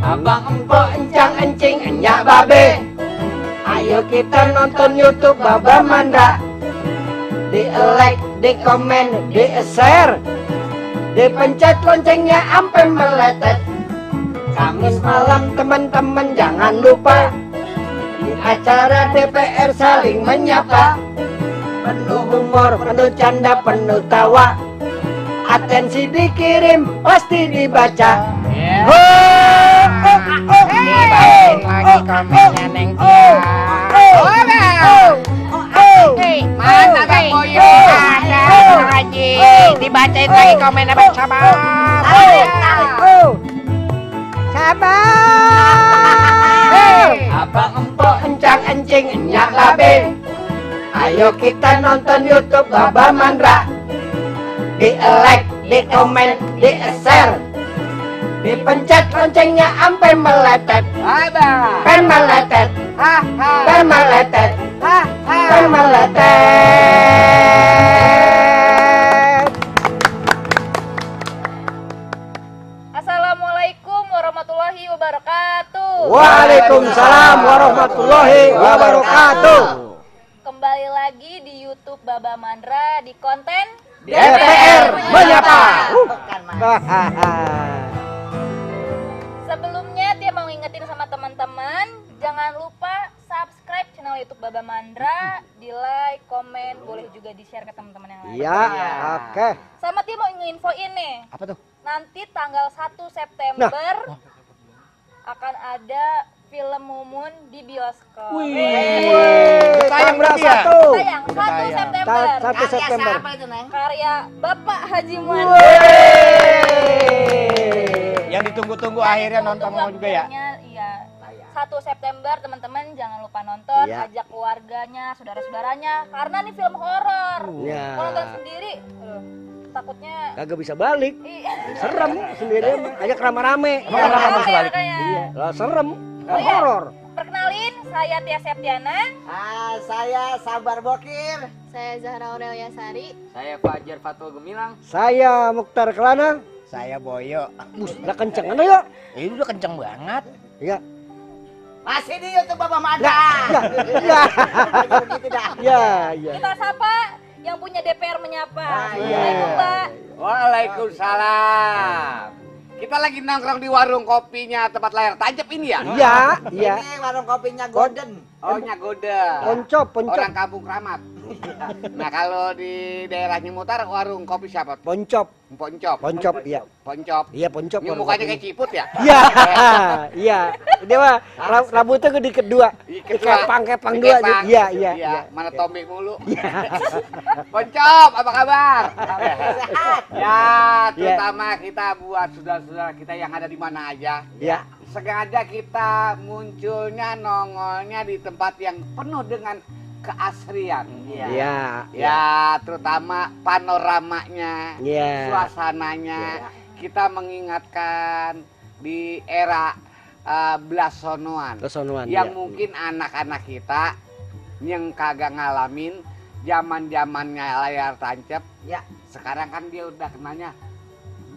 abang empok encang encing enyak babe. Ayo kita nonton YouTube Baba Mandra. Di like, di komen, di share, dipencet loncengnya ampe meletet. Kamis malam teman-teman jangan lupa di acara DPR saling menyapa. Penuh humor, penuh canda, penuh tawa. Atensi dikirim, pasti dibaca. Dibacain lagi komennya Neng Mana Bang Boyo? Ada lagi. Dibacain lagi komennya Bang Sabar. Sabar. Abang empok encang encing enyak babe. Ayo kita nonton YouTube Baba Mandra. Di like, di komen, di share, dipencet loncengnya ampe meletet. Pen meletet, pen meletet, pen meletet. Assalamualaikum warahmatullahi wabarakatuh. Waalaikumsalam warahmatullahi wabarakatuh. Kembali lagi di YouTube Baba Mandra di konten DPR menyapa. Sebelumnya dia mau ngingetin sama teman-teman, jangan lupa subscribe channel YouTube Baba Mandra, di like, komen, boleh juga di share ke teman-teman yang lain. Ya, oke. Sama dia mau nginfoin nih. Apa tuh? Nanti tanggal 1 September akan ada film Mumun di bioskop. Tayang berapa? Tayang 1 September. 1 September. Karya Bapak Haji Muan. Yang ditunggu-tunggu akhirnya nonton mau juga ya? Iya. 1 September teman-teman jangan lupa nonton, Ya. ajak keluarganya, saudara-saudaranya, karena ini film horor. Ya. Kalau nonton sendiri, takutnya Kagak bisa balik. Iya. Serem sendirian, ajak rame-rame. Iya, rame makanya. Lah serem, Oh, iya. horor. Perkenalin, saya Tia Septiana. Saya Sabar Bokir. Saya Zahra Aurelia Sari. Saya Fajar Fatul Gemilang. Saya Mukhtar Kelana. Saya Boyo. Udah kenceng kan ya? Ini udah kenceng banget. Iya. Masih di YouTube Bapak Mandra. Ya. Gitu dah. Ya, ya. Kita sapa yang punya DPR menyapa. iya. Assalamualaikum, Mbak. Waalaikumsalam. Kita lagi nongkrong di warung kopinya tempat layar tancap ini ya? Iya, iya. Ini warung kopinya Golden. Oh, Nyagoda. Poncop, Orang poncop. kampung Kramat. Nah, kalau di daerah Nyimutar warung kopi siapa? Poncop, Poncop. poncop, iya. Poncop. Iya, poncop. Ini warung mukanya kopi. kayak ciput ya? Iya, iya. Dia mah rambutnya gede kedua. Kepang dua. Iya, iya. Mana Tommy mulu. Poncop, apa kabar? Ya, terutama kita buat saudara-saudara kita yang ada di mana aja. Iya. Sengaja kita munculnya, nongolnya di tempat yang penuh dengan keasrian. Iya. Ya, terutama panoramanya, Iya. suasananya. Kita mengingatkan di era belasonoan. Kesonoan. Yang iya. mungkin anak-anak kita yang kagak ngalamin zaman-zamannya layar tancap. Ya. Sekarang kan dia udah kenanya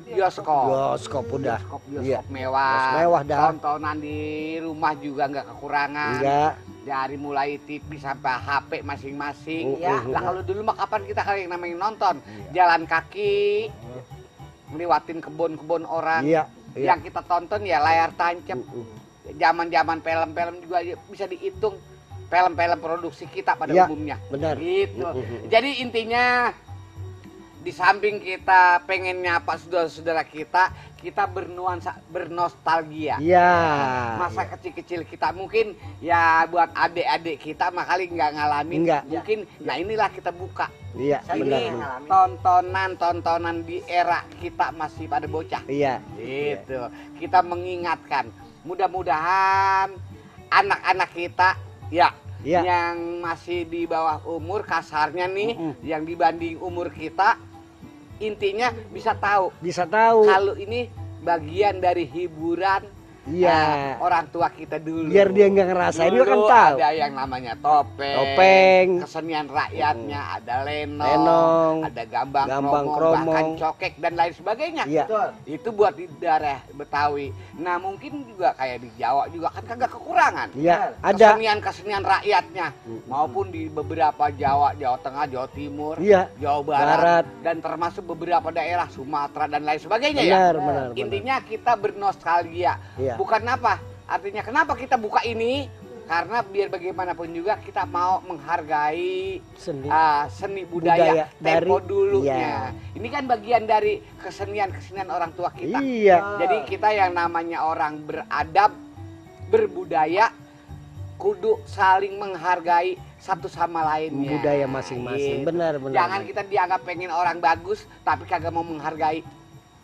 bioskop. Bioskop udah. Bioskop mewah. Mewah dah. Tontonan di rumah juga nggak kekurangan. Enggak. Dari mulai TV sampai HP masing-masing. Ya. Lah kalau dulu mah kapan kita kali yang namanya nonton? Jalan kaki, ngelewatin kebun-kebun orang. Iya. Iya. Yang kita tonton ya layar tancap. Zaman-zaman film-film juga bisa dihitung. Film-film produksi kita pada Iya, umumnya. benar. Gitu. Jadi intinya di samping kita pengen nyapa saudara-saudara kita bernostalgia. Iya. Masa kecil-kecil kita mungkin ya buat adik-adik kita mah kali nggak ngalamin. Nggak. Mungkin nah inilah kita buka. Iya, Ini benar. tontonan di era kita masih pada bocah. Iya. Gitu. Kita mengingatkan. Mudah-mudahan anak-anak kita ya Iya. yang masih di bawah umur kasarnya nih, yang dibanding umur kita, intinya bisa tahu Bisa tahu. kalau ini bagian dari hiburan Iya. Orang tua kita dulu. Biar dia nggak ngerasain dia kan Dulu tahu. ada yang namanya topeng, kesenian rakyatnya, ada lenong, ada gambang kromong, bahkan cokek dan lain sebagainya. Iya. Betul. Itu buat di daerah Betawi. Nah mungkin juga kayak di Jawa juga kan kagak kekurangan. Iya, ada. Kesenian rakyatnya maupun di beberapa Jawa Tengah, Jawa Timur, Iya. Jawa Barat, dan termasuk beberapa daerah Sumatera dan lain sebagainya Benar, ya. benar. Intinya kita bernostalgia. Iya. Bukan apa? Artinya kenapa kita buka ini? Karena biar bagaimanapun juga kita mau menghargai seni budaya tempo dari, dulunya. iya. Ini kan bagian dari kesenian orang tua kita. Iya. Jadi kita yang namanya orang beradab, berbudaya, kudu saling menghargai satu sama lainnya. Budaya masing-masing. Gitu. Benar, benar. Jangan kita dianggap pengen orang bagus tapi kagak mau menghargai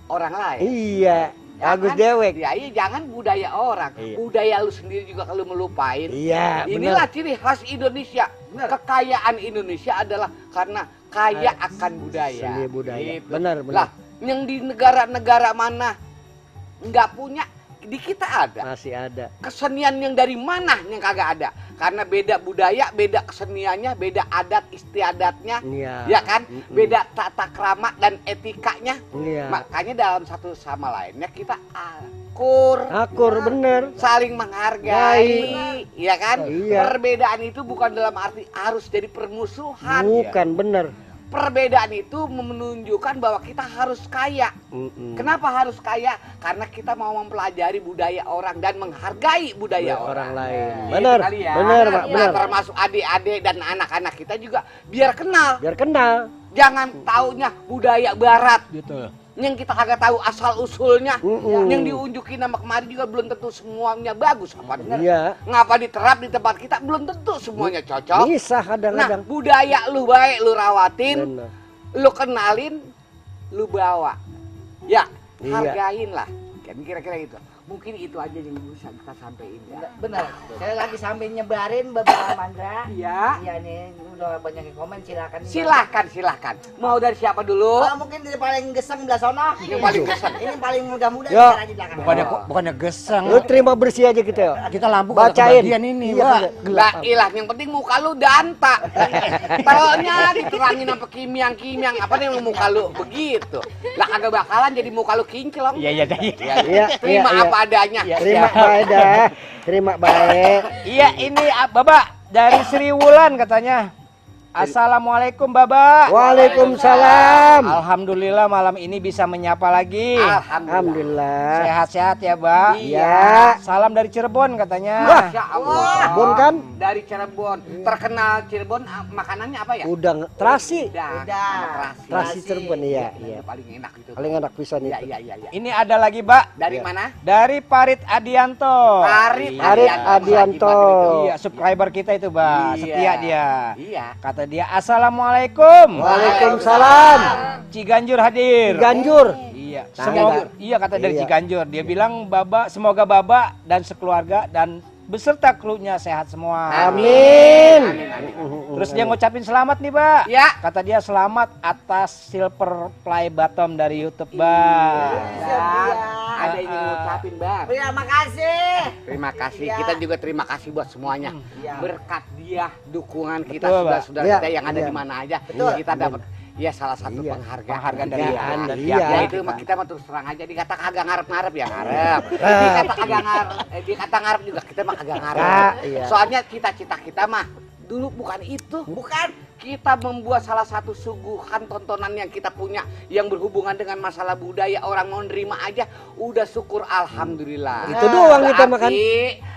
orang lain. Iya. Bagus Jangan- dewek. Ya iya, jangan budaya orang. Iya. Budaya lu sendiri juga kalau melupain. Iya, Inilah benar. ciri khas Indonesia. Kekayaan Indonesia adalah karena kaya akan budaya. Seni budaya. Gitu. Benar, benar. Lah, yang di negara-negara mana nggak punya, di kita ada. Masih ada. Kesenian yang dari mana yang kagak ada? Karena beda budaya, beda keseniannya, beda adat istiadatnya, Iya. ya kan? Beda tata krama dan etikanya. Iya. Makanya dalam satu sama lainnya kita akur, bener. saling menghargai, ya kan? Iya. Perbedaan itu bukan dalam arti harus jadi permusuhan. Bukan bener. Perbedaan itu menunjukkan bahwa kita harus kaya. Kenapa harus kaya? Karena kita mau mempelajari budaya orang dan menghargai budaya orang lain. Gitu Benar, kali ya. benar, Pak, Nah, benar. termasuk adik-adik dan anak-anak kita juga biar kenal. Biar kenal. Jangan taunya budaya barat. Gitu. Yang kita kagak tahu asal usulnya, Mm-mm. yang diunjukin sama kemari juga belum tentu semuanya bagus, apa benar? Iya. Ngapa diterap di tempat kita belum tentu semuanya cocok. Bisa Nah, kadang-kadang. budaya lu baik, lu rawatin, Bener. lu kenalin, lu bawa. Ya, Iya. hargain lah. Kan kira-kira gitu. Mungkin itu aja yang bisa kita sampaikan ya. Benar. Saya lagi sambil nyebarin beberapa mandra. Iya. Iya nih, udah banyak yang komen, silakan. Silahkan. Mau dari siapa dulu? Oh, mungkin dari paling geseng belah sono. Yang paling geseng. Ini paling muda-muda Yo. bicara di belakang. Bukannya gesang. Lu terima bersih aja kita ya. Kita lampu Bacain. bagian ini, Iya, Pak. Lah ilah, yang penting muka lu danta. Taunya diterangin apa kimiang-kimiang, apa nih muka lu begitu. Lah kagak bakalan jadi muka lu kinclong. Iya. Iya, Terima iya, apa adanya. Terima baik dah. Terima baik. Iya, ini Baba dari Sri Wulan katanya. Assalamualaikum Baba. Waalaikumsalam. Alhamdulillah malam ini bisa menyapa lagi. Alhamdulillah. Sehat-sehat ya, Ba. Iya. Salam dari Cirebon katanya. Masya Allah. Cirebon kan? Dari Cirebon. Terkenal Cirebon makanannya apa ya? Udang terasi. Udang. Udang. sama Terasi Cirebon iya, iya. Paling enak itu. Paling enak pisan Iya, itu. iya. Ini ada lagi, Ba. Dari Iya. mana? Dari Parit Adianto. Parit Parit Adianto. Iya, subscriber kita itu, Ba. Iya. Setia dia. Iya. Kata dia, Assalamualaikum. Waalaikumsalam. Ciganjur hadir. Ganjur. Iya, Nah, semoga kan? iya kata dari Iya. Ciganjur. Dia bilang semoga Baba dan sekeluarga dan beserta krunya sehat semua. Amin. Terus dia ngucapin selamat nih, Ba. Ya. Kata dia selamat atas silver play bottom dari YouTube, Ba. Ada yang ngucapin, Bang. Terima kasih. Terima kasih. Iya. Kita juga terima kasih buat semuanya. Iya. Berkat dia, dukungan kita, Betul, Pak. saudara-saudara Iya, kita yang ada iya. di mana aja, Betul. kita dapat ya salah satu Iya. penghargaan dari dia. dari Iya. Ya itu mah kita mah terus terang aja, dikata kagak ngarep-ngarep ya ngarep. Dikata kagak ngarep, dikata ngarep juga kita mah kagak ngarep. Ya, iya. Soalnya cita-cita kita mah dulu bukan itu, bukan. Kita membuat salah satu suguhan tontonan yang kita punya yang berhubungan dengan masalah budaya, orang mau nerima aja udah syukur alhamdulillah. Itu doang kita makan.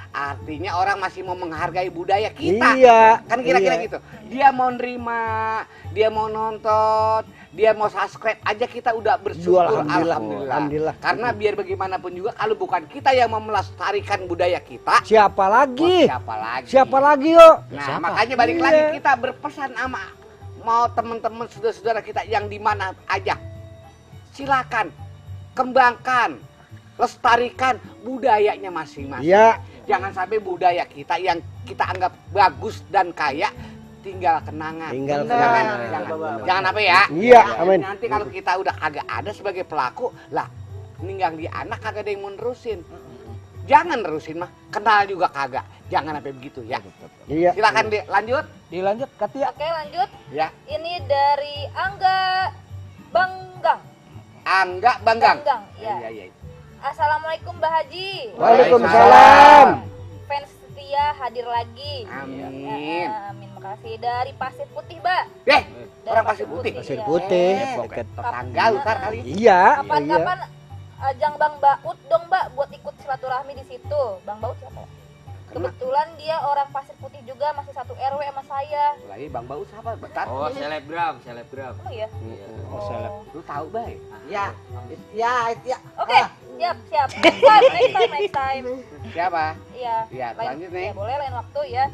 Artinya orang masih mau menghargai budaya kita. Iya. Kan kira-kira Iya. gitu. Dia mau nerima, dia mau nonton, dia mau subscribe aja kita udah bersyukur Alhamdulillah. alhamdulillah. Alhamdulillah. Karena biar bagaimanapun juga kalau bukan kita yang mau melestarikan budaya kita, Siapa lagi? siapa lagi? Siapa lagi yuk? Nah, makanya balik Iya. lagi kita berpesan sama mau teman-teman saudara-saudara kita yang di mana aja. Silakan kembangkan, lestarikan budayanya masing-masing. Iya. Jangan sampai budaya kita yang kita anggap bagus dan kaya tinggal kenangan. Tinggal Jangan, kenangan. jangan apa ya? Iya, amin. Nanti kalau kita udah kagak ada sebagai pelaku, lah ninggal di anak kagak ada yang mau nerusin. Jangan nerusin mah, kenal juga kagak. Jangan sampai begitu ya. Iya. Silakan lanjut. Dilanjut Katia. Oke, lanjut. Ya. Ini dari Angga Banggang. Angga Banggang. Banggang, ya. Iya, iya. Assalamualaikum Mbak Haji. Waalaikumsalam. Fans setia hadir lagi. Amin. Amin. Makasih dari Pasir Putih, Mbak. Dari orang Pasir Putih. Pasir iya. Putih. Dekat tetangga lu tar kali. Iya, iya. Kapan-kapan ajang Bang Baut dong, Mbak, buat ikut silaturahmi di situ. Bang Baut siapa ya? Kebetulan dia orang Pasir Putih juga, masih satu RW sama saya. Lagi Bang Bau siapa? Bentar. Oh, selebgram. Oh iya? Oh, seleb. Lu tahu, Bay? Ya. Ya. Oke, siap. Next time. Siapa? Iya. Iya, lanjut nih. Ya, boleh lain waktu ya.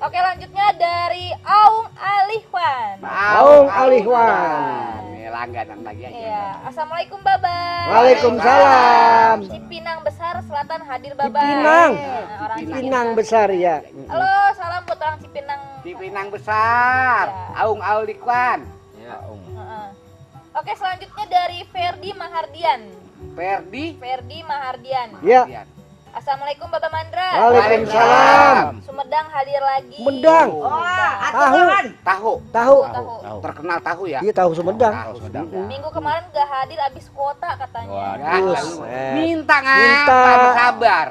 Oke, lanjutnya dari Aung Alihwan. Aung Alihwan. Nih langganan lagi aja. Iya. Assalamualaikum Baba. Waalaikumsalam. Cipinang Besar Selatan hadir Baba. Cipinang. Nah, orang Cipinang besar ya. Halo, salam buat orang Cipinang. Cipinang besar. Ya. Aung Alikwan. Heeh. Oke, selanjutnya dari Ferdi Mahardian. Ferdi Mahardian. Ya. Assalamualaikum Bapak Mandra. Waalaikumsalam. Sumedang hadir lagi. Sumedang. Tahu. Tahu. Terkenal tahu ya. Iya, tahu Sumedang. Minggu kemarin gak hadir abis kuota katanya. Ya, Buset. minta Minta. ngapa sabar.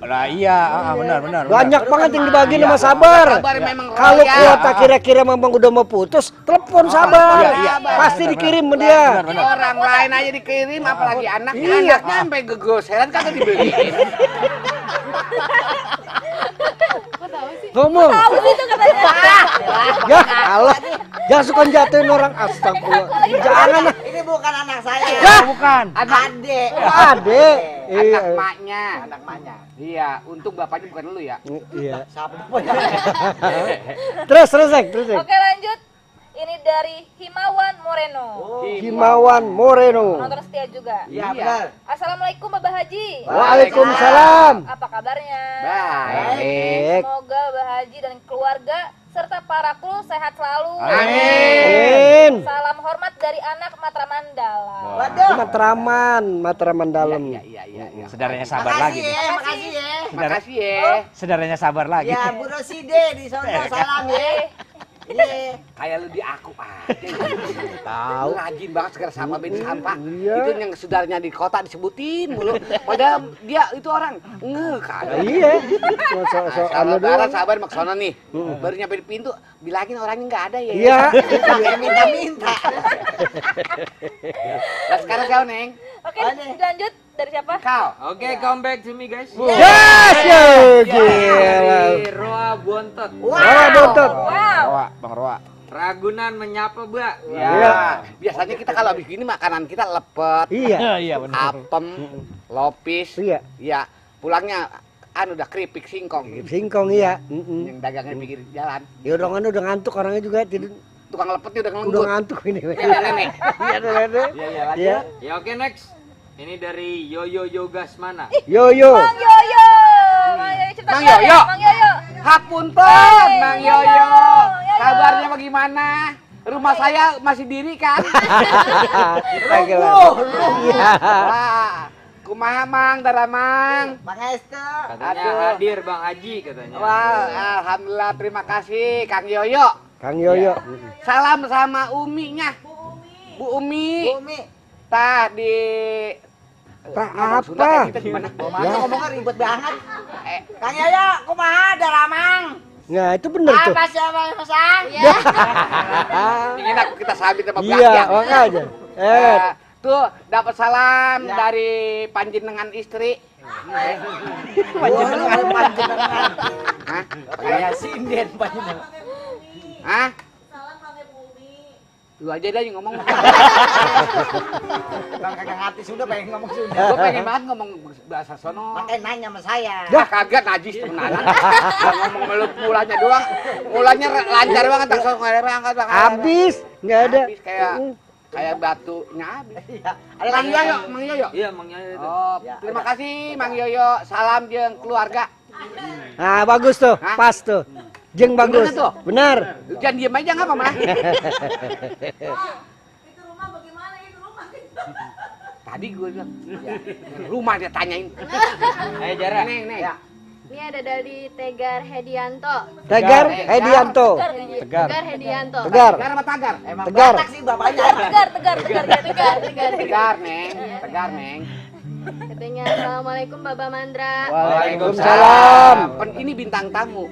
Lah iya, benar. Banyak banget yang dibagi sama Sabar. Sabar memang Kalau royal. kuota kira-kira memang udah mau putus, telepon Sabar. Iya. Pasti dikirim sama dia. Orang lain aja dikirim, apalagi anaknya. Iya. Anaknya sampai gegoseran kagak dibeliin. Ngomong. Tahu itu katanya. Ya, Allah. Jangan suka jatuhin orang, astagfirullah. Jangan lah. Ini bukan anak saya. Bukan. Adik. Ade. Anak maknya. Anak maknya. Iya, untung bapaknya bukan lu ya. Iya. Siapa? Terus, Ek. Oke, lanjut. Ini dari Himawan Moreno. Himawan Moreno. Nonton setia juga. Iya, benar. Assalamualaikum Bapak Haji. Waalaikumsalam. Apa kabarnya? Baik. Semoga Bapak Haji dan keluarga serta para kru sehat selalu. Amin. Salam hormat dari anak Matraman Dalam. Waduh. Matraman dalam. Iya. Saudaranya Sabar lagi. Makasih ya. Makasih ya. Saudaranya Sabar lagi. Ya, Bu Roside di sono salam ya. Iya. Kayak lu di aku aja. Tahu. Rajin banget segala sampah bensin sampah. Iya. Itu yang saudaranya di kota disebutin mulu. Padahal dia itu orang kagak. Iya. So anu doang. Sabar maksudnya nih. Baru nyampe di pintu bilangin orangnya nggak ada ya. Iya. Pakai minta-minta. Nah sekarang kau Neng. Oke, lanjut dari siapa? Kau. Oke, come back to me guys. Yes, ya, gila. Dari Roa Bontot. Wah, bontot. Wow. Bang Roa. Ragunan menyapa, Mbak. Ya. Iya. Biasanya kita kalau habis gini makanan kita lepet, Iya. Iya benar. apem, lopis. Iya. Ya. Pulangnya udah keripik singkong. Singkong iya. Yang dagangnya di pinggir jalan. Ya udah ngantuk orangnya juga tidur. Tukang lepetnya udah Udah ngelenggut. ngantuk ini. Nenek. Iya, Nenek. Iya. Ya oke next. Ini dari Yoyo Yogas mana? Yo. Mang Yoyo. Mang Yoyo cerita Mang keluar ya, Yoyo. Mang Yoyo. Hapunten, Mang Yoyo. Yoyo. Kabarnya bagaimana? Rumah saya masih diri kan? Iya. Wah, kumaha Mang, Daramang. Pangestu. Katanya Aduh. hadir Bang Haji katanya. Wah, alhamdulillah terima kasih Kang Yoyo. Kang Yoyo. Salam sama Uminya. Bu Umi. Bumi. Tah di Tak ngomong Sunda apa? kayak kita gimana? Ngomongnya ribet banget. Eh, Kang Yoyo, kumaha Daramang? Nah, itu bener tuh. Apa siapa yang pesan? ingin aku kita sambit sama Iya, belakang. makanya. Tuh dapat salam dari panjenengan istri. Panjenengan. Hah? Kayak sinden panjenengan. Hah? Lu aja dah yang ngomong. Bang kagak ngerti sudah pengen ngomong Sunda. Gue pengen banget ngomong bahasa sono. Makanya nanya sama saya. Ya kagak najis temenan. Ngomong meluk mulanya doang. Mulanya lancar banget tak sono angkat. Habis, nggak ada. Habis kayak batunya habis. Iya. Ada Mang lagi Yoyo, Mang Yoyo. Iya, Mang Yoyo itu. Oh, terima kasih Mang Yoyo. Salam jeung keluarga. Nah, bagus tuh, Hah? pas tuh. Jeng bagus. tuh? Benar. Jangan diem aja nggak apa-apa. Tadi gue bilang, ya, rumah dia tanyain. Ayo Jara. Neng. Ya. Ini ada dari Tegar Hedianto. Tegar Hedianto. Tegar. Tegar Hedianto. Tegar. Tegar apa tagar? Emang Tegar. Batak sih bapaknya. Tegar, Neng. Katanya Assalamualaikum Baba Mandra. Waalaikumsalam. Ini bintang tamu.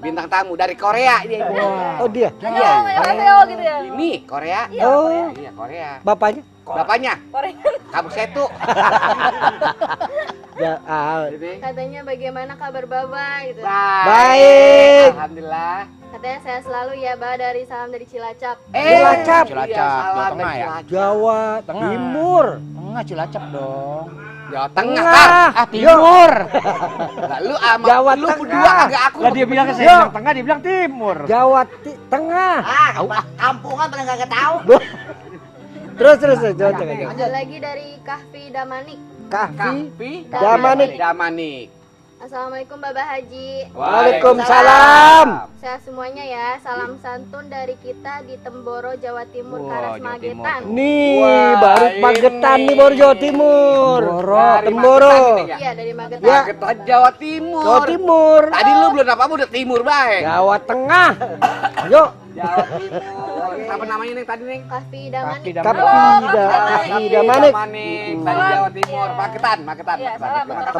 Bintang tamu dari Korea dia. Oh dia. Annyeonghaseyo gitu ya. Ini Korea. Oh, Iya, Korea. bapaknya? Bapaknya Korea. Kamu Setu. Ya, Katanya bagaimana kabar Baba gitu. baik. Alhamdulillah. Katanya saya selalu ya Ba dari salam dari Cilacap. Cilacap. Cilacap, salam Jawa dari Tengah ya? Cilacap. Jawa Tengah. Timur. Tengah Cilacap dong. Jawa Tengah. Tengah. Kar. Timur. Lah, lu sama Jawa lu Tengah. berdua agak aku. Lah dia bilang ke saya Yo. bilang tengah, dia bilang timur. Jawa Tengah. Kampungan pada nggak tahu. Terus Jawa Tengah. Ada lagi dari Kahfi Damanik. Kahfi Damanik. Damanik. Damanik. Assalamualaikum Baba Haji. Waalaikumsalam. Saya semuanya ya, salam santun dari kita di Temboro, Jawa Timur, Wah, Karas Jawa Magetan. Nih, Wah, baru ini. Magetan nih baru Jawa Timur. Dari Temboro. Magetan ini ya? Iya, dari Magetan. Ya. Magetan Jawa Timur. Jawa Timur. Tadi lu belum apa-apa udah timur baik. Jawa Tengah. Yuk. Jawa Timur. Apa namanya nih tadi nih? Kahfi Damanik. Kahfi Damanik. Dari Jawa Timur. Magetan. Iya, salam buat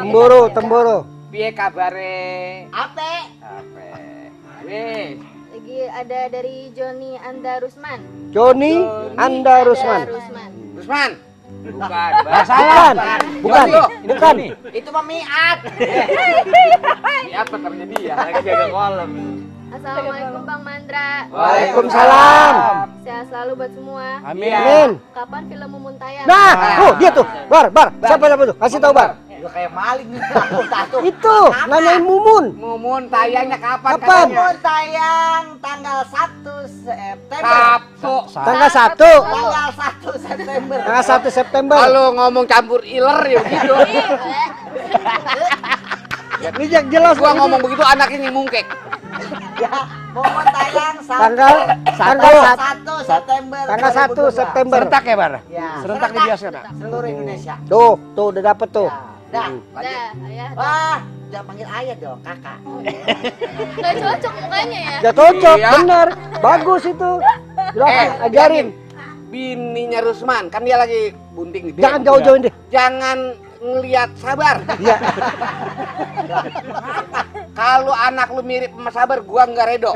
Temboro. Piye kabare? Ape. Ape. Wis. Lagi ada dari Joni Anda Rusman. Joni Anda Rusman. Rusman. Bukan. Bukan. Itu mah miat. Ini apa ternyata dia? Lagi jaga kolam. Assalamualaikum Bang Mandra. Waalaikumsalam. Sehat selalu buat semua. Amin. Kapan film Mumun tayang? Nah, dia tuh. Bar. Siapa tuh? Kasih tahu, Bar. Udah kayak maling nih. Satu. Itu, nanyain Mumun. Mumun tayangnya kapan? Kapan? katanya? Mau tayang tanggal 1 September. Sabtu. Tanggal 1. Tanggal 1 September. Tanggal 1 September. Kalau ngomong campur iler ya gitu. Ini yang jelas. Gua ngomong begitu anaknya mungkek. Ya, mau tayang Tanggal 1 September. Tanggal 1 September. Serentak ya, Bar? Ya, Serentak di bioskop. seluruh Indonesia. Tuh, udah dapet tuh. Ya, dah. Dah, ayah. Wah, jangan panggil ayah dong, kakak. Nggak cocok mukanya ya. Gak cocok, Iya. bener. Bagus itu. Silahkan, ajarin. Bininya Rusman, kan dia lagi bunting nih. Jangan jauh-jauhin deh. Jangan ngelihat Sabar. Iya. Kalau anak lu mirip sama Sabar, gua nggak redo.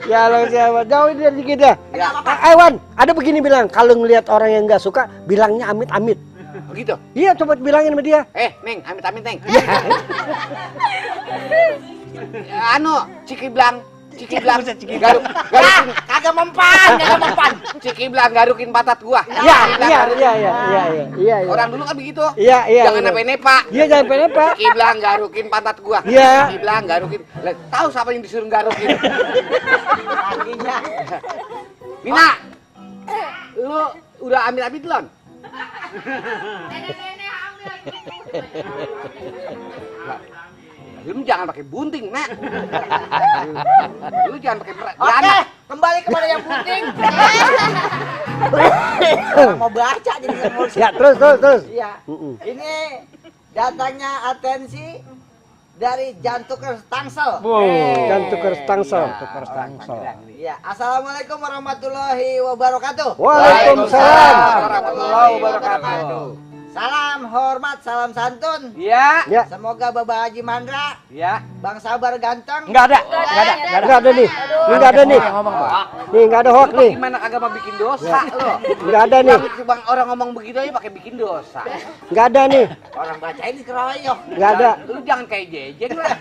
Ya lo siapa? Jauhin dia dikit ya. Ya, Aiwan, ada begini bilang, kalau ngelihat orang yang nggak suka, bilangnya amit-amit. begitu. Iya, coba bilangin sama dia. Neng, amit-amit, Neng. Anu, Cikiblang, garukin, Kagak mempan. Cikiblang garukin patat gua. Iya. Orang dulu kan begitu. Iya. Jangan bener. nepa-nepa. Iya, jangan penepa. Cikiblang garukin patat gua. Iya. Cikiblang garukin. Lah, tahu siapa yang disuruh garukin? Kakinya. Mina, lu udah amit-amit belum? Lu jangan pakai bunting, Nak. Lu jangan pakai Oke, beranak. kembali kepada yang penting. Mau baca jadi nggak mau. Ya, terus. Iya. Ini datanya atensi dari Jantukers Tangsel. Jangan tukar stangsel. Iya. Assalamualaikum warahmatullahi wabarakatuh. Waalaikumsalam. Warahmatullahi wabarakatuh. Salam hormat, salam santun. Ya, Ya, Semoga Bapak Haji Mandra, ya. Bang Sabar ganteng. Enggak ada. nggak ada nih. Ini nggak ada nih. Ngomong tuh. Nih, nggak ada hoax nih. Gimana kagak mau bikin dosa lo? Nggak ada nih. Bang orang ngomong begitu aja pakai bikin dosa. Nggak ada nih. Orang baca ini keroyoh. Nggak ada. Lu jangan kayak jejeng lah.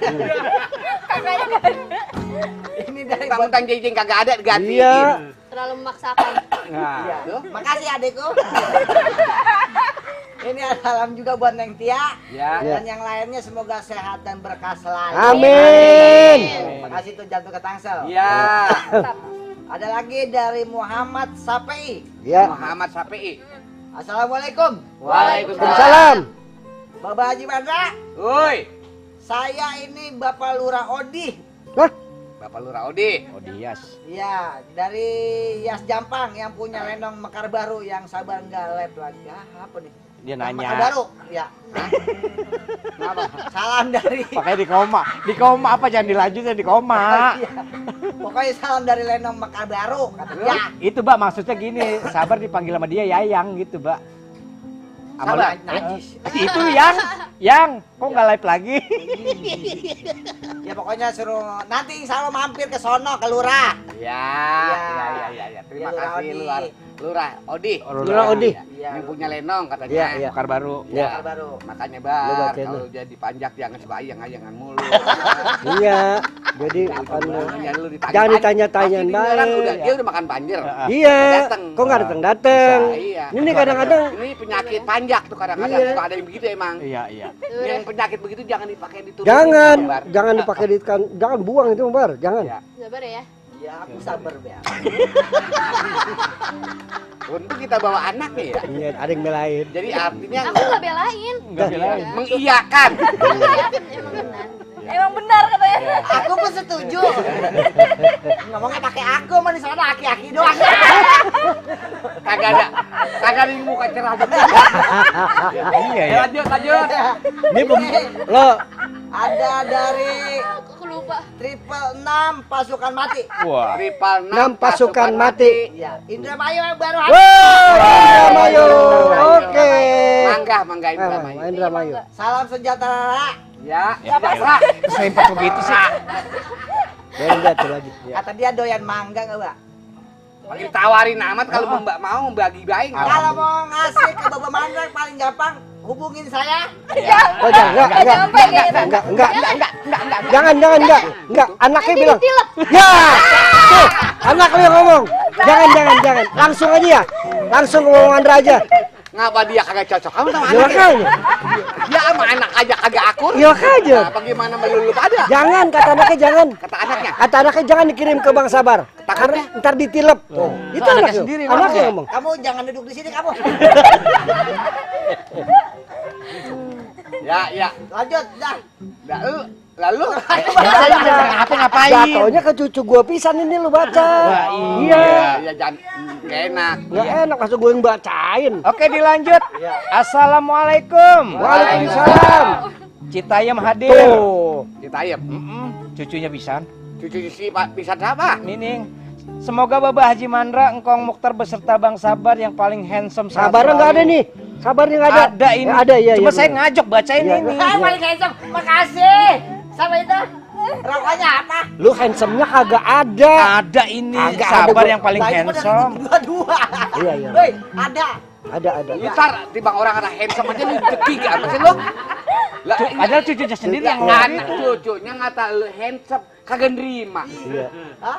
Ini dari Tentang jejeng kagak ada digantiin. Iya. Terlalu memaksakan. Iya. Makasih adekku. Ini salam juga buat Neng Tia Ya. dan yang lainnya semoga sehat dan berkah selalu. Amin. Makasih tuh Jantukers Tangsel. Ya. Ada lagi dari Muhammad Sapei. Ya. Muhammad Sapi. Assalamualaikum. Waalaikumsalam. Bapak Haji Mandra, Woi. saya ini Bapak Lurah Odi. Hah? Bapak Lurah Odi. Odias. Iya, dari Yas Jampang yang punya lenong mekar baru yang sabar nggak lep lagi. Ah, apa nih? Dia Yang nanya. Mekar baru, ya. Kenapa? Salam dari. Pakai di koma. Di koma apa jangan dilanjutin di koma. Iya. Pokoknya salam dari lenong mekar baru katanya. Itu, Mbak, maksudnya gini, sabar dipanggil sama dia Yayang gitu, Mbak. Sabar, najis. Itu yang kok nggak live lagi? Ya pokoknya suruh nanti insya Allah mampir ke sono ke Lurah. Ya. Terima Ya, Lurah kasih Odi. Lurah Odi. Lurah Odi. Iya. Yang punya lenong katanya. Iya, iya. Mekar baru. Ya. Mekar baru. Makanya Lu Bar, bacain kalau lu. jadi panjak jangan sebayang-ayangan mulu. Iya. Jadi Ya, lu jangan ditanya-tanyain Pasti orang baik. udah, dia udah makan banjir. Iya. Dateng. Kok nggak datang-datang? Bisa, iya. Ini kadang-kadang Ini penyakit panjak tuh kadang-kadang Iya. suka ada yang begitu emang. Iya, iya. Yang penyakit begitu jangan dipakai diturunin. jangan dipakai di jangan buang itu, Bar. Jangan. Ya. Sabar ya. Ya aku sabar ya. Untuk kita bawa anaknya ya. Iya, ada yang belain. Jadi artinya Aku nggak belain. Enggak belain. mengiyakan. Iya, emang benar. Emang benar katanya. Aku pun setuju. Ngomongnya pakai aku mah di sana aki-aki doang. Kagak ada yang muka cerah gitu. Iya, ya. Lanjut. Ini lo Ada dari Aku lupa. 666 pasukan mati. Wah. Ripal 6 pasukan mati. Ya, Indramayu yang baru Wow, Indramayu. Oke. Mangga Indramayu. Indramayu. Salam sejahtera. Ya, Ya, sejahtera. Sempet begitu sih. Beda tuh lagi. Kata dia doyan mangga enggak, Mbak? Ditawarin amat kalau Mbak mau bagi baik. Kalau mau ngasih ke Bapak Mandra paling gampang hubungin saya. Oh, enggak. Enggak. Anaknya bilang. Ya. Tuh, anak lu yang ngomong. Jangan. Langsung aja ya. Langsung ngomong Andra aja. Ngapa dia kagak cocok kamu sama Ya anaknya? makanya. Dia sama anak aja kagak akur. Ya makanya. Nah, bagaimana melulu pada? Jangan, kata anaknya jangan. Kata anaknya. Kata anaknya jangan dikirim ke Bang Sabar. Karena ntar ditilep. Tuh. Itu anaknya anaknya sendiri Anaknya ngomong. ngomong. Kamu jangan duduk di sini kamu. Ya. Lanjut, dah. Lalu Ngapain? Jatuhnya ke cucu gua pisan ini lu baca. Wah, iya jangan gak enak. Nggak enak masuk gue yang bacain. Oke, dilanjut. Assalamualaikum. Waalaikumsalam. Citayam hadir. Tuh. Ditayem. Cucunya pisan. Cucu si Pak bisa apa? Nining. Semoga Bapak Haji Mandra, Engkong Mukhtar beserta Bang Sabar yang paling handsome. sehat Sabarnya nggak ada selalu. nih. Sabarnya nggak ada. Ada ini. Ada ya. Cuma saya ngajak bacain Iya. ini. Paling handsome. Makasih. Sama itu. Rokoknya apa? Lu handsome-nya kagak ada. Ada ini. Agak ada, Sabar gua- yang paling Lah, itu mah dari handsome. dua-dua. Iya. Woi, ada. Ada. Ntar timbang orang ada handsome aja lu deki apa sih lu? Lah, Padahal cucunya sendiri yang anak ngomong. cucunya ngata lu handsome kagak nerima. Iya.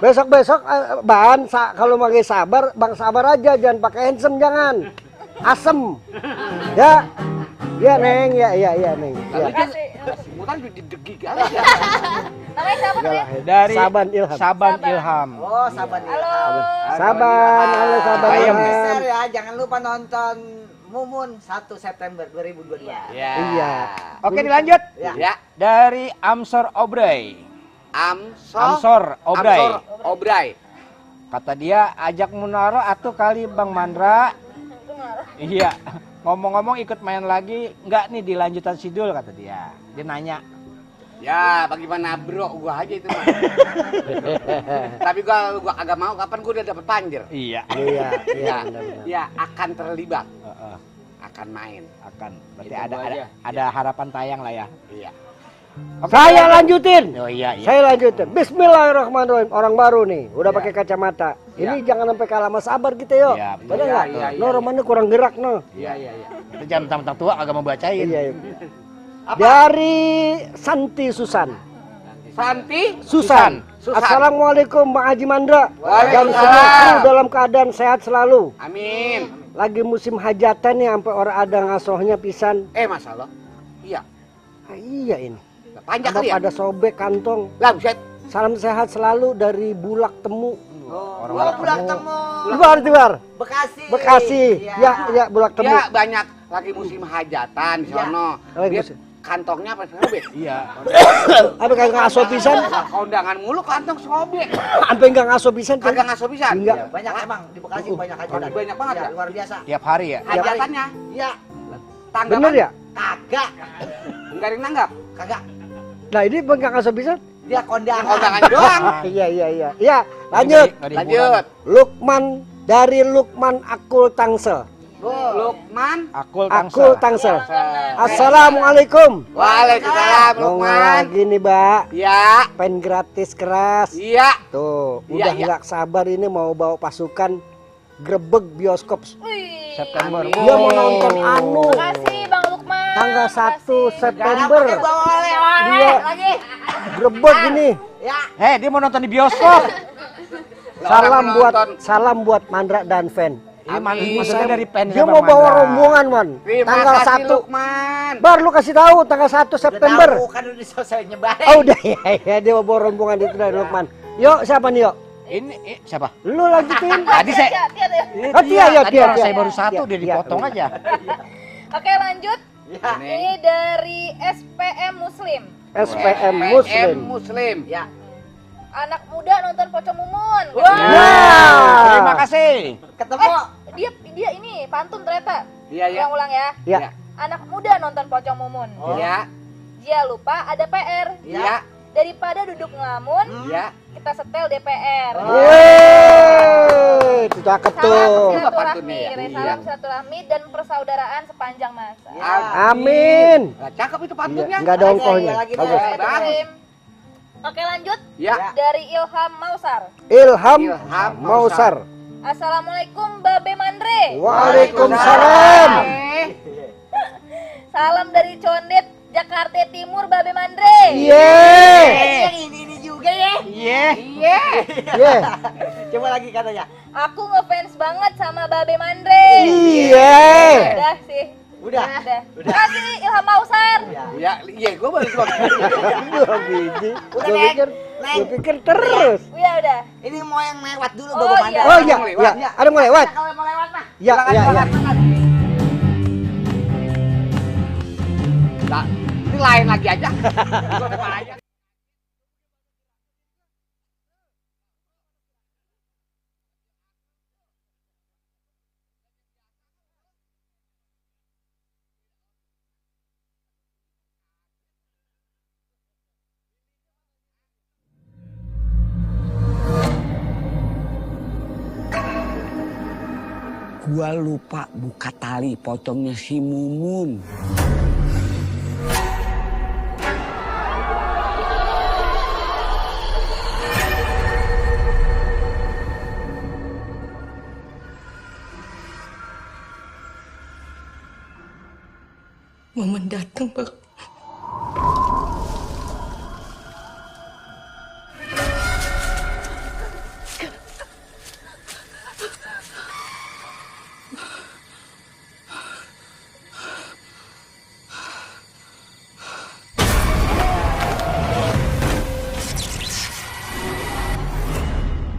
Besok kalau pakai Sabar, Bang Sabar aja, jangan pakai handsome, jangan. Asem. Ya. Ya, Neng. Ya, Neng. Lalu Ya. dia mutan dideki aja. Namanya siapa tuh ya? Dari Saban Ilham. Saban Ilham. Oh, sabar nih. Halo. Saban, halo Saban Ayam. Ilham. Share ya, jangan lupa nonton Mumun 1 September 2022. Ya. Iya. Oke, dilanjut. Ya. Dari Amsor Obray. Amsor Obray. Obray. Kata dia, ajak Munaro atuh kali Bang Mandra. Iya. Ngomong-ngomong ikut main lagi, enggak nih di lanjutan Sidul kata dia. Dia nanya. Ya, bagaimana bro, gua aja itu mah. Tapi gua agak mau kapan gua udah dapet panjer. Iya. Iya, Ya, benar-benar. ya akan terlibat, Heeh, akan main. akan. Berarti Itu ada, gua ada aja. ada harapan tayang lah ya. Iya. Saya lanjutin. Oh iya. Saya lanjutin. Bismillahirrahmanirrahim. Orang baru nih, udah Iya. pakai kacamata. Iya. Ini jangan sampai kalah sama Sabar kita yuk. Iya, Benar iya, nggak? iya, No, iya. romannya kurang gerak no. Iya. Kita jangan mentang-mentang tua agak mau bacain. Iya. Dari Santi Susan. Santi, Susan. Susan. Assalamualaikum Bang Haji Mandra. Dan Waalaikumsalam. semua kru dalam keadaan sehat selalu. amin. Lagi musim hajatan nih sampai orang ada ngasohnya pisan. Masalah. Iya. Ah, iya ini. Panjang Ada kali ya? pada sobek kantong. Lah, buset. Salam sehat selalu dari Bulak Temu. Oh, pulang temu. Luar. Bekasi. Bekasi. Iya. Ya, Bulak Temu. Ya, banyak lagi musim hajatan di sono. Lagi Dia musim. kantongnya apa sobek? Iya. Apa kagak ngaso pisan? Kondangan mulu kantong sobek. Sampai enggak ngaso pisan. Teh. Kagak ngaso pisan. Enggak. Ya, banyak emang di Bekasi banyak hajatan. Banyak banget ya? Luar biasa. Tiap hari ya. Hajatannya. Iya, Tanggapan. Bener ya? kagak. Enggak ada yang nanggap. Kagak. Nah, ini enggak ngaso pisan? Dia kondangan. Kondangan doang. Iya. Iya, lanjut. Lanjut. Lukman dari Lukman Akul Tangsel. Lukman. Akul Tangsel. Assalamualaikum. Waalaikumsalam Mau Lukman. lagi nih, Mbak. Ya. Pen gratis keras. Iya. Tuh, Iya, udah iya. nggak sabar ini mau bawa pasukan grebek bioskop. Wih. September. Dia mau nonton Anu Makasih Bang Lukman. tanggal 1 Makasih. September. Bawa oleh. Dia Lagi. grebek ini. Ya. Dia mau nonton di bioskop. Salam buat Mandra dan Fan. Ini Amin. maksudnya dari pen. Dia mau bawa rombongan, Man. Terima Tanggal kasih 1. Lukman. Bar lu kasih tahu tanggal 1 September. Udah tahu, kan udah selesai nyebar. Oh, udah ya, dia mau bawa rombongan itu dari Lukman. Yuk, siapa nih, yuk? Ini siapa? Lu lanjutin. Tadi saya. Oh, Tia, ya, Tadi Tia, orang Tia. saya baru satu, Tia, dia Tia. dipotong aja. Oke, lanjut. Ya. Ini dari SPM Muslim. SPM PM Muslim. Muslim. Ya. Anak muda nonton Pocong Mumun. Ya. Terima kasih. Ketemu. Dia ini pantun ternyata. Iya, iya. Ulang-ulang ya. Ya. Anak muda nonton Pocong Mumun. Iya. Dia lupa ada PR. Iya. Daripada duduk ngelamun, Iya. kita setel DPR. Yeay, itu cakep Salam tuh. silaturahmi, Iya. salam silaturahmi dan persaudaraan sepanjang masa. Ya. Amin. Nah, cakep itu pantunnya. Enggak ada ongkohnya. lagi, Bagus. Bagus. Bagus. Oke, lanjut Ya. dari Ilham Mausar. Ilham Ilham Mausar. Assalamualaikum Babe Mandre. Waalaikumsalam. Salam dari Condet, Jakarta Timur, Babe Mandre. Yeay. Yang ini juga ya. Iya. Yeay. Coba lagi katanya. Aku ngefans banget sama Babe Mandre. Yeay. Udah sih. Udah. Udah. Kasih Ilham Mausar. Ya, iya gua baru bilang. Dua biji. Udah, Gue pikir terus. Udah, udah. Ini mau yang lewat dulu Oh, Bapak iya. Mandra. Oh iya, ya. Ada mau lewat? Kalau mau lewat mah. Ya, ya, ya. Nah, ini lain lagi aja. Gua depan aja. Gua lupa buka tali pocongnya si Mumun. Momen datang, Bang.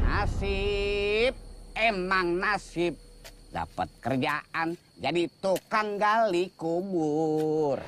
Nasib, emang nasib. Dapat kerjaan jadi tukang gali kubur.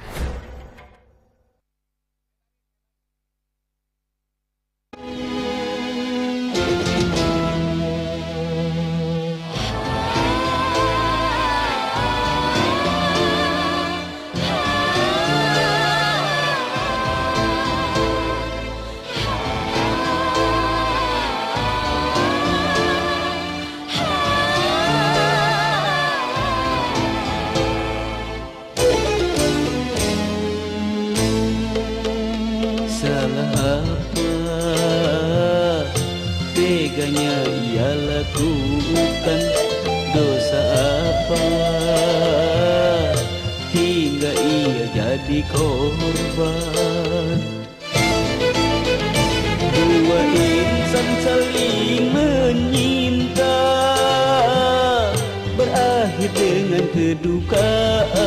Salah apa teganya ia lakukan, dosa apa hingga ia jadi korban. Dua insan saling menyinta berakhir dengan kedukaan,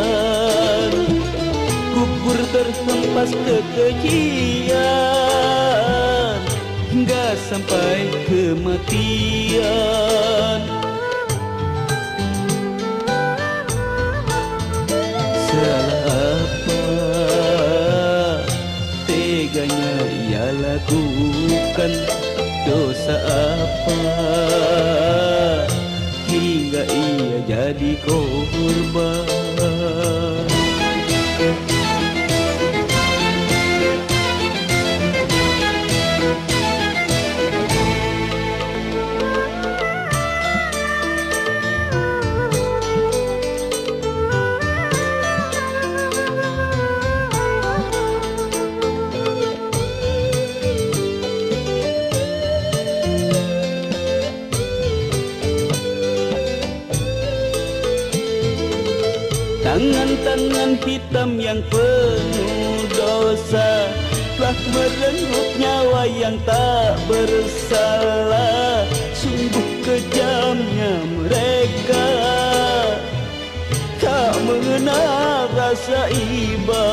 gugur terhempas kekejian hingga sampai kematian. Salah apa lakukan? Dosa apa hingga ia jadi korban? Tangan-tangan hitam yang penuh dosa telah merenggut nyawa yang tak bersalah. Sungguh kejamnya mereka, tak mengenal rasa iba.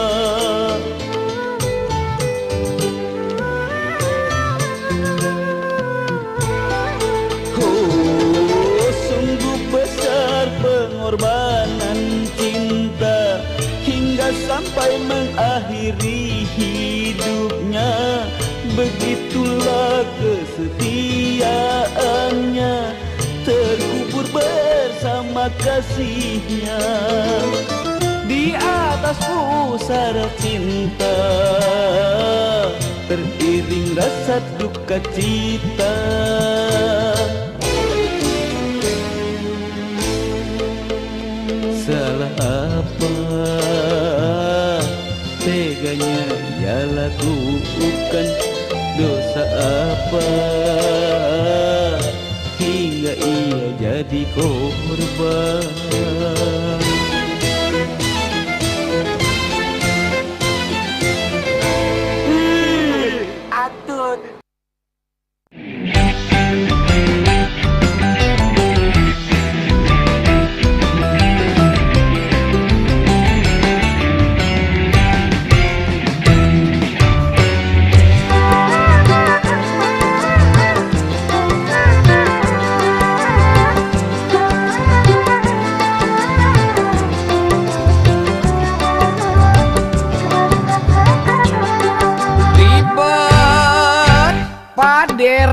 Oh, sungguh besar pengorbanan cinta hingga sampai mengakhiri hidupnya. Begitulah kesetiaannya, terkubur bersama kasihnya di atas pusara cinta, teriring rasa duka cita. Salah apa teganya ia lakukan? Dosa apa hingga ia jadi korban? Atut.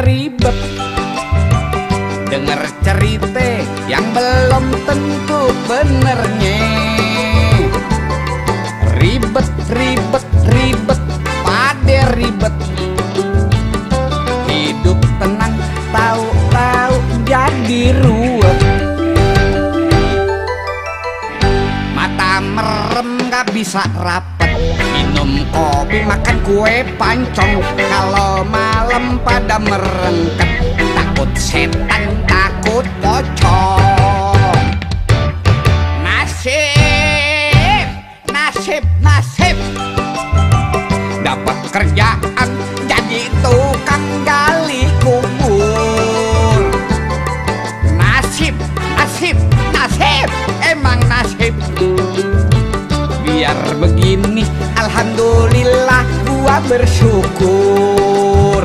Ribet denger cerita yang belum tentu benernya. Ribet, ribet, ribet, pade ribet. Hidup tenang, tahu-tahu jadi ruwet. Mata merem gak bisa rapet, minum kopi makan kue pancong. Kalau malam pada merengket, takut setan, takut pocong. Nasib, nasib, nasib, dapat kerjaan jadi tukang gali kubur. Nasib, nasib, nasib, emang nasib. Biar begini, alhamdulillah gua bersyukur.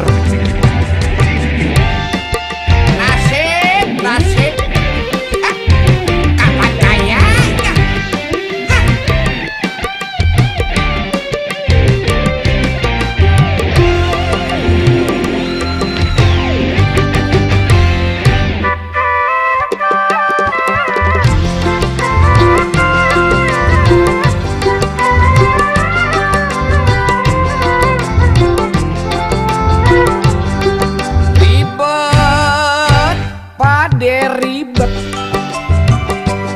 Nasib, nasib, kapan kayanya? Ribet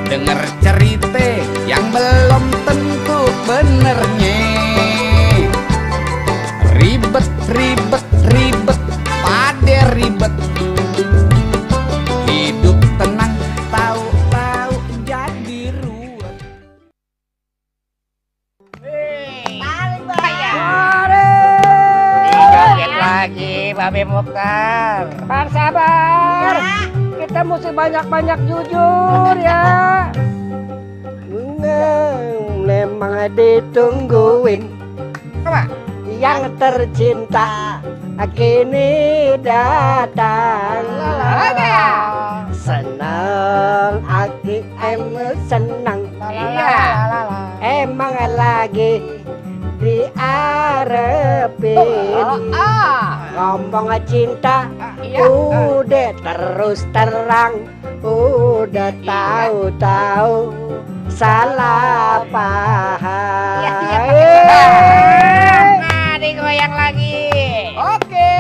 denger cerita yang belum tentu benernya. Ribet, ribet, ribet, pade ribet. Hidup tenang, tahu-tahu jadi ruwet. Joget lagi Babe Mukhtar. Bang sabar. Kita mesti banyak-banyak jujur ya. Memang ditungguin yang tercinta kini datang. Senang hati em senang. Emang lagi diarepin. Ngomong cinta udah terus terang, udah tahu-tahu salah paham. Nah, digoyang lagi. Oke.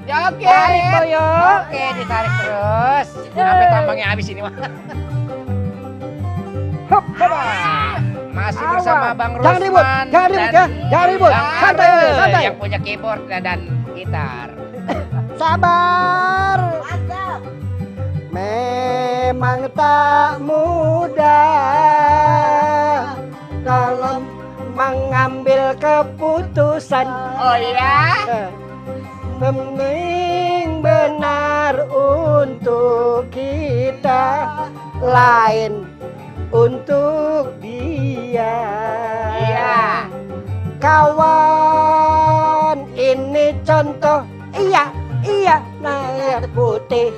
Oke. Tarik boyo. Oke, ditarik terus. Sampai tambangnya habis ini mah. Hop, Masih bersama Bang Jangan ribut, Rusman jangan ribut ya, jangan ribut. Bang Santai, Arel santai. yang punya keyboard dan gitar. Sabar. Memang tak mudah dalam mengambil keputusan. Oh iya? Memang benar untuk kita, lain untuk dia. Iya. Kawan, ini contoh. Iya, naik putih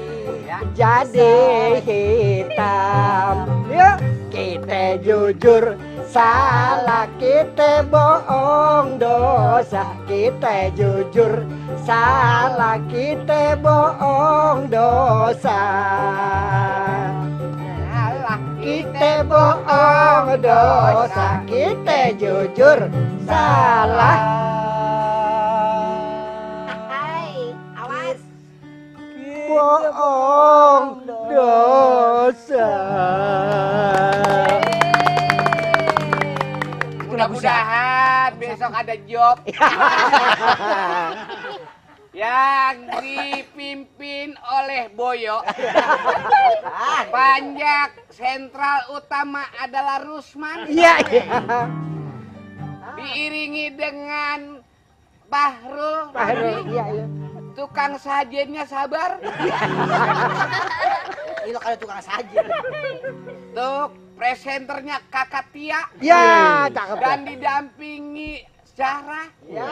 jadi hitam. Yuk, kita jujur, salah kita bohong dosa. Kita jujur, salah kita bohong dosa. Kita bohong dosa, kita jujur, salah. Awas. Bohong dosa. Mudah-mudahan besok ada job yang dipimpin oleh Boyo. Panjak sentral utama adalah Rusman. Iya. Diiringi dengan Bahrul. Iya. Tukang sajennya Sabar. Itu kalau tukang sajen. Tuh presenternya Kakak Tia. Ya, cakep. Dan didampingi Zahra. Ya.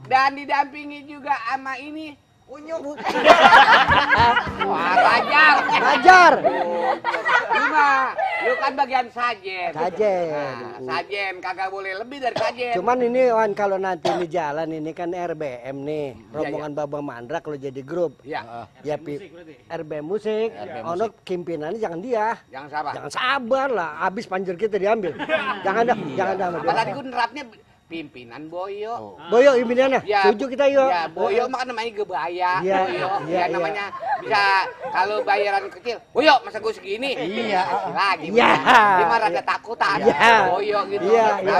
Dan didampingi juga sama ini Unyuk. wah, Rajar. Lu kan bagian sajen. Sajen. Sajen kagak boleh lebih dari sajen. Cuman ini Wan, kalau nanti di jalan ini kan RBM nih, rombongan Babang Mandra kalau jadi grup. Ya. Ya RBM musik. Ono pimpinannya jangan dia. Jangan sabar. Jangan sabar lah, habis panjer kita diambil. jangan dah. Apalagi gue nerapnya pimpinan Boyo. Boyo pimpinannya. Setuju kita yuk. Ya, Boyo mah kan namanya gebaya. Iya, Boyo. iya, Ya namanya bisa kalau bayaran kecil. Boyo, masa gue segini? Iya. Lagi. Iya. Dia mah rada takutan. Iya. Boyo gitu. Iya, iya.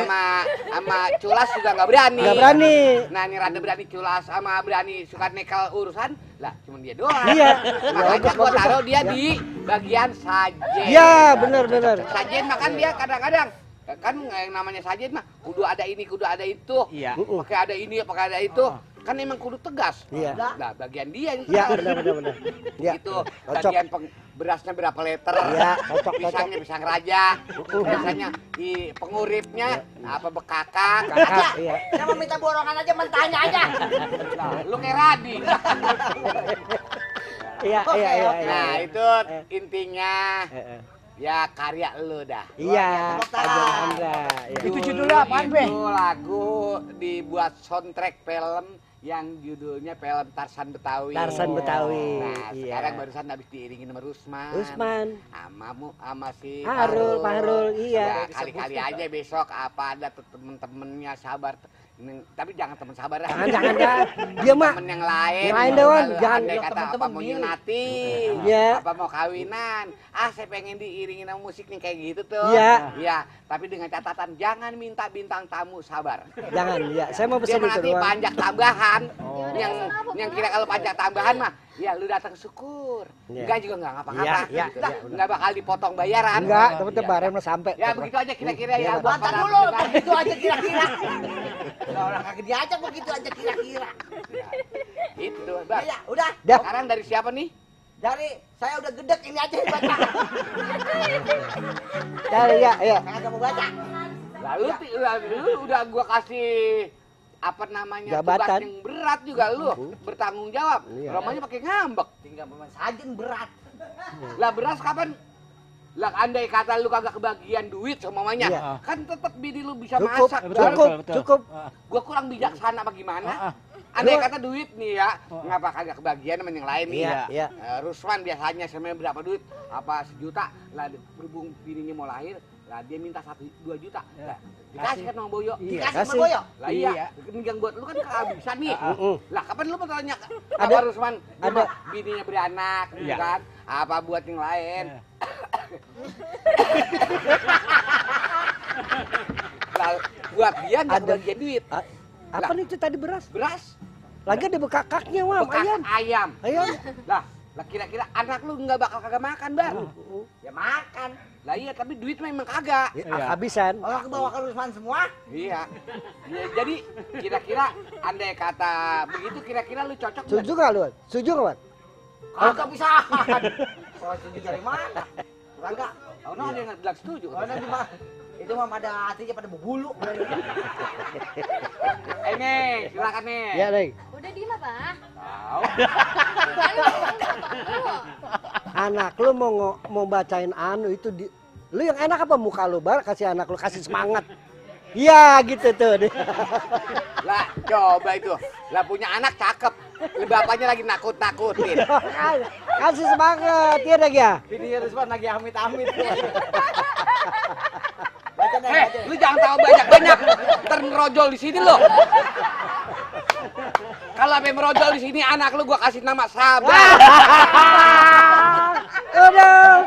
Sama Culas juga nggak berani. Nggak berani. Nah, ini rada berani Culas sama berani suka nekel urusan. Lah, cuma dia doang. Iya. Makanya gua taruh dia di bagian sajen. Iya, benar. Sajen makan dia kadang-kadang kan yang namanya sajen mah kudu ada ini, kudu ada itu. Iya. Pakai ada ini, pakai ada itu. Kan emang kudu tegas. Iya. Nah, bagian dia ini. Iya, benar. Iya. Itu Cocok. bagian berasnya berapa liter. Iya, cocok. Pisangnya pisang raja. Biasanya di penguripnya apa bekakak. Kakak, iya. Saya mau minta borongan aja, mentahnya aja. Nah, lu kayak Radi. Iya. Nah, itu intinya. Ya karya lu dah. Iya, Babang Mandra. Iya. Itu judulnya apaan, Be? Itu lagu dibuat soundtrack film yang judulnya film Tarsan Betawi. Tarsan Betawi. Nah, Iya. sekarang barusan habis diiringin sama Rusman. Sama si Pak Harul, iya. Ya, kali-kali aja besok apa ada tuh temen-temennya Sabar. Tapi jangan temen Sabar dah. Jangan dah. Dia mah Temen yang lain. Yang lain Dewan, Kalau jangan. andai kata apa mau nyunati, Iya. apa mau kawinan. Saya pengen diiringin sama musik nih kayak gitu tuh. Iya. Iya, tapi dengan catatan jangan minta bintang tamu Sabar. Jangan, ya. Saya mau Dia pesan itu nanti doang. pajak tambahan. Yang kira kalau pajak tambahan mah, ya lu datang syukur. Iya. Enggak juga enggak ngapa-ngapa. Iya, Gitu. iya, Enggak bakal dipotong bayaran. Enggak, Iya. temen bareng mah sampai. Ya begitu aja kira-kira Iya, ya. buat Bantar para dulu, pendengar. begitu aja kira-kira. Kalau orang kagak diajak begitu aja kira-kira. Itu, Bang. Ya, udah. Dah. Sekarang dari siapa nih? Dari saya udah gedek ini aja yang baca. Ya. Saya kagak mau baca. Lalu lu udah gua kasih apa namanya Jabatan. tugas yang berat juga lu bertanggung jawab. Iya. Romanya pakai ngambek. Tinggal pemain sajen berat. Lah beras kapan Lah andai kata lu kagak kebagian duit semuanya, Iya. kan tetap bini lu bisa Cukup, masak. Betul, cukup, betul. cukup. Gua kurang bijaksana apa gimana? Andai kata duit nih ya, ngapa kagak kebagian sama yang lain nih? Iya, iya. Rusman biasanya sebenarnya berapa duit? Apa 1 juta? Lah berhubung bininya mau lahir, lah dia minta 1-2 juta. Lah, dikasih kan sama Boyo. Iya, Dikasih kasih. sama Boyo. Lah iya, yang buat lu kan kehabisan nih. Lah kapan lu mau tanya Ada- apa Rusman? ada. Bininya beranak, gitu Iya. kan? Apa buat yang lain? Lah buat dia nggak Ada. kebagian duit. Apa nih itu tadi beras? Beras, Lagi ada bekakaknya, Mam, bekas ayam. ayam. Ayam. Lah kira-kira anak lu nggak bakal kagak makan, Bar? Ya makan. Lah iya, tapi duit memang kagak. Habisan. Orang kebawa ke Rusman semua. Iya. Ya, jadi kira-kira andai kata begitu kira-kira lu cocok nggak? Setuju nggak lu? Setuju nggak, Wan? Kagak bisa. Kalau setuju dari mana? Kagak. Oh, no, ada yang bilang setuju. Oh, nanti mah itu mah pada hatinya pada berbulu. Nih, silakan nih. Ya, Neng. Udah diem apa? Tahu. Anak lu mau bacain anu itu lu yang enak apa muka lu, Bar? Kasih anak lu kasih semangat. Iya, gitu tuh. Lah, coba itu. Lah punya anak cakep. Bapaknya lagi nakut-nakutin. Kasih semangat, ya, Neng ya. Bini Rusman lagi amit-amit. Baca Neng, baca. Lu jangan tahu banyak-banyak. Ntar merojol di sini lo. Kalau sampai merojol di sini anak lu gua kasih nama Sabar. Aduh.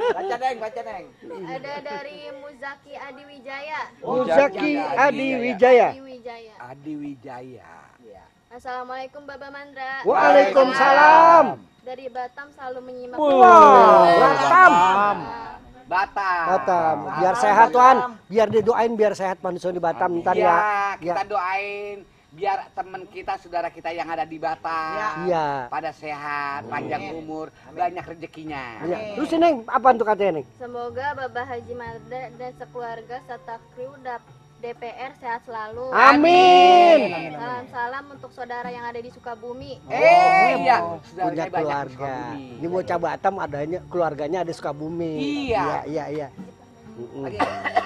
Baca Neng, baca Neng. Ada dari Muzaki Adi Wijaya. Muzaki Adi Wijaya. Adi Wijaya. Adi Wijaya. Assalamualaikum Baba Mandra. Waalaikumsalam. Dari Batam selalu menyimak. Batam. Batam. Biar sehat, Tuan. Biar didoain biar sehat manusia di Batam ntar Iya, ya. kita doain biar teman kita, saudara kita yang ada di Batam Iya. pada sehat, panjang umur, banyak rezekinya. Iya. Terus Neng, apa untuk katanya, Neng? Semoga Baba Haji Mandra dan sekeluarga serta kru DPR sehat selalu. Amin. Salam-salam untuk saudara yang ada di Sukabumi. Iya, Punya saudaranya banyak di keluarga. Sukabumi. Ini bocah Batam adanya keluarganya ada Sukabumi. Iya. Iya.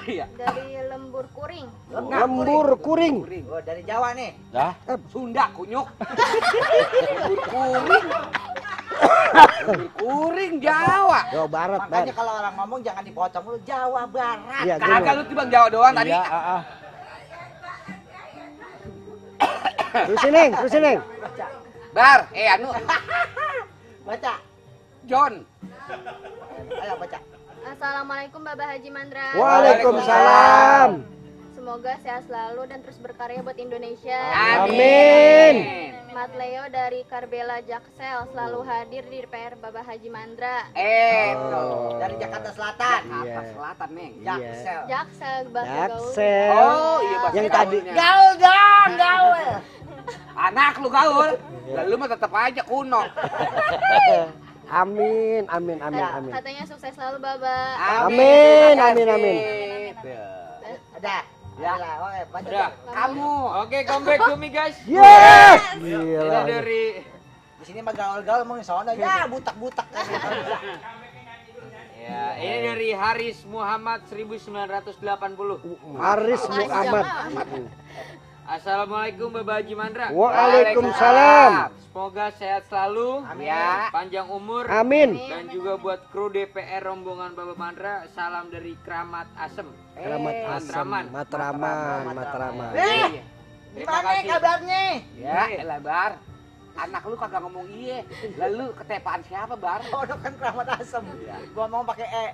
Iya. Dari Lembur Kuring. Lembur kuring. Oh, dari Jawa nih. Sunda kunyuk. Lembur kuring. Lembur kuring Jawa. Jawa Barat, Makanya Bar. kalau orang ngomong jangan dipotong lu Jawa Barat. Iya, Kagak lu tiba Jawa doang tadi. Iya, Terus Neng, terus Neng. Bar, anu Baca. John. Ayo baca. Assalamualaikum Baba Haji Mandra. Waalaikumsalam. Semoga sehat selalu dan terus berkarya buat Indonesia. Amin. Mat Leo dari Karbela Jaksel selalu hadir di DPR Baba Haji Mandra. Tuh. Dari Jakarta Selatan. Jakarta Selatan, Neng. Jaksel. Jaksel bahasa gaul. Jaksel. Oh, iya bahasa Yang tadi. gaulnya. Gaul dong, gaul. Anak lu gaul. Lalu mah tetap aja kuno. Amin. Katanya sukses selalu Baba. Amin, terima amin, kasih. amin. Ada. Ya. Ada. Oke, baca. Udah. Kamu. Oke, comeback to me guys. Yes. Ini Gila. dari Di sini mah gaul-gaul mau sono ya butak-butak kan. ya, ini dari Haris Muhammad 1980. Haris Muhammad. Assalamualaikum Baba Haji Mandra. Waalaikumsalam. Semoga sehat selalu. Ya. Panjang umur. Amin. Dan juga buat kru DPR rombongan Baba Mandra, salam dari Kramat Asem. Keramat Asam, Matraman. Iya. Terima Gimana kasih. kabarnya? Ya, elah Bar. Anak lu kagak ngomong iye. Lalu ketepaan siapa, Bar? Oh, kan keramat asem. Gua mau pakai E.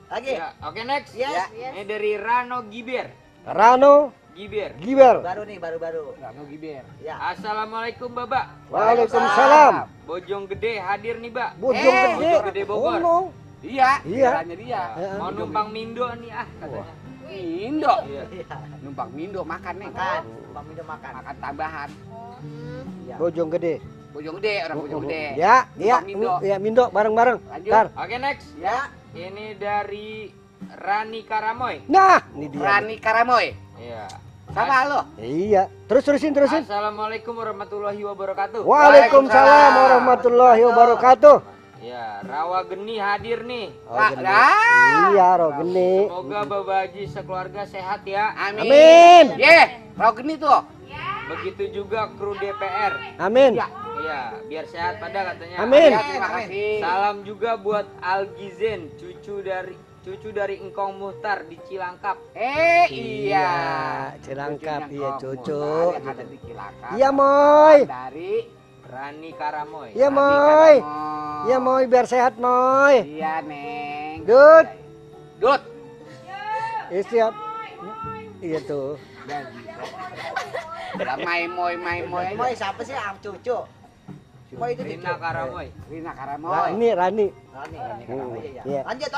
Lagi. Ya, oke next. Yes. Ini dari Rano Giber. Rano Giber. Giber. Baru nih, baru-baru. Rano Giber. Ya. Assalamualaikum Baba. Waalaikumsalam. Bojong Gede hadir nih, Mbak. Bojong gede. Bojong Gede Bogor. Oh, no. Iya, Iya. caranya dia. Mau numpang Mindo nih katanya. Mindo. Iya. Numpang Mindo makan, Neng. Makan. Bang Mindo makan. Makan tambahan. Bojong gede. Bojong Gede, orang Bojong Gede. Ya, iya. Numpang Mindo. Ya, Mindo bareng-bareng. Lanjut. Ntar. Oke next. Ya. Ini dari Rani Karamoy. Nah, ini dia. Rani Karamoy. Iya. Sama lo. Iya. Terusin. Assalamualaikum warahmatullahi wabarakatuh. Waalaikumsalam warahmatullahi wabarakatuh. Ya, Rawa Geni hadir nih. Iya, Rogeni. Semoga Bapak Haji sekeluarga sehat ya. Amin. Rogeni tuh. Begitu juga kru DPR. Amin. Iya, biar sehat pada katanya. Amin. Ya, terima kasih. Salam juga buat Algizen, cucu dari Engkong Muhtar di Cilangkap. Iya, Cilangkap, iya cucu. Yang ada di Cilangkap. Iya, Moy. Dari Rani Karamoy. Iya, Moy. Iya, Moy, biar sehat, Moy. Iya, Neng. Dut. Dut. Iya, siap. Iya tuh. Moy. Moy siapa sih? Cucu. Moy itu Rina Karamoy. Rina Karamoy. Nah, ini Rani. Rani ya. Iya. Lanjut.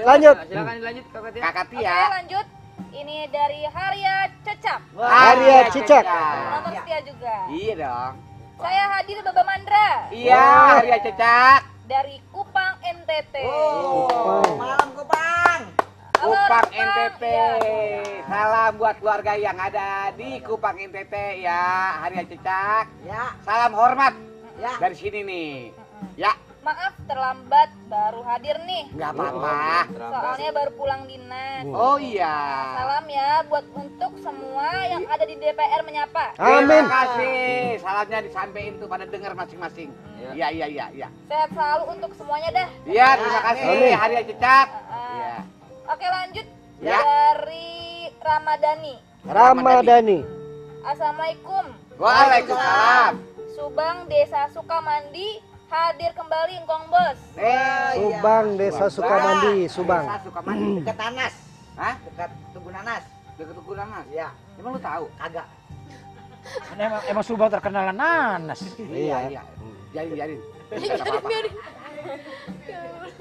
Lanjut. Silakan dilanjut Kakak Tia. Kakak Oke, Tia. lanjut. Ini dari Harya Cecap. Arya Cicak. Nonton setia juga. Iya dong. Saya hadir Baba Mandra Iya, Arya Cecak. dari Kupang NTT. Malam Kupang. Halo, Kupang Kupang. NTT. Iya. Salam buat keluarga yang ada di Kupang NTT ya, Arya Cecak. Ya. Salam hormat Ya. dari sini nih. Ya, Maaf terlambat, baru hadir nih. nggak apa-apa. Soalnya baru pulang dinas. Oh iya. Salam ya buat untuk semua yang ada di DPR menyapa. Amin. Terima kasih. Salamnya disampaikan tuh pada dengar masing-masing. Iya. Sehat selalu untuk semuanya dah. Iya, terima kasih Amin. Arya Cecak. Ah. Iya. Oke, lanjut Ya. dari Ramadhani. Ramadhani. Assalamualaikum. Waalaikumsalam. Subang Desa Sukamandi hadir kembali Engkong Bos. Subang, Desa Sukamandi, Subang. Desa Sukamandi. Dekat Nanas. Hah? Dekat Tugu Nanas. Dekat Tugu Nanas. Ya. Emang lu tahu? Kagak. Emang Subang terkenal nanas. Iya. Jadi.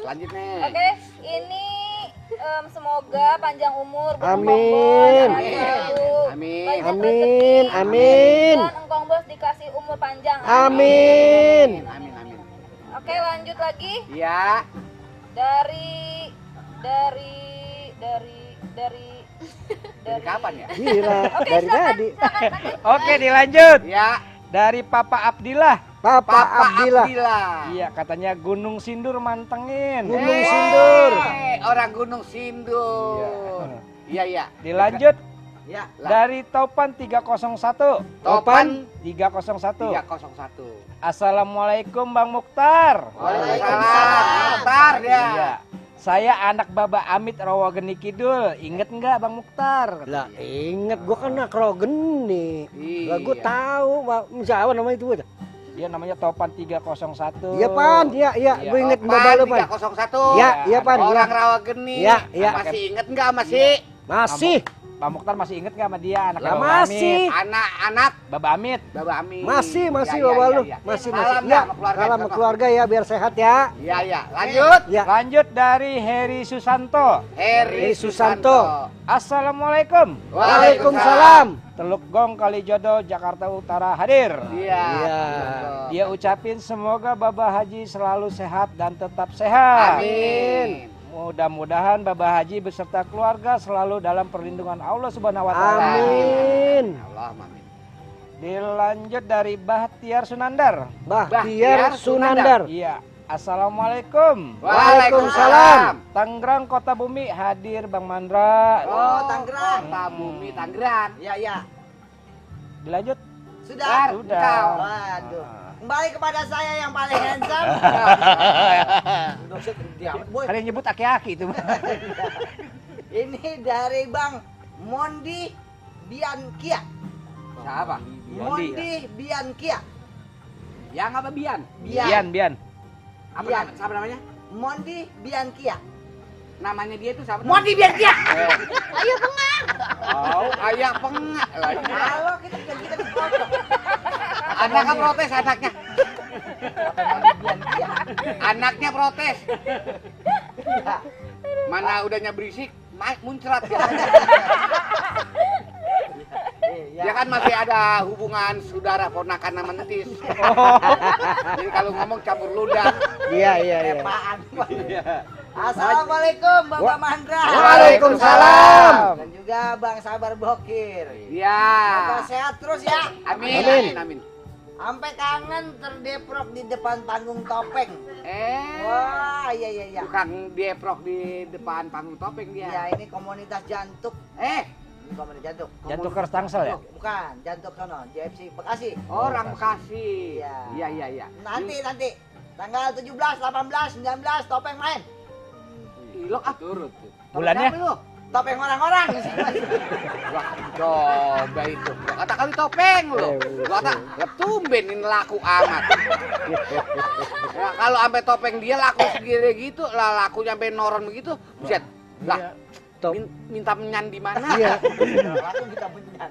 Lanjut nih. Oke, ini semoga panjang umur buat Amin. Engkong Bos. Sehat selalu. Amin. Banyak Amin. rezeki. Amin. Dan Engkong Bos dikasih umur panjang. Amin. Amin. Oke, lanjut lagi Iya. Dari kapan ya? Gila, Oke, dari silakan, tadi. silakan, lanjut. Oke, dilanjut. Ya. Dari Papa Abdillah. Papa Abdillah. Iya, katanya Gunung Sindur mantengin. Gunung Sindur. Orang Gunung Sindur. Iya. Dilanjut Ya. dari Topan 301. Topan 301. 301. Assalamualaikum Bang Mukhtar. Waalaikumsalam. Mukhtar ya. Iya. Saya anak Baba Amit Rawageni Kidul. Ingat nggak Bang Mukhtar? Lah, inget gua kan anak Rogeni. Lah gua Iya. tahu, siapa namanya itu? Dia namanya Topan 301. Iya, Pan. Iya, gua inget Mbak Balu, Pan. 301. Iya, Pan. Orang Rawageni. Iya. Masih inget nggak masih? Masih. Bang Mukhtar masih inget nggak sama dia anak Lah, Baba masih. Amit? Anak-anak Baba Amit. Baba Amin. Masih Iya, Bapak lu. iya. Masih. Salam Ya, sama keluarga. salam sama keluarga ya biar sehat ya. Iya. Lanjut. Ya. Lanjut dari Heri Susanto. Heri Susanto. Assalamualaikum. Waalaikumsalam. Teluk Gong Kalijodo Jakarta Utara hadir. Iya. Dia ucapin semoga Baba Haji selalu sehat dan tetap sehat. Amin. Mudah-mudahan Baba Haji beserta keluarga selalu dalam perlindungan Allah Subhanahu wa taala. Amin. Allahumma amin. Dilanjut dari Bahtiar Sunandar. Bahtiar Sunandar. Iya. Assalamualaikum. Waalaikumsalam. Tangerang Kota Bumi hadir Bang Mandra. Oh, Tangerang. Kota Bumi Tangerang. Ya. Dilanjut. Sudah. Sudah. Waduh. Kembali kepada saya yang paling handsome. Ada yang nyebut aki-aki itu. Ini dari Bang Mondi Biankia. Siapa? Mondi Biankia. Yang apa Bian? Bian. Siapa namanya? Mondi Biankia. Namanya dia itu siapa? Mondi Biankia. Ayo pengang. Oh, ayah pengak lagi. Halo, kita dipotong. Anaknya protes anaknya. Mondi Biankia. Anaknya protes. Mana udahnya berisik, muncrat ya. Dia kan masih ada hubungan saudara ponakan sama entis. Jadi kalau ngomong campur ludah. Iya. Apaan? Assalamualaikum Bapak Mandra. Waalaikumsalam. Dan juga Bang Sabar Bokir. Iya. Semoga sehat terus ya. Amin. Sampai kangen terdeprok di depan panggung topeng. Wah, iya. Bukan deprok di depan panggung topeng dia. Ya, ini komunitas jantuk. Ini komunitas jantuk. Jantung Kers Tangsel ya? Bukan, jantuk sono, JFC Bekasi. Orang Bekasi. Iya. Iya. Nanti. Tanggal 17, 18, 19 topeng main. Ilok ah turut. Bulannya? Topeng orang-orang. Wah, coba itu. Gua kata kali topeng lu. Gua kata, ya tumben ini laku amat. Ya, kalau sampai topeng dia laku segini gitu, lah laku sampai noron begitu, buset. Lah, minta menyan di mana? Iya. Laku kita menyan.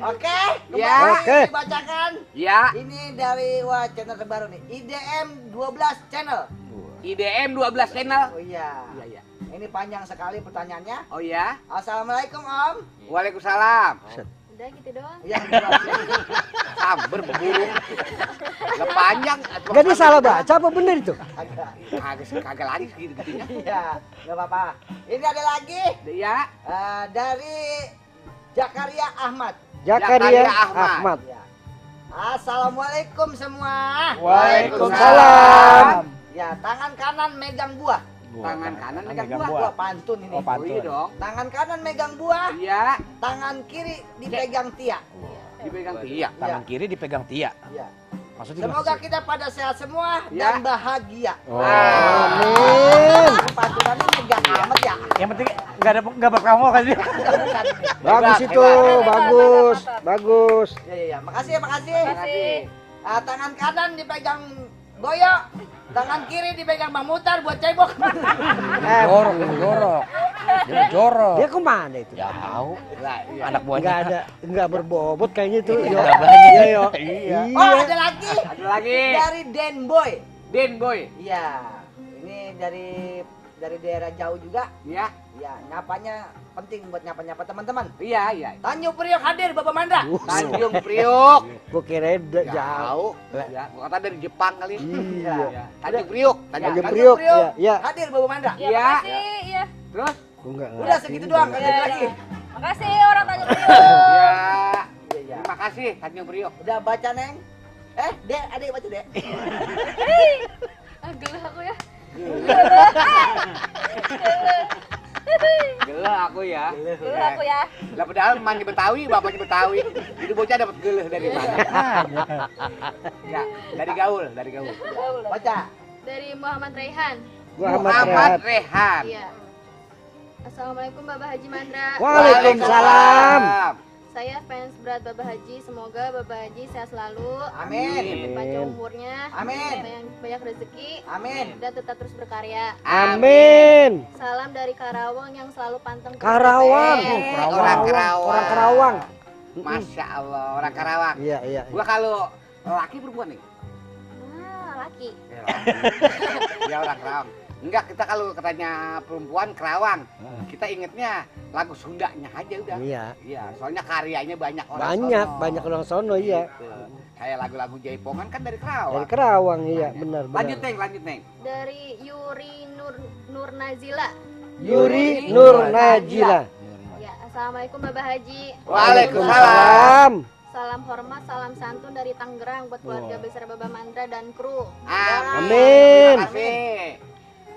Oke, Ya. Oke. dibacakan. Ya, Ini dari channel terbaru nih, IDM 12 channel. IDM 12 channel. Oh iya. Iya. Ini panjang sekali pertanyaannya. Oh ya. Assalamualaikum Om. Waalaikumsalam. Udah gitu doang. Ya, Sabar berburu. Gak panjang. Jadi salah baca apa bener itu? Kagak lari segitu-gitunya. Iya, nggak apa-apa. Ini ada lagi Ya. dari Jakaria Ahmad. Jakaria Ahmad. Ahmad. Ya. Assalamualaikum semua. Waalaikumsalam. Ya, tangan kanan megang buah. Tangan kanan megang Megang buah. buah. Buah pantun ini. Oh, pantun. Iya dong. Tangan kanan megang buah, Iya. tangan kiri dipegang Tia. Dipegang iya. Tangan kiri dipegang Tia. Ya. Maksudnya Semoga kita pada sehat semua Ya. dan bahagia. Amin. Pantunannya megang amat ya. Yang penting nggak berkamu kan dia. Bukan. Bagus Hebat, itu, hebat. bagus, bagus. Ya. Makasih. Makasih. Tangan kanan dipegang Boyo, tangan kiri dipegang Bang Mutar buat cebok. Jorok. Dia kemana itu? Jauh. Lah, iya. Anak buahnya. Nggak ada, nggak berbobot kayaknya itu. Yo. Nggak banyak. Iya, yo. Iya. Oh, ada lagi. Ada lagi. Dari Den Boy. Den Boy. Iya. Ini dari daerah jauh juga. Ya. Ya, nyapanya penting buat nyapa-nyapa teman-teman. Iya. Tanjung Priok hadir Bapak Mandra. Tanjung Priok. Gua kira jauh. Jauh. Ya, gua kata dari Jepang kali. Iya. Ya. Tanjung Priok. Tanjung Priok. Iya. Hadir Bapak Mandra. Ya, Iya. makasih. Iya. Terus? Gua nggak Udah ngerti. segitu doang, Nggak ada lagi. Makasih orang Tanjung Priok. Ya. Iya. Terima kasih Tanjung Priok. Udah baca, Neng? Dek, adik baca, Dek. Gelah aku ya. Gelah aku ya. Dulu aku ya. Lah padahal mandi Betawi, bapaknya Betawi. Itu bocah dapat geleh dari mana? Ya, dari gaul. Baca. Dari Muhammad Raihan. Gua amat Muhammad rehat. Rehan. Iya. Assalamualaikum Bapak Haji Mandra. Waalaikumsalam. Saya fans berat Bapak Haji. Semoga Bapak Haji sehat selalu. Amin. Panjang umurnya. Amin. Banyak rezeki. Amin. Dan tetap terus berkarya. Amin. Salam dari Karawang yang selalu panteng. terus Karawang. BTS. Orang Karawang. Orang Karawang. Masya Allah, orang Karawang. Iya. Gua kalau laki perempuan nih. Laki. Ya orang Karawang. Enggak, kita kalau katanya perempuan Kerawang, kita ingetnya lagu Sundanya aja udah. Iya. Soalnya karyanya banyak orang sono. Banyak orang sono, iya. Gitu. Kayak lagu-lagu Jaipongan kan dari Kerawang. Dari Kerawang, iya, benar. Lanjut, Neng. Dari Yuri Nur Nazila. Yuri Nur Najila. Ya, Assalamualaikum Bapak Haji. Waalaikumsalam. Salam hormat, salam santun dari Tangerang buat keluarga besar Bapak Mandra dan kru. Amin. Terima kasih.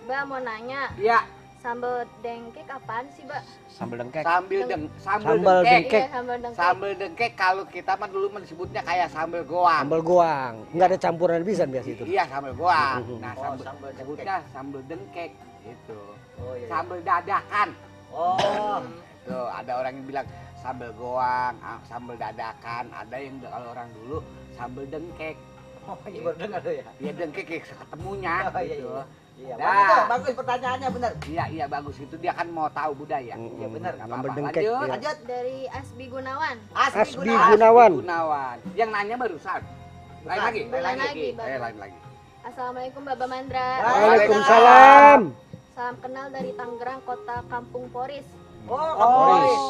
Mbak mau nanya, Ya, sambal dengkek apaan sih, Mbak? Sambal dengkek. Sambal dengkek. Iya, sambal dengkek. Sambal dengkek kalau kita mah dulu disebutnya kayak sambal goang. Sambal goang. Enggak ada campuran bisa biasa itu. Iya, sambal goang. Nah, sambal sambal dengkek. disebutnya sambal dengkek gitu. Oh, iya. Sambal dadakan. Oh. Tuh, ada orang yang bilang sambal goang, sambal dadakan, ada yang kalau orang dulu sambal dengkek. Oh, iya baru dengar tuh ya. Ya dengkek kayak ketemunya Oh, iya, gitu. Iya, Dah. bagus pertanyaannya benar. Iya bagus itu dia kan mau tahu budaya. Iya benar. Nggak Sambal apa-apa. dengkek, Lanjut. iya. Lanjut. Dari Asbi Gunawan. Asbi Asbi Gunawan. Gunawan. Yang nanya barusan. Lain lagi. Lain lagi, Bang. Lain lagi. Assalamualaikum Bapak Mandra. Waalaikumsalam. Salam kenal dari Tangerang, kota Kampung Poris. Oh, Poris.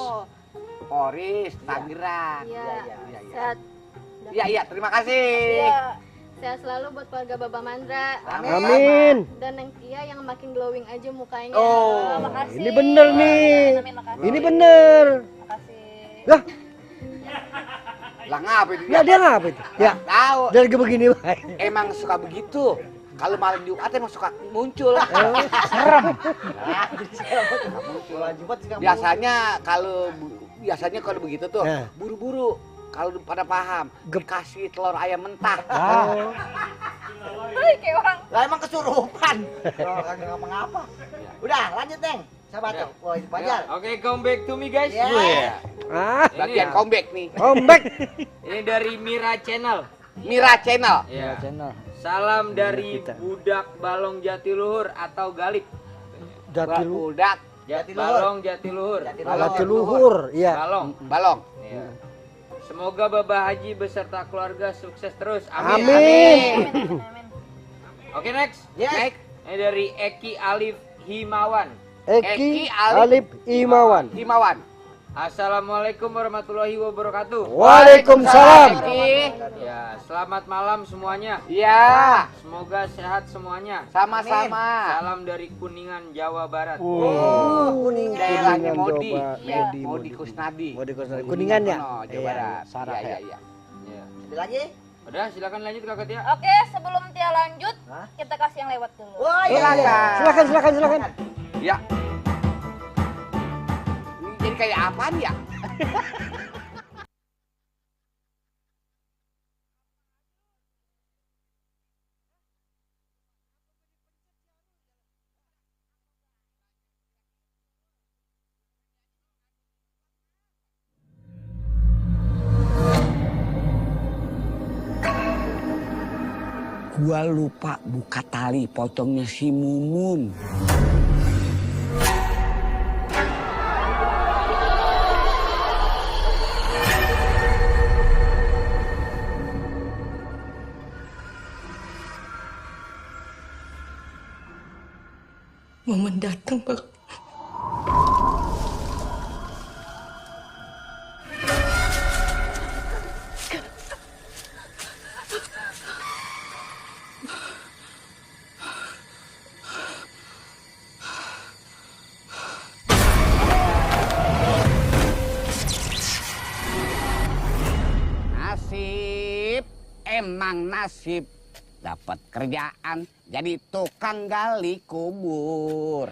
Poris, Tangerang. Iya. Iya. Sehat. Iya, terima kasih. Iya. Sehat selalu buat keluarga Bapak Mandra. Amin. Dan Neng Tia yang makin glowing aja mukanya. Oh, Makasih. Ini bener nih. Amin, makasih. Ini bener. Makasih. Lah, Lah ngapa itu? Ya dia ngapa itu? Ya. Tahu. Dia lagi begini baik. Emang suka begitu. Kalau malam Jumat emang suka muncul. Serem. Biasanya kalau begitu tuh Ya. buru-buru. Kalau pada paham, kasih telur ayam mentah. Kayak orang. Lah emang kesurupan. Kagak ngapa-ngapa. Udah, lanjut, Neng. Sahabat tuh. Wah, itu Fajar. Oke, come back to me guys. Yeah. Ah, Bagian comeback nih. comeback. Ini dari Mira Channel. Mira Channel. Ya. Channel. Salam dari Kita. budak Balong Jatiluhur atau Galip. Jatiluhur. Budak Balong Jatiluhur. Jatiluhur, iya. Balong. balong. Ya. Semoga Bapak Haji beserta keluarga sukses terus. Amin. Amin. Oke, next. Yes. Ini dari Eki Alif Himawan. Eki Alif Imawan. Himawan. Assalamualaikum warahmatullahi wabarakatuh. Waalaikumsalam. Ya, selamat malam semuanya. Iya. Semoga sehat semuanya. Sama-sama. Salam dari Kuningan, Jawa Barat. Kuningan. Daerahnya Modi. Modi. Modi Kusnadi. Modi Kusnadi. Kuningan ya? Jawa Iya, Barat. Sarah Iya, ya. iya. Ya. Ada lagi? Udah, silakan lanjut Kakak Tia. Oke, sebelum Tia lanjut, kita kasih yang lewat dulu. Wah, iya. Silakan. Ya. Ini jadi kayak apaan ya? Gua lupa buka tali pocongnya si Mumun. Momen datang, Bang. Nasib, emang nasib. Dapat kerjaan jadi tukang gali kubur.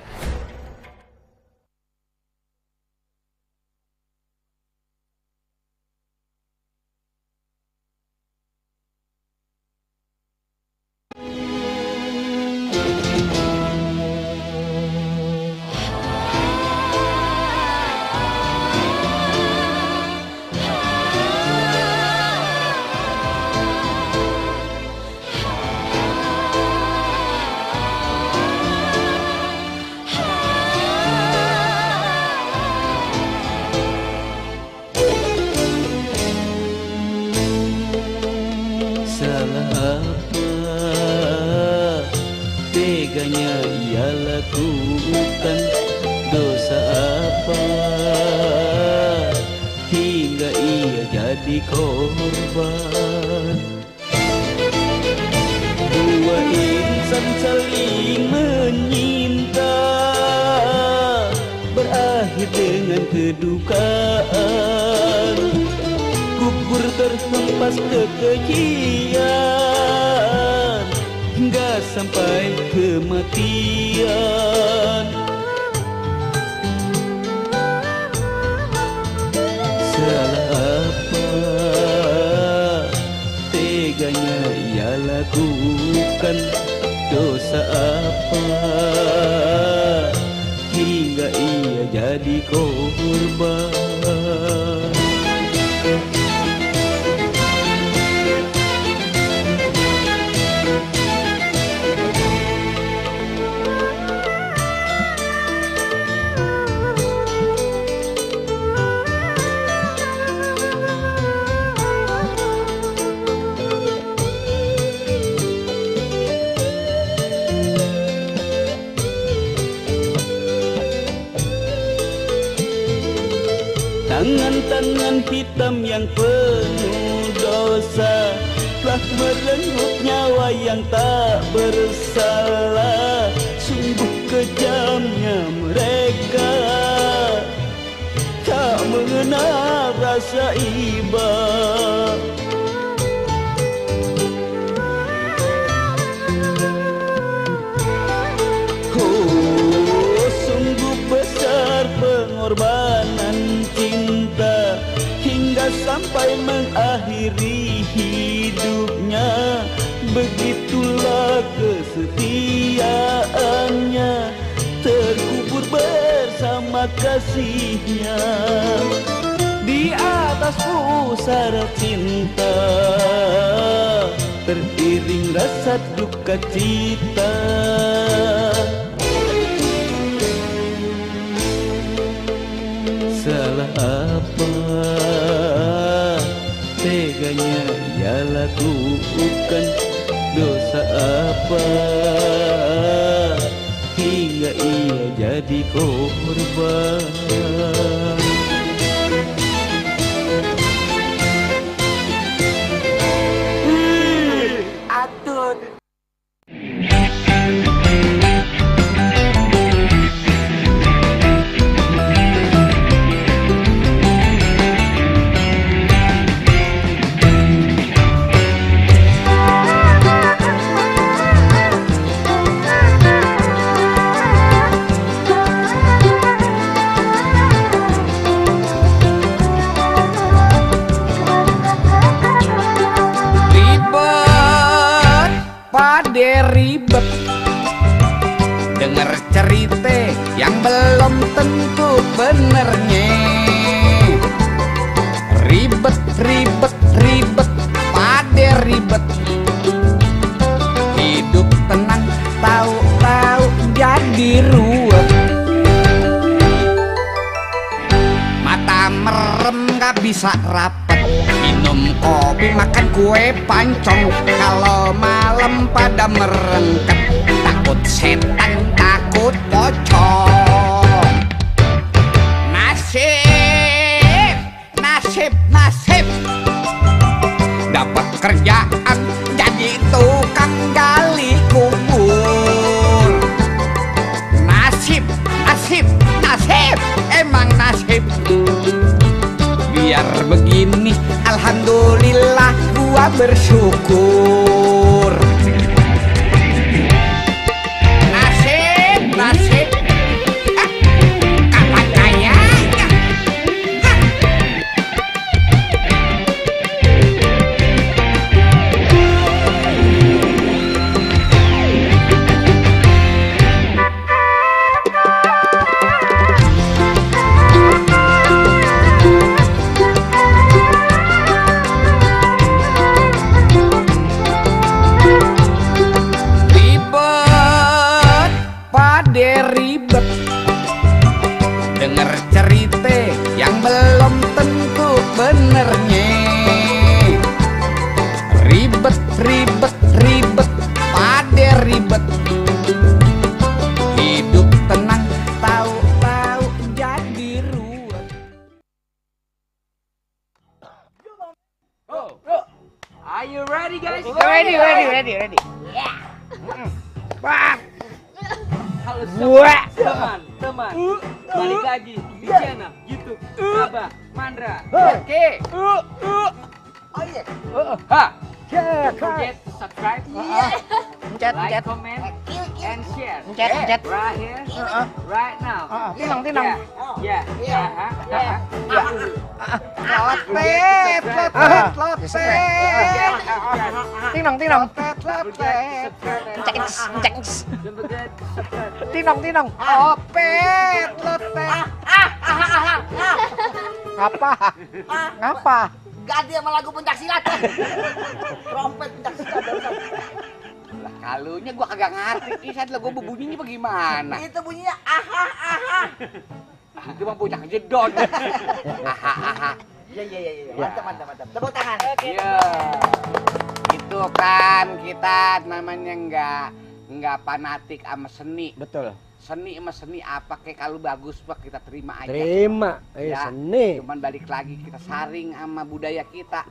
Salah apa teganya ia lakukan, dosa apa hingga ia jadi korban. Dua insan saling menyinta berakhir dengan kedukaan. Gugur terhempas kekejian hingga sampai kematian. Salah apa teganya ia lakukan, dosa apa hingga ia jadi korban. Tangan-tangan hitam yang penuh dosa telah merenggut nyawa yang tak bersalah. Sungguh kejamnya mereka, tak mengenal rasa iba. pengorbanan cinta hingga sampai mengakhiri hidupnya. Begitulah kesetiaannya, terkubur bersama kasihnya di atas pusara cinta, teriring rasa duka cita. Salah apa teganya ia lakukan, dosa apa hingga ia jadi korban. Atut. Ribet denger cerita yang belum tentu benernya. Ribet, ribet, ribet, pade ribet. Hidup tenang, tahu-tahu jadi ruwet. Mata merem gak bisa rapet, minum kopi makan kue pancong. Kalau malam pada merengket, takut setan, takut pocong. Nasib, nasib, nasib, dapat kerjaan jadi tukang gali kubur. Nasib, nasib, nasib, emang nasib. Biar begini, alhamdulillah gua bersyukur. Nasib, nasib, kapan kayanya? Ribet denger cerita yang belum tentu benernya. Ribet, ribet, ribet, pade ribet. Hidup tenang, tahu-tahu jadi ruwet. Are you ready guys? Ready. Yeah. Bang. Halo Wah. teman, balik lagi di channel YouTube Abah Mandra. Oke. Oh iya. Ha. Don't forget to subscribe, Pencet, like, pencet. comment, and share. Pencet. Right here, right now. Tinang. Yeah. Lotet. Tinang. Tinang. Opet, lotet. Ngapa? Ganti sama lagu pencaksilat. Trompet pencaksilat. Lah kalunya gua kagak ngerti. Ini saat lagu bunyinya bagaimana? Itu bunyinya aha. Itu mah bocah jedon. Aha. Iya. Mantap. Tepuk tangan. Iya. Itu kan kita namanya nggak fanatik sama seni. Betul. Seni sama seni apa kayak kalau bagus pak kita terima aja. Ya, seni. Cuman balik lagi kita saring sama budaya kita.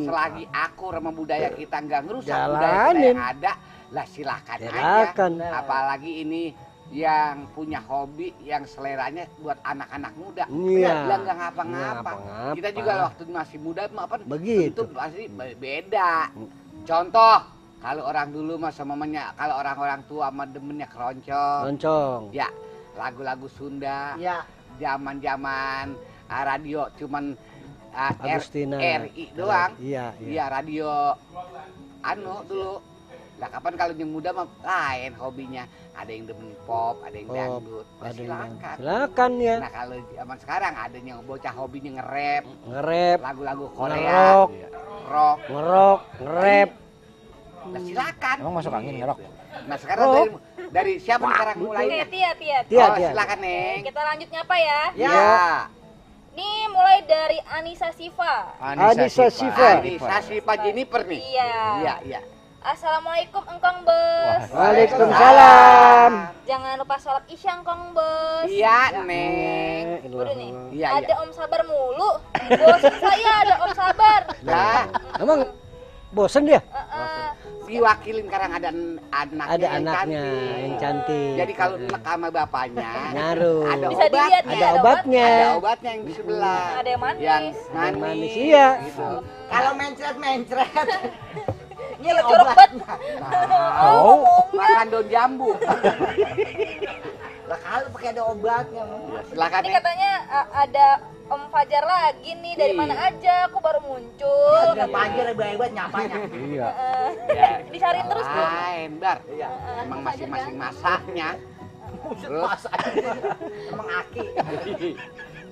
Selagi akur sama budaya kita nggak ngerusak budaya kita yang ada, lah silakan aja. Apalagi ini yang punya hobi yang seleranya buat anak-anak muda. Iya. Lah nggak ngapa-ngapa. Kita juga waktu masih muda apa begitu pasti beda. Contoh kalau orang dulu mah mamanya kalau orang-orang tua mah demennya keroncong. Keroncong. Ya, lagu-lagu Sunda. Ya. zaman-zaman radio cuman Agustina. RI doang. Iya. Iya, radio dulu. Lah kapan kalau yang muda mah lain hobinya. Ada yang demen pop, ada yang dangdut. Nah, Silakan ya. Nah, kalau zaman sekarang ada yang bocah hobinya nge-rap, lagu-lagu Korea, ngerok, rock, nge-rap. Nah, silakan. Emang masuk angin ngerok? Nah, sekarang dari siapa sekarang mulainya? Tia. Silakan, Neng. Kita lanjut nyapa ya. Ya. Nih mulai dari Anissa Siva. Anissa Siva Jennifer nih. Iya. Assalamualaikum Engkong Bos. Waalaikumsalam. Jangan lupa sholat isya Engkong Bos. Iya, Neng. Udah nih. Iya. Ada Om Sabar mulu. Bosan saya ada Om Sabar. Lah, Emang bosen dia? diwakilin karang ada anaknya yang cantik. Jadi kalau nek sama bapaknya ngaruh. Ada bisa dilihat nih, ada obatnya. Ada obatnya yang di sebelah. Ada yang manis. Yang manis iya. Gitu. Kalau mencret. Ini curug banget. Makan daun jambu. Lah kalau pakai ada obatnya. Silakan. Ini katanya ada Om Fajar lagi nih, dari mana aja, aku baru muncul. Ada Fajar hebat nyapanya. Iya. Dicariin terus tuh. Lain, Bar. Emang masing-masing masaknya. Terus emang aki.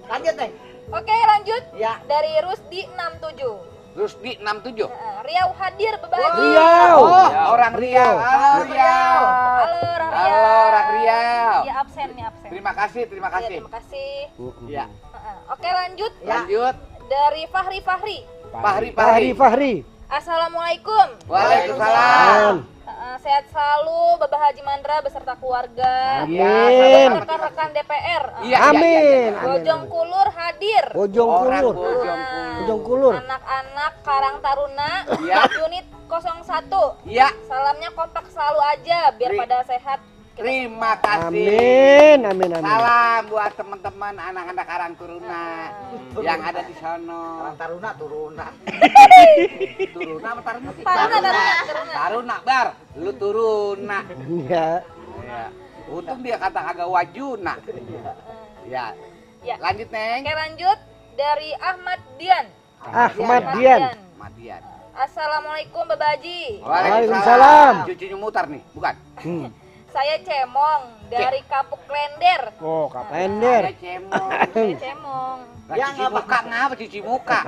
Lanjut, Neng. Oke, lanjut. Ya. Dari Rusdi 67. Rusdi 67. Riau hadir berbagi. Riau. Oh, orang Riau. Halo Riau. Halo orang Riau. Halo orang Riau. Ya absen nih absen. Terima kasih. Ya, terima kasih. Ya. Oke, lanjut. Lanjut. Dari Fahri. Fahri. Assalamualaikum. Waalaikumsalam. Sehat selalu Bapak Haji Mandra beserta keluarga. Amin. Rekan-rekan DPR. Amin. Bojong Kulur hadir. Bojong Kulur. Anak-anak Karang Taruna unit 01. Iya. Salamnya kompak selalu aja biar pada sehat. Terima kasih. Amin. Salam buat teman-teman anak-anak Karang Taruna yang ada di sono. Karang Taruna. Turuna apa Taruna sih? Taruna. Bar. Lu Turuna. Iya. Ya. Untung dia kata kagak wajuna. Ya. Lanjut, Neng. Oke, lanjut dari Ahmad Dian. Madian. Assalamualaikum Bapak Haji. Waalaikumsalam. Cucunya mutar nih, bukan? Saya Cemong dari Kapuk Klender. Oh, kapal. Lender. Cemong. Cemong. Cuci muka ngapa cuci muka?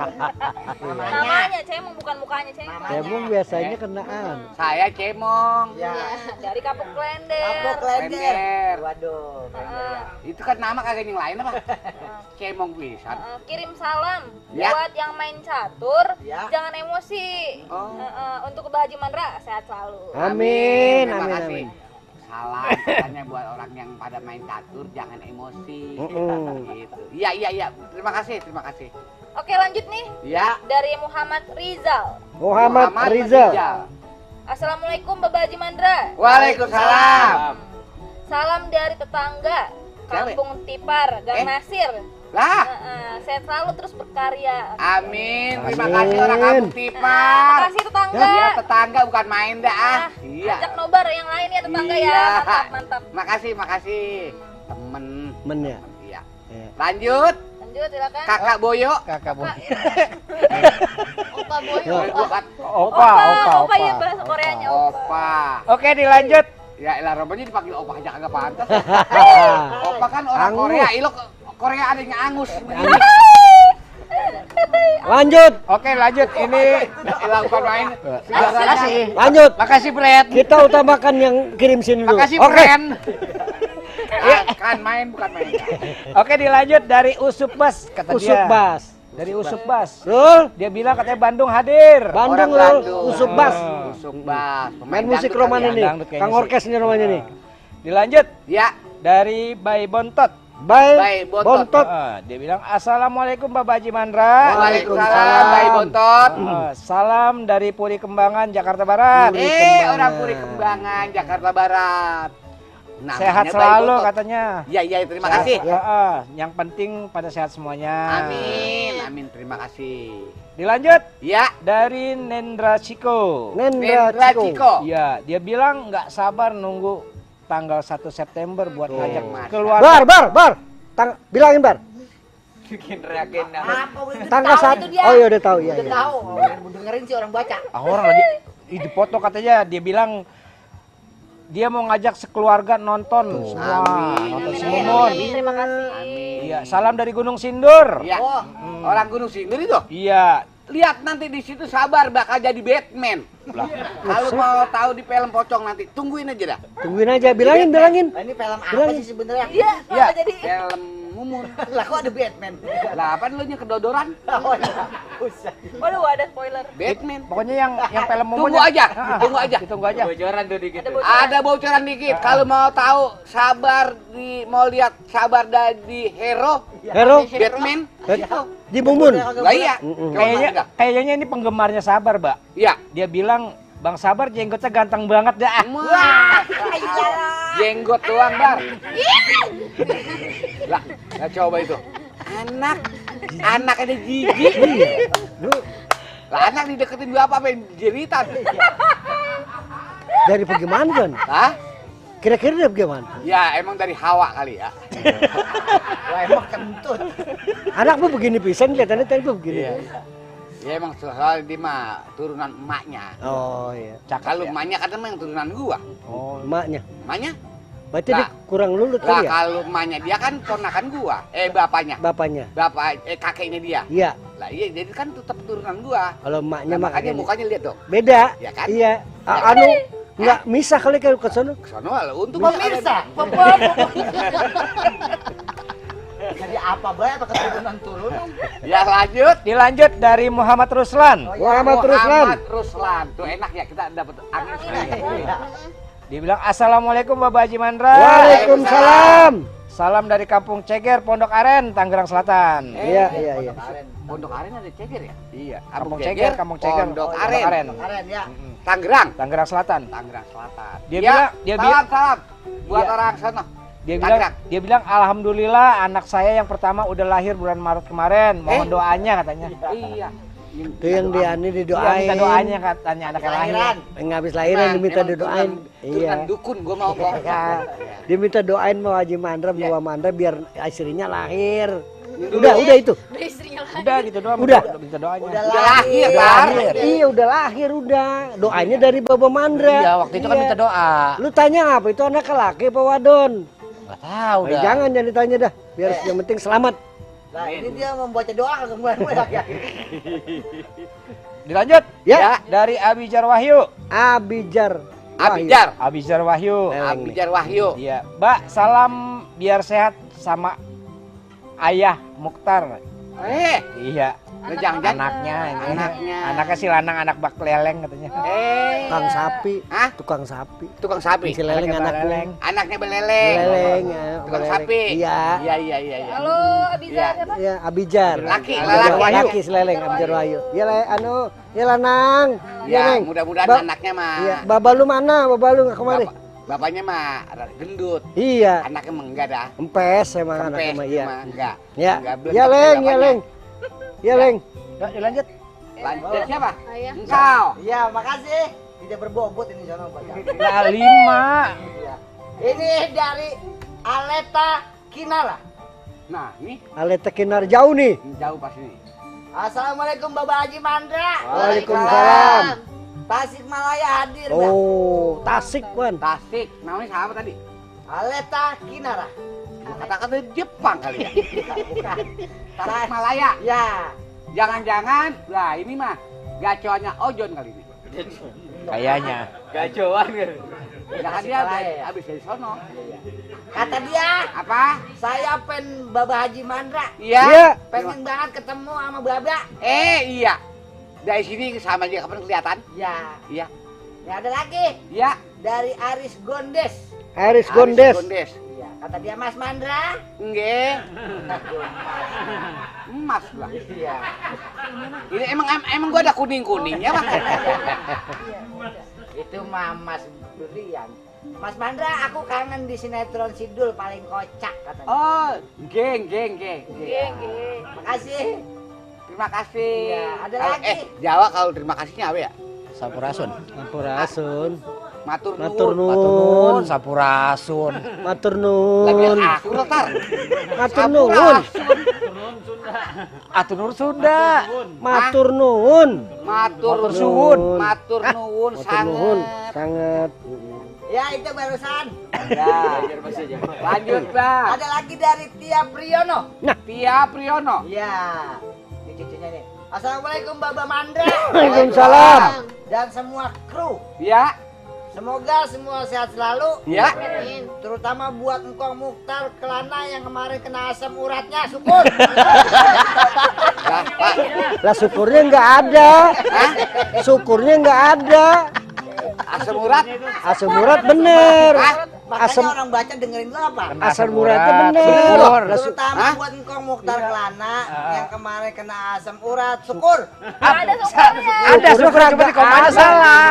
Namanya Cemong, bukan mukanya Cemong. Cemong biasanya kenaan. Saya Cemong. Ya. Dari Kapuk Klender. Kapuk Klender. Klender. Waduh. Itu kan nama kagak yang lain apa? Cemong pisan. Kirim salam Ya. buat yang main catur. Ya. Jangan emosi. Untuk Bapak Haji Mandra sehat selalu. Amin. Terima kasih. Salam katanya buat orang yang pada main catur jangan emosi. Gitu. Iya. Terima kasih. Oke, lanjut nih. Ya. Dari Muhammad Rizal. Muhammad Rizal. Assalamualaikum Bapak Haji Mandra. Waalaikumsalam. Salam dari tetangga Kampung Tipar, Gang Nasir. Lah. Sehat selalu terus berkarya. Amin. Terima kasih orang Kampung Tipar. Terima kasih tetangga. Iya, tetangga bukan main dah. Iya. Ajak nobar yang lain ya tetangga ya. Mantap. Makasih. Temen ya. Iya. Lanjut, silakan. Kakak Boyo. Opa Boyo. Opa. Ya bahasa Koreanya Opa. Oke, dilanjut. Ya elah robanya dipanggil opa aja kagak pantas. Opa kan orang Korea, ilok Korea ada yang angus. Lanjut. Oke, lanjut. Ini Lakukan main. makasih. Lanjut. Makasih, Fred. Kita utamakan yang kirim sini dulu. Makasih, Oke. Fred. Kan main bukan main. Oke, dilanjut dari Usup Bas kata dia. Usup Bas. Dari Usup Bas. Betul. Dia bilang katanya Bandung hadir. Bandung Orang loh. Usup Bas. Usuk Bas. Main musik roman ini. Dangdut kayaknya Kang sih. orkes ini namanya nih. Dilanjut Ya. dari Bay Bontot. Bay Bontot. Dia bilang Assalamualaikum Bapak Haji Mandra. Waalaikumsalam. Bayi Bontot. Salam dari Puri Kembangan Jakarta Barat. Orang Puri Kembangan Jakarta Barat. Sehat Namanya Bayi selalu Bontot. katanya. Iya, terima kasih. Yang penting pada sehat semuanya. Amin, terima kasih. Dilanjut Ya. dari Nendra Ciko. Nendra Ciko. Iya, dia bilang nggak sabar nunggu tanggal 1 September buat ngajak Mas. keluarga. Bar. bilangin Bar. Bikin reagenda. Apa udah Tanggal tahu 1. itu dia? Oh iya udah tahu ya. Udah tahu. Oh, dengerin sih orang baca. Orang lagi di foto katanya dia bilang dia mau ngajak sekeluarga nonton semua, nonton si Mumun. Terima kasih. Iya, salam dari Gunung Sindur. Ya. Oh. Orang Gunung Sindur itu. Iya. Lihat nanti di situ Sabar bakal jadi Batman. Kalau mau tahu di film pocong nanti tungguin aja dah. Tungguin aja, bilangin. Nah, ini film apa Bilangin. sih sebenarnya? Iya, Iya. apa jadi? Film Mumun. Lah kok ada Batman? Lah apa lu nya kedodoran? Oh iya. Usah. Waduh, ada spoiler. Batman. Pokoknya yang film Mumun. Tunggu aja, tunggu aja. Ditunggu aja. Bocoran tuh dikit. Ada tuh. Ada bocoran dikit. Kalau mau tahu mau lihat Sabar dari hero Hero, Batman. Ji Mumun. Lah iya. Kayaknya ini penggemarnya Sabar, Mbak. Iya. Dia bilang Bang Sabar jenggotnya ganteng banget dah. Wah, jenggot doang Bar. Lah, coba itu. Anak ada gigi. Lah anak dideketin gua apa jeritan. Dari bagaimana kan? Hah? Kira-kira dia bagaimana? Ya emang dari Hawa kali ya. Wah, emang kentut. Anakmu begini pisan kelihatannya tadi begini. Ya emang soal dia mah turunan emaknya. Oh iya. Kalau emaknya kan emang turunan gua. Oh, emaknya. Emaknya? Berarti dia kurang lulut Lah kali ya? kalau emaknya dia kan ponakan gua. Bapaknya. Bapaknya. Kakeknya dia. Iya. Lah iya jadi kan tetap turunan gua. Kalau emaknya Nah, makanya makanya mukanya lihat dong. beda. Ya kan? Iya. Anu enggak misah kali kalau ke sono. Kesono lah untuk Pemirsa. Jadi apa bae apa keturunan-turunan? Ya lanjut. Dilanjut dari Muhammad Ruslan. Muhammad Ruslan. Ruslan. Tuh enak ya kita dapat angin sekali. Dia bilang Assalamualaikum Bapak Haji Mandra. Waalaikumsalam. Salam dari Kampung Ceger, Pondok Aren, Tangerang Selatan. Iya. Pondok Aren ada Ceger ya? Iya, Kampung Ceger, Pondok Aren. Karen ya. Tangerang. Tangerang Selatan. Tangerang Selatan. Dia Ya, bilang salam buat Iya. orang sana. dia bilang alhamdulillah anak saya yang pertama udah lahir bulan Maret kemarin. Mohon doanya katanya. Iya. Itu yang dia Dia didoain. minta doanya katanya anaknya lahir. Yang habis lahiran diminta Emang didoain. turunan dukun gua mau kok. Ya, dia minta doain mau Haji Mandra, mau Mandra biar istrinya lahir. Udah itu. Udah gitu doang. Udah. Minta doanya. Udah Udah lahir, Udah Bar. lahir. Iya, udah lahir udah. Doanya dari Baba Mandra. Iya, waktu itu kan minta doa. Lu tanya apa itu anak laki apa wadon? Enggak tahu dah. Jangan ditanya dah. Biar yang penting selamat. Nah, ini dia membaca doa ke semua ya. Dilanjut. Ya. Dari Abijar Wahyu. Abijar. Abijar Wahyu. Abijar Wahyu. Iya, Mbak, salam biar sehat sama Ayah Mukhtar. Iya. Jangan-jangan Anaknya ini. Anaknya. Anaknya si lanang anak bak leleng katanya. Tukang sapi. Hah? Tukang sapi. Tukang sapi. Si leleng anaknya. Leleng. Anaknya beleleng. Leleng ya. Tukang beleleng. sapi. Iya. Iya. Halo, Abizar siapa? Iya, Abijar. Laki, Abijar laki. Laki si leleng Abijar Wahyu. Ya ya lanang. Ya, Neng. mudah-mudahan Ba- anaknya mah. Iya, baba lu mana? Baba lu nggak kemari? Bapaknya mah gendut. Iya. Anaknya mah enggak dah. Empes emang Kempes anaknya mah dia iya. mah enggak. Ya. Enggak belum Ya sampai leng, ya bapaknya. leng. Ya leng. Yuk, dilanjut. Lanjut siapa? Ayah. Engkau. Iya, makasih. Tidak berbobot ini sono baca. Lah 5. Ini dari Aleta Kinara. Nah, ini Aleta Kinar jauh nih. jauh pas ini. Assalamualaikum Bapak Haji Mandra. Waalaikumsalam. Tasik Malaya hadir, Mbak. Oh, Tasik, Wan. Tasik. Namanya siapa tadi? Aleta Kinara. Kata-kata Jepang kali ya. Bukan. Tasik Malaya. Ya. Jangan-jangan, lah ini mah gacoannya Ojon kali ini. Kayaknya. Gacoan kan. Jangan dia habis dari sono. Kata dia, Apa? saya pen Bapak Haji Mandra. Iya. Iya. Pengen banget ketemu sama Baba. Iya. Dari sini sama dia kapan kelihatan? Ya. Iya. Ya ada lagi Iya. dari Aris Gondes. Aris Gondes. Gondes. Iya. Kata dia Mas Mandra. Nggih. Emas lah. Iya. Ini emang gua ada kuning-kuningnya, Pak. Itu mah Mas Durian. Mas Mandra, aku kangen di sinetron Sidul paling kocak katanya. Oh, geng. Makasih. Terima kasih. Iya, ada lagi. Jawa kalau terima kasihnya apa ya? Sampurasun. Sampurasun. Matur Matur nuwun. nuwun. Sampurasun. Matur Lebih nuwun. aku tar. Matur nuwun. Atur nur Sunda. Matur nuwun. Matur Matur suwun. Matur nuwun Matur nuwun. sangat. Sangat. Ya itu barusan. Ya, lanjut Bang. Ada lagi dari Tia Priyono. Tia Priyono. Ya, ini cucunya nih. Assalamualaikum Baba Mandra Waalaikumsalam. dan semua kru. Ya, Semoga semua sehat selalu. ya. Amin. Terutama buat Engkong Mukhtar Kelana yang kemarin kena asam uratnya, syukur. Lah, Pak. Lah syukurnya nggak ada. Syukurnya nggak ada. Asam urat. Asam urat bener. Makanya Asam orang baca dengerin lo apa? asam uratnya bener. Syukur. Lah, su- Terutama Hah? buat Engkong Mukhtar Kelana yang kemarin kena asam urat, syukur. Ada syukurnya. Ada syukur cuma di komanya salah.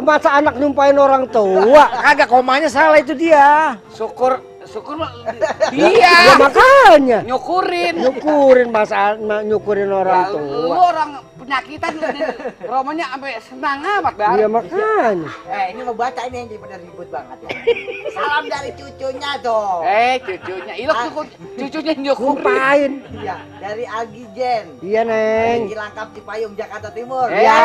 masa anak nyumpahin orang tua. Kagak komanya salah itu dia. Syukur mah Ya dia makanya nyukurin. nyukurin nyukurin orang Ya, lu tua. orang penyakitan Romonya sampai senang amat Bang. Iya makanya. Ini mau baca ini yang bener ribut banget ya. Salam dari cucunya dong. Cucunya. Ilok cucunya nyukurin. Kumpain. Iya, dari Algijen. Iya neng. Cilangkap Cipayung Jakarta Timur. Iya,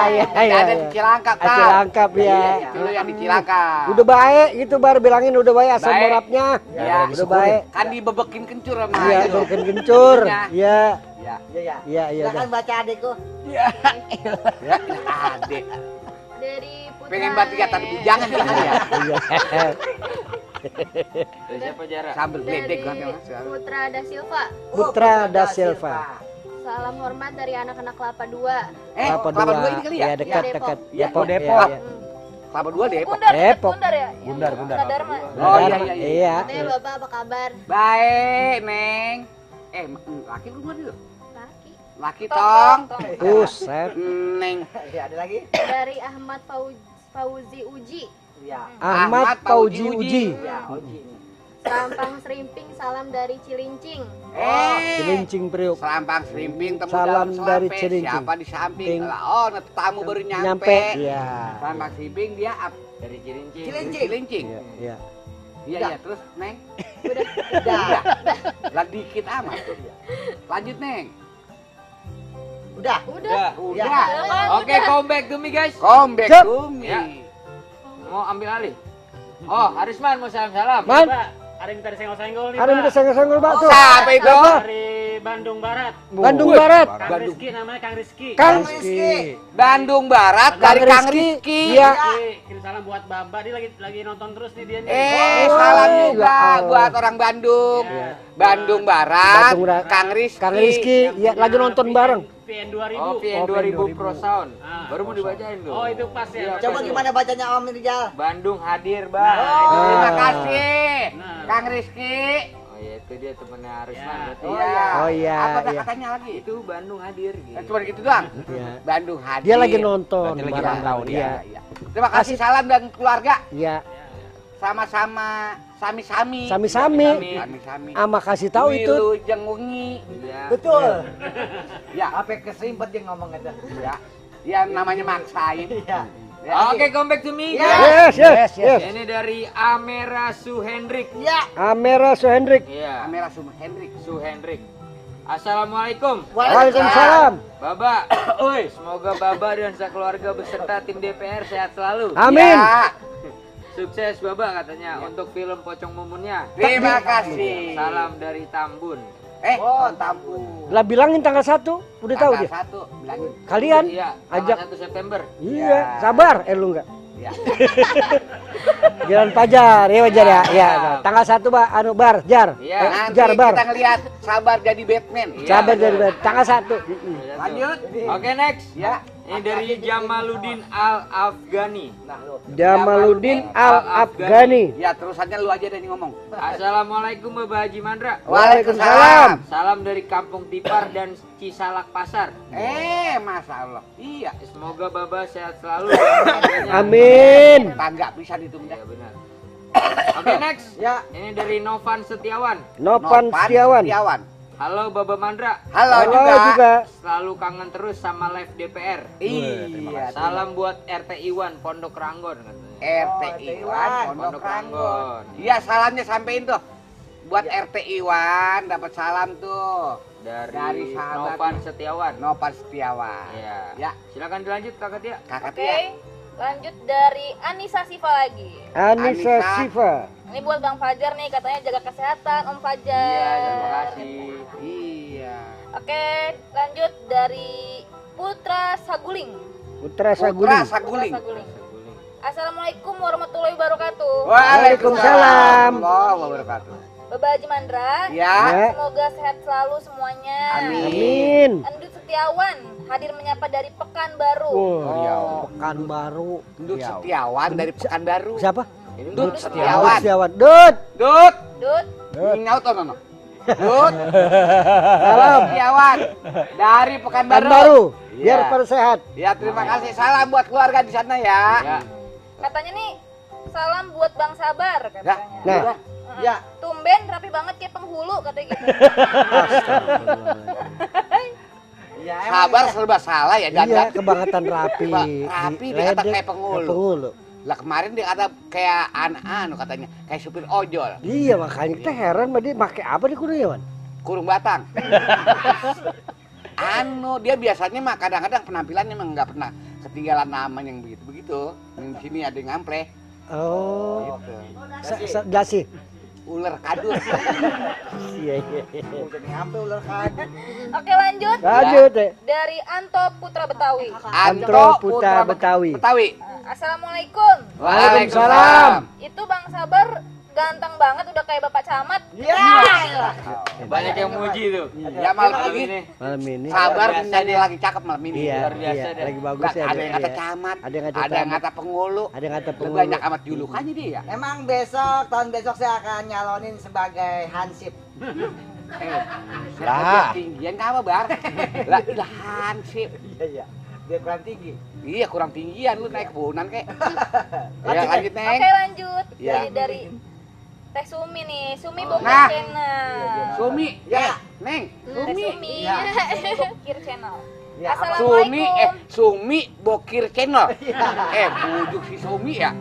iya, iya, Ada iya. di Cilangkap, Ah, Cilangkap ya. Dulu yang di Cilangkap. Udah baik gitu bar bilangin udah baik asam Baik. uratnya. Ya, udah baik. Kan dibebekin kencur sama Iya, itu. bikin kencur. Iya. Iya. Ya. Iya, ya. Iya, iya. Silakan baca adikku. Ya, adek. Dari Putra Pengen banget dikata jangan bilang ya. Iya. Dari siapa Jara? Sambil dari gledek kan. Putra da Silva. Putra da Silva. Salam hormat dari anak-anak Kelapa 2. Kelapa dua ini kali ya? Iya, dekat Iya, dekat. Iya, Depok. Depok. Iya, Kelapa dua Depok. Bundar, Depok. Bundar ya? Bundar. Bundar Dharma. Oh iya iya. iya. Iya. Katanya Bapak apa kabar? Baik, Neng. Laki belum ada? Laki. Laki tong. Buset. Neng. Ya, ada lagi? Dari Ahmad Fauzi Uji. Iya. Ahmad Pauji Uji. Ya, Oji. Serampang Serimping, salam dari Cilincing. Cilincing Priuk. Selampang serimping temu Salam dalam dari selape. Cilincing. Siapa di samping? Ting. Lah, oh, tamu baru nyampe. Nyampe. Iya. Selampang serimping dia Dari Cilincing. Cilincing. Iya, iya. Iya iya terus Neng. Udah. Lah dikit amat. Lanjut Neng. Udah. Udah. Udah. Oke, comeback to me guys. Comeback Cep. to me. Ya. Mau ambil alih. Oh, Arisman mau salam-salam. Man, Ada yang tadi senggol-senggol nih, ada yang Pak. senggol-senggol Pak tuh. Siapa itu? Dari Bandung Barat. Bandung Barat. Kang Rizky namanya, Kang Rizky. Kang Bandung Barat dari Kang Rizky. Iya. Kirim salam buat Baba, dia lagi nonton terus nih dia nih. Salam juga Allah. buat orang Bandung. Iya. Bandung Barat, Bandung Barat. Kang Rizky. Kang Rizky, ya lagi nonton bareng. VN 2000. Oh, VN 2000 Pro Sound. Baru mau dibacain tuh. Oh, itu pas ya. Coba gimana bacanya Om Rizal? Bandung hadir, Bang. Terima kasih, Nah. Kang Rizky. Oh iya, itu dia temennya Arisman Ya. berarti. Iya. Oh, iya, Apa iya. katanya lagi? Itu Bandung hadir gitu. Cuma gitu doang. Iya. Bandung hadir. Dia lagi nonton Berarti lagi bareng. ulang tahun, Iya. Iya. Terima kasih salam dan keluarga. Iya. Sama-sama sami-sami. Sami-sami. Sami-sami. Ama kasih tahu itu. Wilu jeung wengi. Iya. Betul. Ya, Apa keserimpet dia ngomong itu? ya. Ya namanya maksain. Iya. Ya, Oke, comeback to me. Yes, yes, yes. Ini dari Amera Suhendrik. Iya. Amera Sohendrik. Iya. Kamera Sum Hendrik. Suhendrik. Assalamualaikum. Waalaikumsalam. Baba, oi, semoga Baba dan sekeluarga beserta tim DPR sehat selalu. Amin. Ya, Sukses Baba katanya untuk film Pocong Mumunnya. terima kasih. Salam dari Tambun. Tampun. Lah bilangin tanggal 1, udah tahu dia. Satu, bilangin. Kalian Iya, ajak. tanggal 1 September. Iya, sabar. Lu enggak. Ya. Jalan Pajar, ya Pajar ya. Iya, tanggal 1 Pak, anu bar, jar. Iya. Nanti Jar bar. kita ngelihat sabar jadi Batman. Iya, Sabar betul. jadi bar. Tanggal 1. Lanjut. Oke, next. Ya. Ini dari Jamaluddin Al-Afghani. Jamaluddin Al-Afghani. Ya, terusannya lu aja deh ngomong. Assalamualaikum Bapak Haji Mandra. Waalaikumsalam. Salam dari Kampung Tipar dan Cisalak Pasar. Masya Allah. Iya. Semoga Baba sehat selalu. Amin. Tangga bisa ditunda. Ya benar. Oke, next. Ya. Ini dari Novan Setiawan. Novan Setiawan. Halo Baba Mandra. Halo Halo juga. juga. Selalu kangen terus sama live DPR. Iya. Salam buat RT Iwan Pondok Ranggon katanya. RT Iwan Pondok Ranggon. Iya, salamnya sampein tuh. Buat RT Iwan dapat salam tuh Dari sahabat Novan Setiawan. Novan Setiawan. Iya. Ya, Silakan dilanjut Kakak Tia. Kakak Oke, Tia. lanjut dari Anissa Siva lagi. Anissa Anissa. Siva. Ini buat Bang Fajar nih, katanya jaga kesehatan Om Fajar. Iya, terima kasih. Iya. Oke, lanjut dari Putra Saguling. Putra Putra Saguling. Saguling. Assalamualaikum warahmatullahi wabarakatuh. Waalaikumsalam. Warahmatullahi wabarakatuh. Baba Haji Mandra. Ya. Semoga sehat selalu semuanya. Amin. Endut Setiawan hadir menyapa dari Pekanbaru. Oh, Pekanbaru. Endut Setiawan dari Pekanbaru. Siapa? Endut Setiawan. Setiawan. Dut. Dut. Dut. Nyaut no. Dut. Salam. Setiawan dari Pekanbaru. Pekanbaru. Biar Iya. persehat. Ya, terima kasih. Salam buat keluarga di sana ya. Ya. Katanya nih salam buat Bang Sabar katanya. Nah. Ya. Tumben rapi banget kayak penghulu katanya gitu. Ya, Sabar serba salah ya Iya, dandan. kebangetan rapi. Rapi Di- dikata ledek, kayak penghulu. Penghulu. Lah kemarin dia kata kayak anu katanya, kayak supir ojol, Iya, makanya kita heran sama dia pakai apa di kudunya, Man? kurung batang. Anu, dia biasanya mah kadang-kadang penampilannya emang nggak pernah ketinggalan nama yang begitu-begitu. Yang di sini ada yang ngample. Oh. Gitu. Dasi. Ular kadut. Iya, iya. Udah nyampe ular kadut. Oke, lanjut. Lanjut, deh. Dari Anto Putra Betawi. Antro Putra Betawi. Betawi. Assalamualaikum. Waalaikumsalam. Itu Bang Sabar ganteng banget udah kayak Bapak Camat. Ya. Banyak yang muji tuh. Ya malam ini Malam ini. Sabar menjadi lagi cakep malam ini. Iya, luar biasa iya, deh. lagi bagus Nggak, ya. ada yang kata dia. camat, Ada yang kata ada yang camat. kata penghulu, Ada yang kata lebih penghulu. banyak amat julukannya dia ya. Emang besok, tahun besok saya akan nyalonin sebagai hansip. Lah. Tinggian apa bar? Lah ilahan sih. Iya, iya. Dia kurang tinggi. Iya kurang tinggian lu naik kebunan kek. Ya lanjut neng. Oke, lanjut. Ya. Dari Teh Sumi nih. Sumi Bokir Nah. Channel. Sumi, Ya. neng. Teh Sumi. Ya. Sumi Bokir Channel. Ya, apa? Sumi, Assalamualaikum. Sumi Bokir Channel. Bujuk si Sumi ya.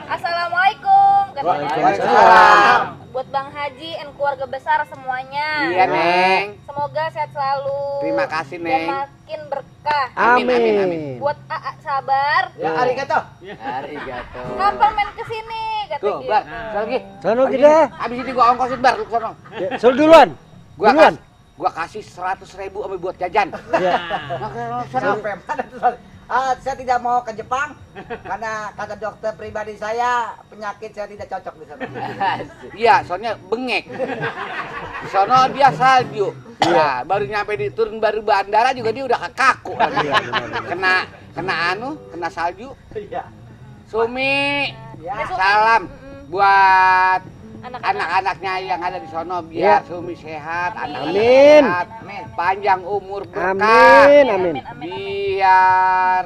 Assalamualaikum. Katanya. Waalaikumsalam. Buat Bang Haji dan keluarga besar semuanya. Iya neng. Semoga sehat selalu. Terima kasih, Dan Neng. makin berkah. Amin, amin, amin. Amin. Buat AA Sabar. Ya, arigato. Arigato. Kapan main kesini? Katanya Tuh, gitu. bar, lagi. Sono kita. Abis ini gua ongkosin bar, lu sono. Ya, Sol duluan. Duluan. Gua kasih 100.000 sama buat jajan. Ya. Sampai mana tuh? Saya tidak mau ke Jepang karena kata dokter pribadi saya penyakit saya tidak cocok di sana. Iya, soalnya bengek. Di sono dia salju. Iya, baru nyampe di turun baru bandara juga dia udah kaku lagi. Kena salju. Iya. Sumi, Ya. salam buat Anak-anak. anak-anaknya yang ada di sono Ya. biar Sumi sehat, anak-anak Amin. sehat, panjang umur berkah. Amin, amin. Biar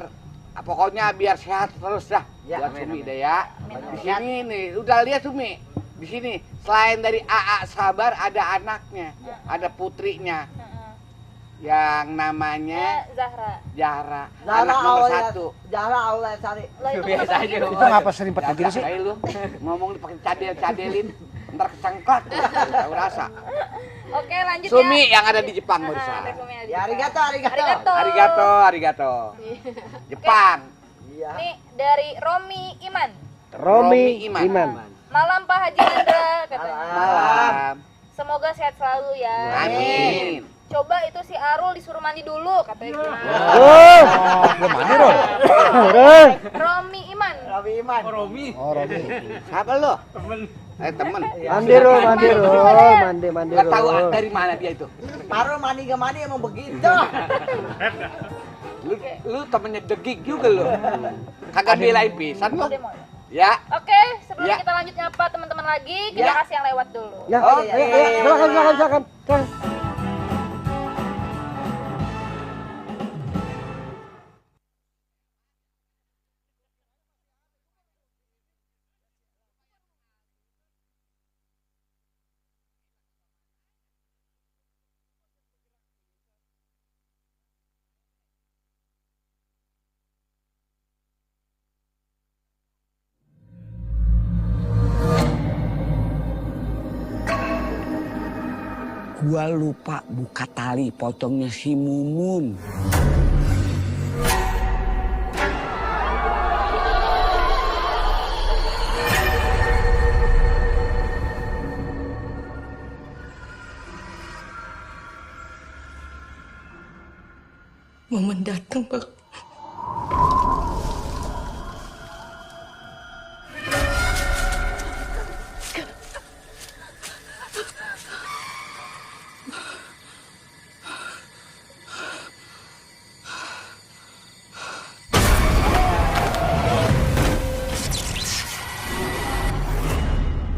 pokoknya biar sehat terus dah Ya, buat amin, Sumi amin. deh ya. Di sini nih udah lihat Sumi. Di sini selain dari AA Sabar ada anaknya, ada putrinya yang namanya Zahra. Zahra, Zahra anak nomor awalnya- 1. Zahra Allah Sari. Lah itu Biasa kenapa aja. gitu? Itu ngapa sering Jaga begini sih? kayak lu ngomong dipakai cadel-cadelin ntar kecengklak tahu rasa. Oke, lanjut Sumi ya. yang ada di Jepang Nah, barusan. Teh Sumi ada di Ya, Jepang. arigato, arigato. Arigato. Arigato. Jepang. Iya. Ini dari Romi Iman. Romi Iman. Iman. Malam Pak Haji Mandra katanya. Malam. Semoga sehat selalu ya. Amin. Coba itu si Arul disuruh mandi dulu katanya gitu. Oh, belum mandi Rol. Rol. Romi Iman. Rabi Iman. Oh, Romi. Siapa lo? Temen. Mandi Rol, mandi Rol, mandi Gak tahu Rol. dari mana dia itu. Paru mandi gak mandi emang begitu. Lu temennya degig juga lo. Kagak belain pisan lo. Demo ya. Ya. Oke, sebelum Ya. kita lanjut nyapa teman-teman lagi, kita Ya. kasih yang lewat dulu. Ya, Oh, ya, ya, silakan. Gua lupa buka tali pocongnya si Mumun. Momen datang, Bang.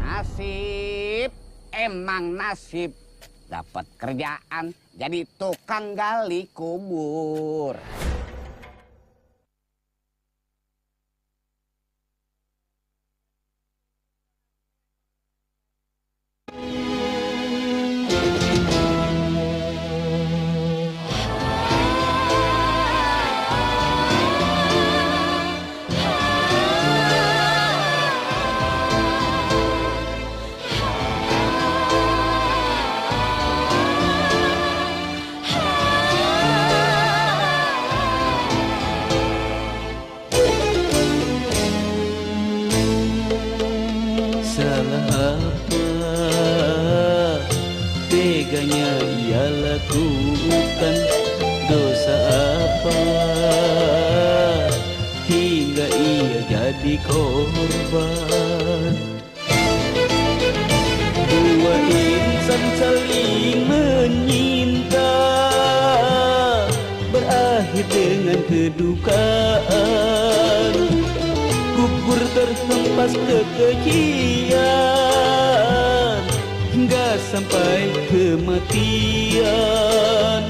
Nasib, emang nasib. Dapat kerjaan jadi tukang gali kubur. Salah apa teganya ia lakukan, dosa apa hingga ia jadi korban. Dua insan saling menyinta berakhir dengan kedukaan. Kubur terhempas kekejian hingga sampai kematian.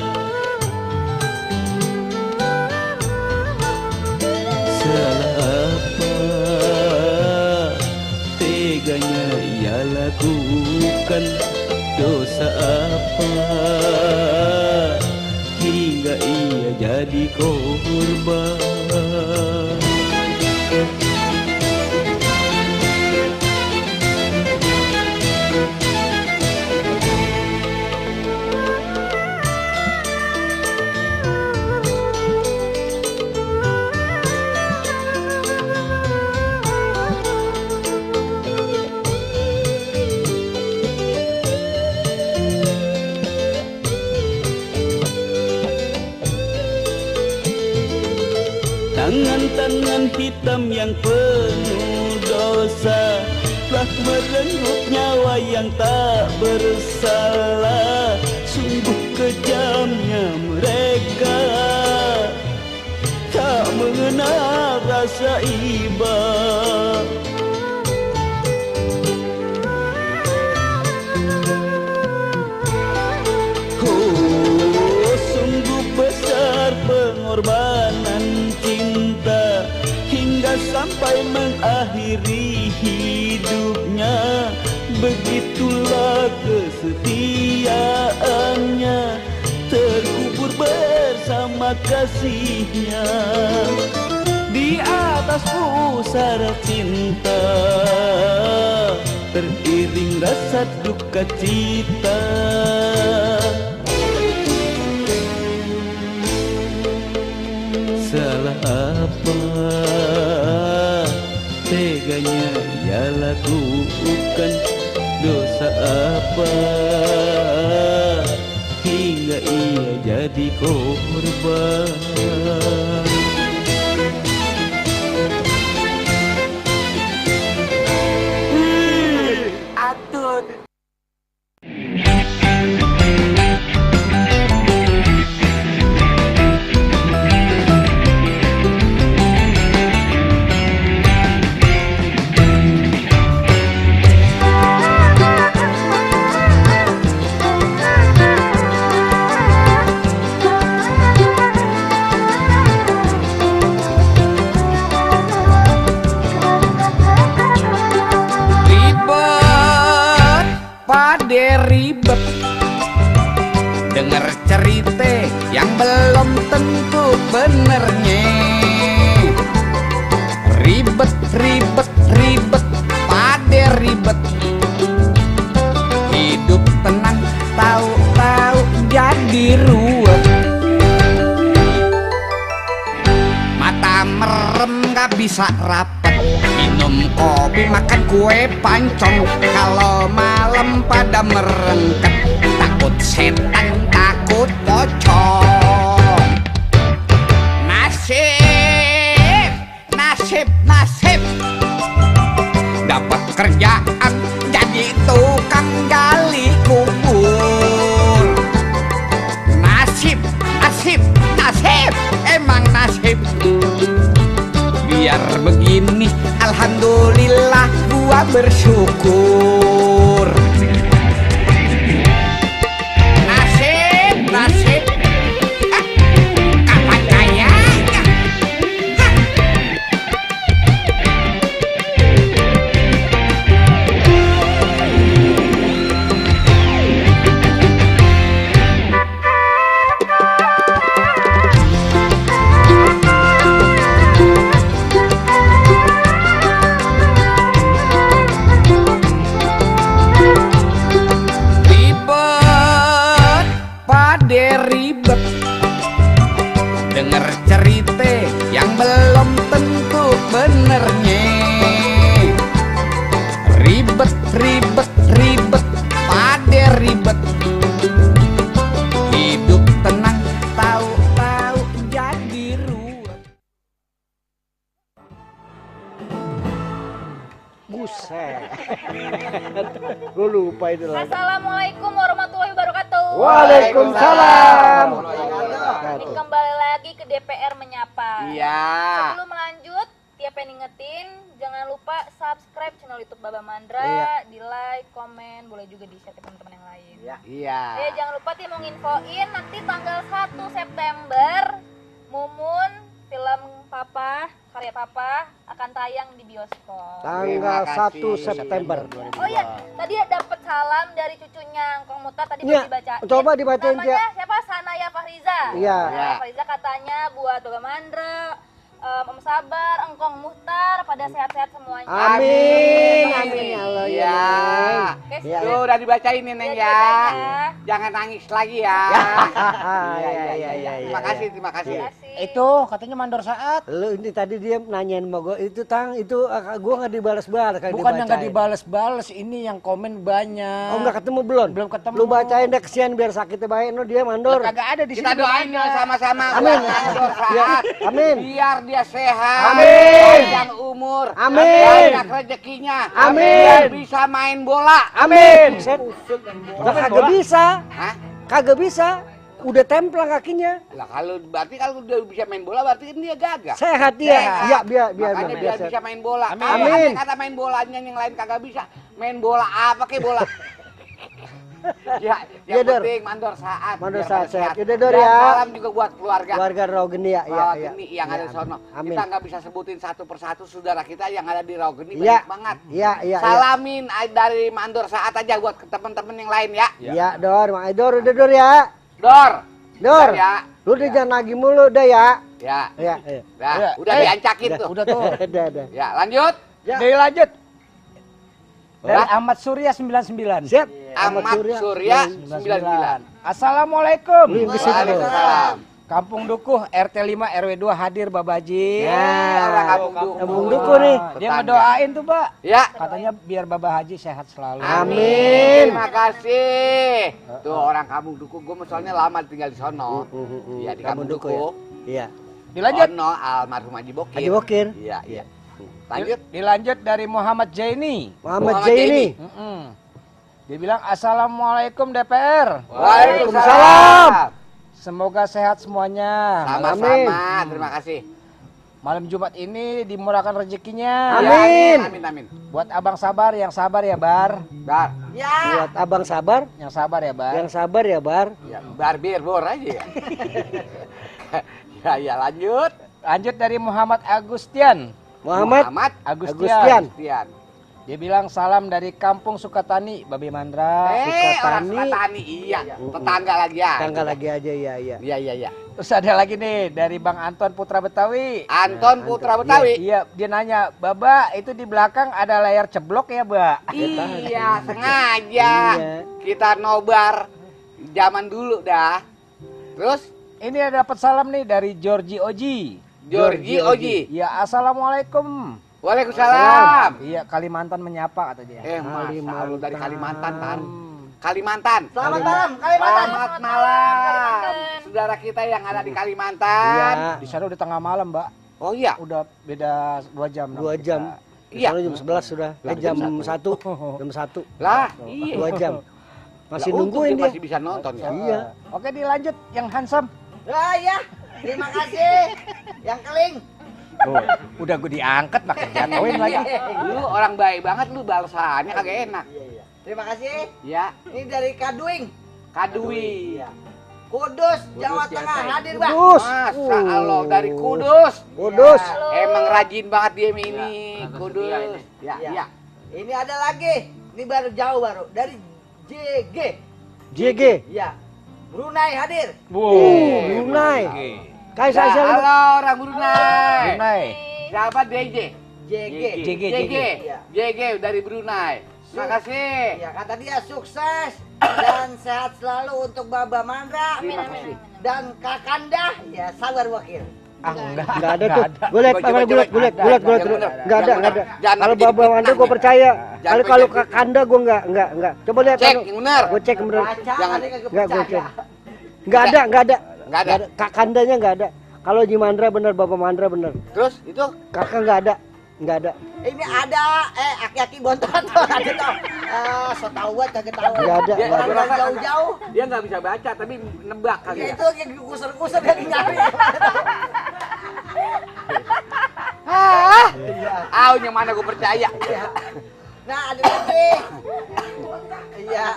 Salah apa teganya ia lakukan, dosa apa hingga ia jadi korban. Tangan-tangan hitam yang penuh dosa telah merenggut nyawa yang tak bersalah. Sungguh kejamnya mereka, tak mengenal rasa iba. Oh, sungguh besar pengorbanan cinta hingga sampai mengakhiri hidupnya. Begitulah kesetiaannya, terkubur bersama kasihnya di atas pusara cinta, teriring rasa duka cita. Salah apa teganya ia lakukan, dosa apa hingga ia jadi korban. Atut. Ribet denger cerita yang belum tentu benernya. Ribet, ribet, ribet, pade ribet. Hidup tenang tahu bisa rapet. Minum kopi, makan kue pancong. Kalau malam pada merengket, takut setan, takut pocong. Nasib, nasib, nasib. Dapat kerjaan jadi tukang gali kubur. Nasib, nasib, nasib, emang nasib. Biar begini, alhamdulillah gua bersyukur. Nasib, nasib, kapan kayanya? Ribet, pade ribet. Dengar cerita yang belum tentu benernya. Ribet, ribet, ribet, pade ribet. Hidup tenang, tahu-tahu jadi ruwet. Buset. Gue lupa itu lagi. Assalamualaikum warahmatullahi wabarakatuh. Waalaikumsalam. Ini kembali lagi ke DPR Menyapa. Iya. Sebelum lanjut, Tia pengen ingetin, jangan lupa subscribe channel YouTube Baba Mandra, Iya. di like, komen, boleh juga di share ke teman-teman yang lain. Iya. Jangan lupa Tia mau nginfoin nanti tanggal 1 September Mumun film Papa, karya Papa akan tayang di bioskop. Tanggal 1 September. Oh iya, tadi dapat salam dari cucunya Kong Mutar tadi Iya, belum dibacain. coba dibacain, Namanya Tia. siapa? Sanaya Fahriza. Iya. Sanaya Fahriza katanya buat Baba Mandra, Om Sabar, Engkong Muhtar pada sehat-sehat semuanya. Amin. Amin ya Allah ya. Iya. Neng. Iya. Tuh udah dibacain nih Neng Udah ya. dibacain ya. Jangan nangis lagi ya. Iya. Terima kasih, terima kasih. Terima kasih. Itu katanya mandor saat. Lu ini tadi dia nanyain sama gue itu Tang itu gue nggak dibalas-balas kayak Bukan yang nggak dibacain. dibales-bales, ini yang komen banyak. Oh nggak ketemu belum? Belum ketemu. Lu bacain deh kesian biar sakitnya baik no dia mandor. Kagak ada di Kita sini. doain ya sama-sama. Amin. buat Mandor Ya, Saat. amin. Biar dia sehat. Amin. Panjang umur. Amin. Banyak rezekinya. Amin. Biar bisa main bola. Amin. Udah kagak bisa. Hah? Kagak bisa. Udah templang kakinya. Lah kalau berarti kalau udah bisa main bola berarti kan dia gagah. Sehat dia. Sehat. Ya biar Makanya biar sehat. bisa main bola. Amin. Kalau Amin. kata main bolanya yang lain kagak bisa. Main bola apa kek bola? Ya, yang Dor. penting Mandor Saat. Mandor biar pada Saat sehat. sehat. Udah, Dor, Dan ya. salam juga buat keluarga. Keluarga Rogeni ya. Rogeni yang ada di Ya, sono. amin. Kita nggak bisa sebutin satu persatu saudara kita yang ada di Rogeni Iya. banyak banget. Iya. Salamin dari Mandor Saat aja buat ke teman-teman yang lain ya. Iya, Dor. Makanya Dor udah Dor ya. Dor. Dor. Ya. Lu udah jangan lagi mulu udah ya. Ya. Iya. Nah, udah diancakin tuh. Udah tuh. Udah. Ya, lanjut. Dari lanjut. Dari Hah? Ahmad Surya 99. Siap. Ahmad Surya 99. Assalamualaikum. Waalaikumsalam. Kampung Dukuh RT 5 RW 2 hadir Babaji. Orang Kampung Dukuh. Kampung Dukuh nih. Dia ngedoain tuh, Pak. Ya. Katanya biar Baba Haji sehat selalu. Amin. Terima kasih. Tuh orang Kampung Dukuh, gue soalnya lama tinggal di sono. Iya di Kampung Dukuh. Iya. Dilanjut. Sono almarhum Haji Bokir. Haji Bokir. Iya. Lanjut. Dilanjut dari Muhammad Jaini. Muhammad Jaini. Dia bilang Assalamualaikum DPR. Waalaikumsalam. Semoga sehat semuanya. Sama-sama. Terima kasih. Malam Jumat ini dimurahkan rezekinya. Amin. Amin. Buat Abang Sabar yang sabar ya Bar. Bar. Buat Abang Sabar. Yang sabar ya Bar. Yang sabar ya Bar. Ya, Barbir bor aja ya. Ya, lanjut. Lanjut dari Muhammad Agustian. Muhammad Agustian. Agustian. Dia bilang salam dari Kampung Sukatani, Babi Mandra. Orang Sukatani, iya. Tetangga lagi ya. Tetangga lagi aja ya. Iya. Terus ada lagi nih dari Bang Anton Putra Betawi. Anton Putra Betawi. Iya, dia nanya, Baba itu di belakang ada layar ceblok ya, Mbak? Iya, sengaja. Kita nobar zaman dulu dah. Terus ini ada dapat salam nih dari Georgie Oji. Georgie Oji. Iya, assalamualaikum. Waalaikumsalam. Iya, Kalimantan menyapa kata dia. Masa lu dari Kalimantan kan? Kalimantan. Selamat malam, Kalimantan. Selamat malam. Saudara kita yang ada di Kalimantan. Iya. Di sana udah tengah malam, Mbak. Oh iya. Udah beda 2 jam. 2 jam. Iya. Jam 11 sudah. Jam 1. Jam 1. Lah, iya. 2 jam. Masih Lah, untung nungguin dia. masih bisa nonton ya. Iya. Oke, dilanjut yang handsome. Ah ya, terima kasih. Yang keling. Tuh, udah gue diangkat pakai jatuhin lagi. Lu orang baik banget lu, balasannya kagak enak. Iya. Terima kasih. Ya, Ini dari Kaduing. Kadui. Iya. Kudus, Jawa Tengah hadir, Bang. Kudus. Masa Allah dari Kudus. Kudus. Emang rajin banget dia ini, Kudus. Ya, Iya. iya. Ini ada lagi. Ini baru jauh baru dari JG. JG. Iya. Brunei hadir. Brunei. Kayak Ya, saya halo orang Brunei. Brunei. Siapa DJ? JG. JG. Iya. JG dari Brunei. Terima kasih. Iya, kata dia sukses dan sehat selalu untuk Baba Mandra. Terima kasih. Dan Kakanda, ya sabar wakil. Enggak Enggak ada tuh. Gue liat Coba, kamera coba, gulat. yang bener. Enggak ada, enggak ada. Jangan Kalau jadi Baba Wanda fitnah gue ya. percaya. Jangan Kalau jadi Kakanda gue enggak. Coba lihat Cek yang bener. Gue cek bener. Baca, Jangan. ada kagak Enggak gue percaya. cek. Enggak ada. Nggak ada. Kakandanya enggak ada. Kalau Ji Mandra bener, Baba Mandra bener. Terus itu Kakak enggak ada. Enggak ada. Ini ada, aki-aki bontot tuh, ada tuh. So tau banget kagak tahu. Nggak ada, Dia- nggak Orang ada. dari jauh-jauh. dia nggak bisa baca tapi nebak kali Ya ya. itu yang kusur-kusur dari nyari. Yang mana gue percaya. Iya. Nah, ada lagi. Iya,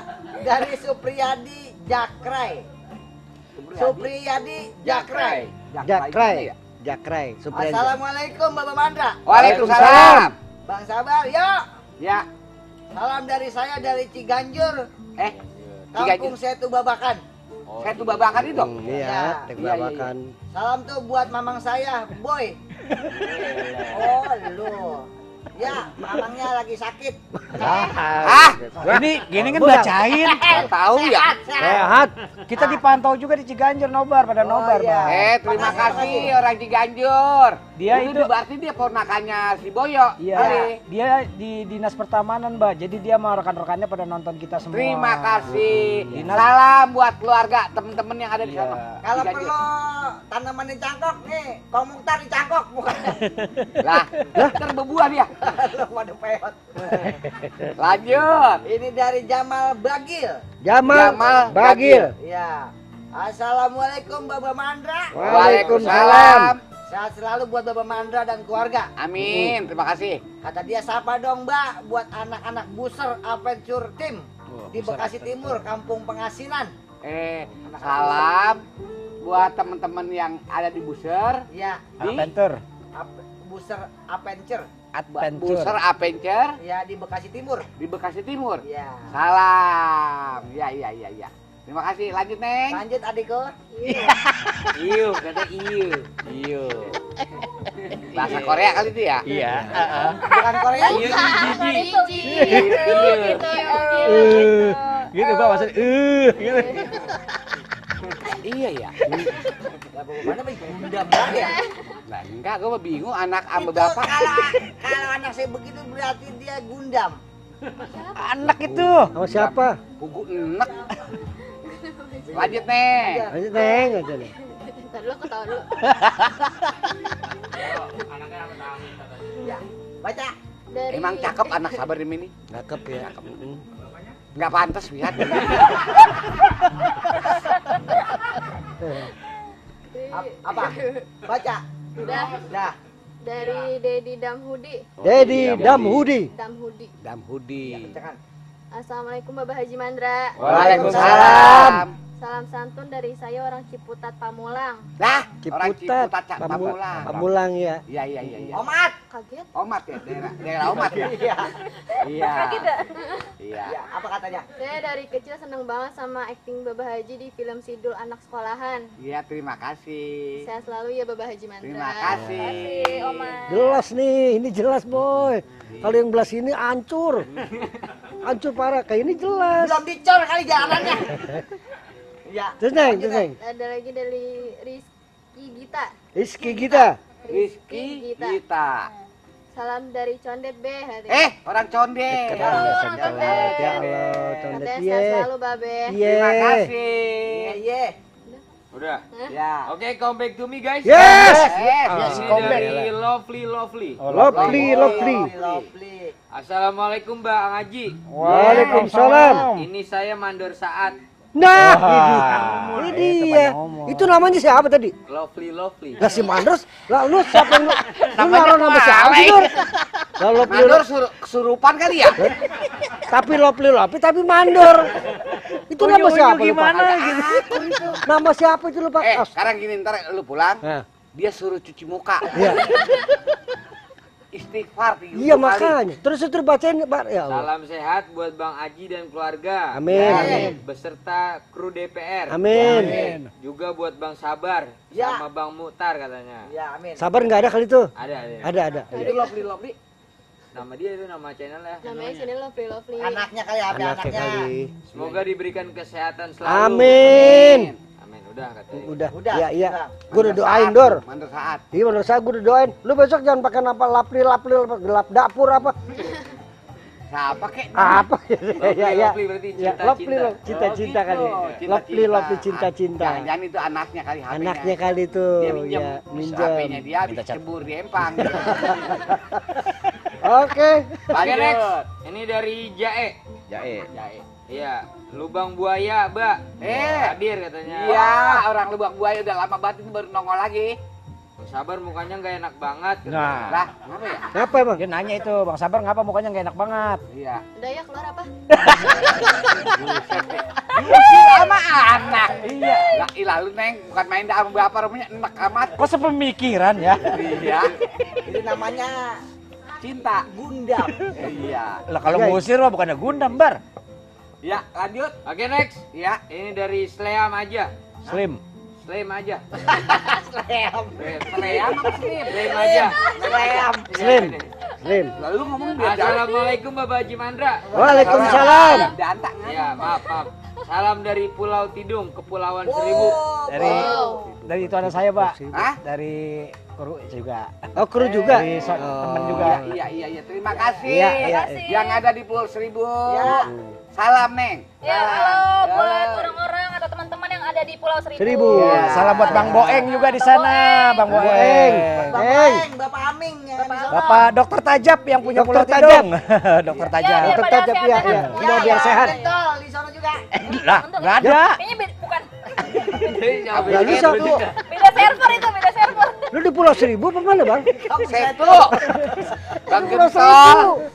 dari Supriyadi Jakrai. Supriyadi Jakrai. Jakrai. Supriyadi. Assalamualaikum Bapak Mandra. Waalaikumsalam. Bang Sabar, yuk. Ya. Salam dari saya dari Ciganjur, Ciganjur. Kampung Setu Babakan. Saya tuh babakan itu. Iya, tek Iya, iya, babakan. Salam tuh buat mamang saya, Boy. Oh, lu. Ya, mamangnya lagi sakit. Ini gini kan bacain. Nggak tahu ya. Sehat. Kita dipantau juga di Ciganjur nobar pada nobar, iya. Bang. Terima kasih orang Ciganjur. Dia itu berarti dia ponakannya si Boyo. Iya, dia di dinas pertamanan, Mbak. Jadi dia sama rekan-rekannya pada nonton kita semua. Terima kasih. Dinas- Salam buat keluarga, temen-temen yang ada di Iya. sana. Kalau Ciganjur. perlu tanaman di cangkok nih, Kong Mukhtar di cangkok bukan. Lah, terbebuah dia. Waduh peot. Lanjut. Ini dari Jamal Bagil. Jamal Bagil. Iya. Assalamualaikum Bapak Mandra. Waalaikumsalam. Sehat selalu buat Bapak Mandra dan keluarga. Amin. Terima kasih. Kata dia sapa dong Mbak buat anak-anak Buser Adventure Team di Bekasi Timur, Kampung Pengasinan. Salam buat teman-teman yang ada di Buser. Ya, Adventure. Buser Adventure. Buser Adventure Ya di Bekasi Timur. di Bekasi Timur. Ya. Salam. Ya. Terima kasih. Lanjut, Neng. Lanjut adikku. Iu, kata iu. Iu. Bahasa Korea kali itu ya? Iya. Bukan Korea. Gitu, Bang, maksudnya gitu. Iya ya. Lah bagaimana Bang? Gundam banget ya. Lah enggak, gue bingung anak sama Itu bapak. kalau anak saya begitu berarti dia Gundam. Anak itu. Sama siapa? Kuku enek. Lanjut, Neng. Lanjut Neng aja nih. Ntar dulu ketawa dulu. Ya, baca. Dari Emang cakep anak sabar ini. Cakep ya. Enggak pantas lihat. Apa? Baca. Udah. Dah. Dari Dedi Damhudi. Dedi Damhudi. Damhudi. Damhudi. Bacakan. Assalamualaikum Bapak Haji Mandra. Waalaikumsalam. Salam santun dari saya orang Ciputat Pamulang. Lah, orang Ciputat. Ciputat Pamulang. Pamulang ya. Iya. Omat. Kaget. Omat ya, daerah Omat ya. Iya. Iya. Iya. Ya, apa katanya? Saya dari kecil seneng banget sama akting Bapak Haji di film Sidul Anak Sekolahan. Iya, terima kasih. Sehat selalu ya Bapak Haji Mandra. Terima kasih. Jelas nih, ini jelas boy. Kalau yang belas ini hancur. Hancur parah, kayak ini jelas. Belum dicor kali jalanannya. Ya. Terus Neng. Ada lagi dari Rizky Gita. Rizky Gita. Rizky Gita. Salam dari Condet B. Orang Condet. Ya Allah, Condet. Katanya sehat selalu Babe. Terima kasih. Iya. Udah. Ya. Oke, come back to me guys. Yes. Ini dari Lovely. Lovely. Assalamualaikum Bang Haji. Waalaikumsalam. Ini saya Mandor Saat. Nah, ini dia. Itu namanya siapa tadi? Lovely. Lah si Mandors, lah lu siapa yang lu naruh nama siapa sih, Dur? Lah Mandor kesurupan kali ya? Tapi Lovely tapi Mandor. Itu nama siapa lu, Pak? Nama siapa itu lu, Pak? Sekarang gini, ntar lu pulang, dia suruh cuci muka. Iya. Istighfar. Iya makanya. Terus bacain, Pak. Ya Allah. Salam sehat buat Bang Haji dan keluarga. Amin. Beserta kru DPR. Amin. Juga buat Bang Sabar sama Bang Muhtar katanya. Ya, amin. Sabar nggak ada kali itu? Ada. Itu Lovely. Nama dia itu nama channelnya. Namanya sini Lovely. Anaknya kali ada anaknya. Semoga diberikan kesehatan selalu. Amin. Udah katanya. Udah. Iya. Gue udah doain, Dor. Mandor Saat. Iya, Mandor Saat gue udah doain. Lu besok jangan pakai nama Lapli gelap dapur apa? Siapa kek? Apa? Lovely berarti cinta kali. Lovely cinta. Jangan itu anaknya kali HP-nya. Anaknya kali itu. Dia minjem. HP-nya dia habis cebur di empang. Oke. Oke, next. Ini dari Jae. Iya, lubang buaya, Mbak. Hadir katanya. Iya, orang lubang buaya udah lama banget itu baru nongol lagi. Bang Sabar mukanya nggak enak banget. Nah, Lah, kenapa ya? Apa emang? dia nanya itu, Bang Sabar ngapa mukanya nggak enak banget? Iya. Udah ya keluar apa? Sama anak. Iya. Lah, lalu Neng bukan main sama bapak rumahnya enak amat. Kok sepemikiran ya? Iya. Itu namanya Cinta. Gundam. Iya. Lah kalau ngusir mah bukannya Gundam, Bar. Ya, lanjut. Oke, next. Ya. Ini dari Sleam aja. Slim. Sleam aja. Sleam. Sleam apa Slim? Sleam aja. Slim. Lalu ngomong biar Assalamualaikum Bapak Haji Mandra. Waalaikumsalam. Dantak. Ya, maaf. Salam dari Pulau Tidung, Kepulauan Seribu. Dari itu ada saya, Pak. Hah? Dari kru juga. Oh, kru juga. Dari teman juga. Iya. Terima kasih. Iya. Yang ada di Pulau Seribu. Ya. Salam, Neng. Ya, halo buat orang-orang atau teman-teman yang ada di Pulau Seribu. Ya, salam buat Bang Boeng juga di sana, Bang Boeng. Bapak Aming yang di sana. Bapak Dokter Tajab yang punya Dokter Pulau Tajab. Tidung. Dokter Tajab. Dokter Tajab ya. Udah biar sehat. Betul, di sana juga. Lah, enggak ada. Kayaknya bukan. Ya lu satu. Beda server itu, beda server. Lu di Pulau Seribu apa mana, Bang? Setu. Bang Gentol.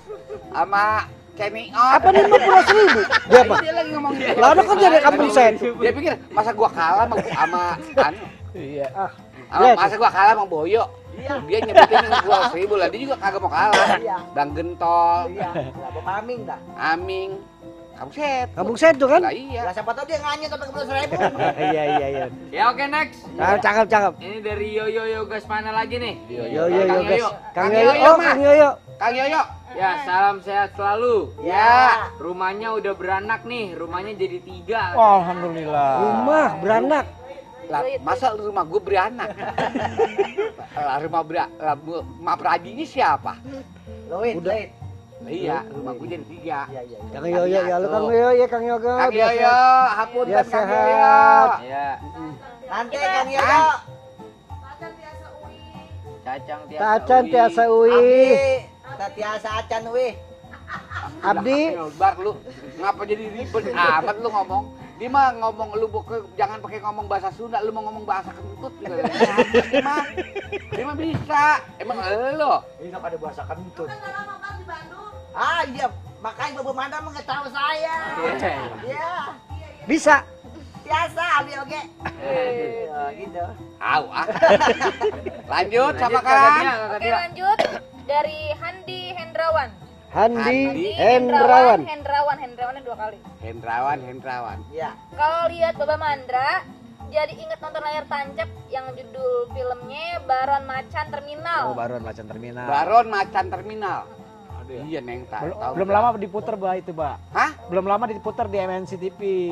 Sama Kenny Apa nih Pulau Seribu? Dia apa? Dia lagi ngomong dia. Lah kan jadi kampung set. Dia pikir masa gua kalah sama anu. Iya. Masa gua kalah sama Boyo. Dia nyebutin Pulau Seribu lah, dia juga kagak mau kalah. Bang Gentol. Iya, Bapak Aming dah. Aming. Kampung set tuh kan? Lah iya. Lah siapa tahu dia nganyet sampai ke Pulau Seribu. Iya. Ya, oke, next. Cakep. Ini dari Yoyo Gas mana lagi nih? Yo guys. Kang Yoyo. Oh, Kang Yoyo. Kang Yoyo. Ya, salam sehat selalu. Ya. Rumahnya udah beranak nih, rumahnya jadi 3. Oh, alhamdulillah. Rumah beranak. Lah, masa rumah gue beranak? Rumah Pradi ini siapa? Loit. Iya, rumah gue jadi 3. Iya. Kang Yoyo ya, lu Kang Yoyo ya, Kang Yoyo. Kang Yoyo, hapunten Biar Kang Yoyo. sehat. Ya. Nanti Kang Yoyo. Tacan tiasa uwi. Tatiasa acan wih. Abdi. Bar lu, ngapa jadi ribet amat lu ngomong? Dia mah ngomong lu jangan pakai ngomong bahasa Sunda, lu mau ngomong bahasa kentut juga. Dia mah bisa. Emang lu? Ini ada bahasa kentut. Ah iya, makanya Bapak Mandra mengetahui saya. Iya. Bisa. Biasa, Abi oke. Gitu. Au ah. Lanjut sama kan? Oke, lanjut dari Handi Hendrawan. Handi Hendrawan. Hendrawannya 2 kali. Hendrawan. Iya. Kalau lihat Bapak Mandra, jadi ingat nonton layar tancap yang judul filmnya Baron Macan Terminal. Oh, Baron Macan Terminal. Baron Macan Terminal. Iya, Neng, tahu. Belum lama diputer, Bah, itu, Bah. Hah? Belum lama diputer di MNC TV.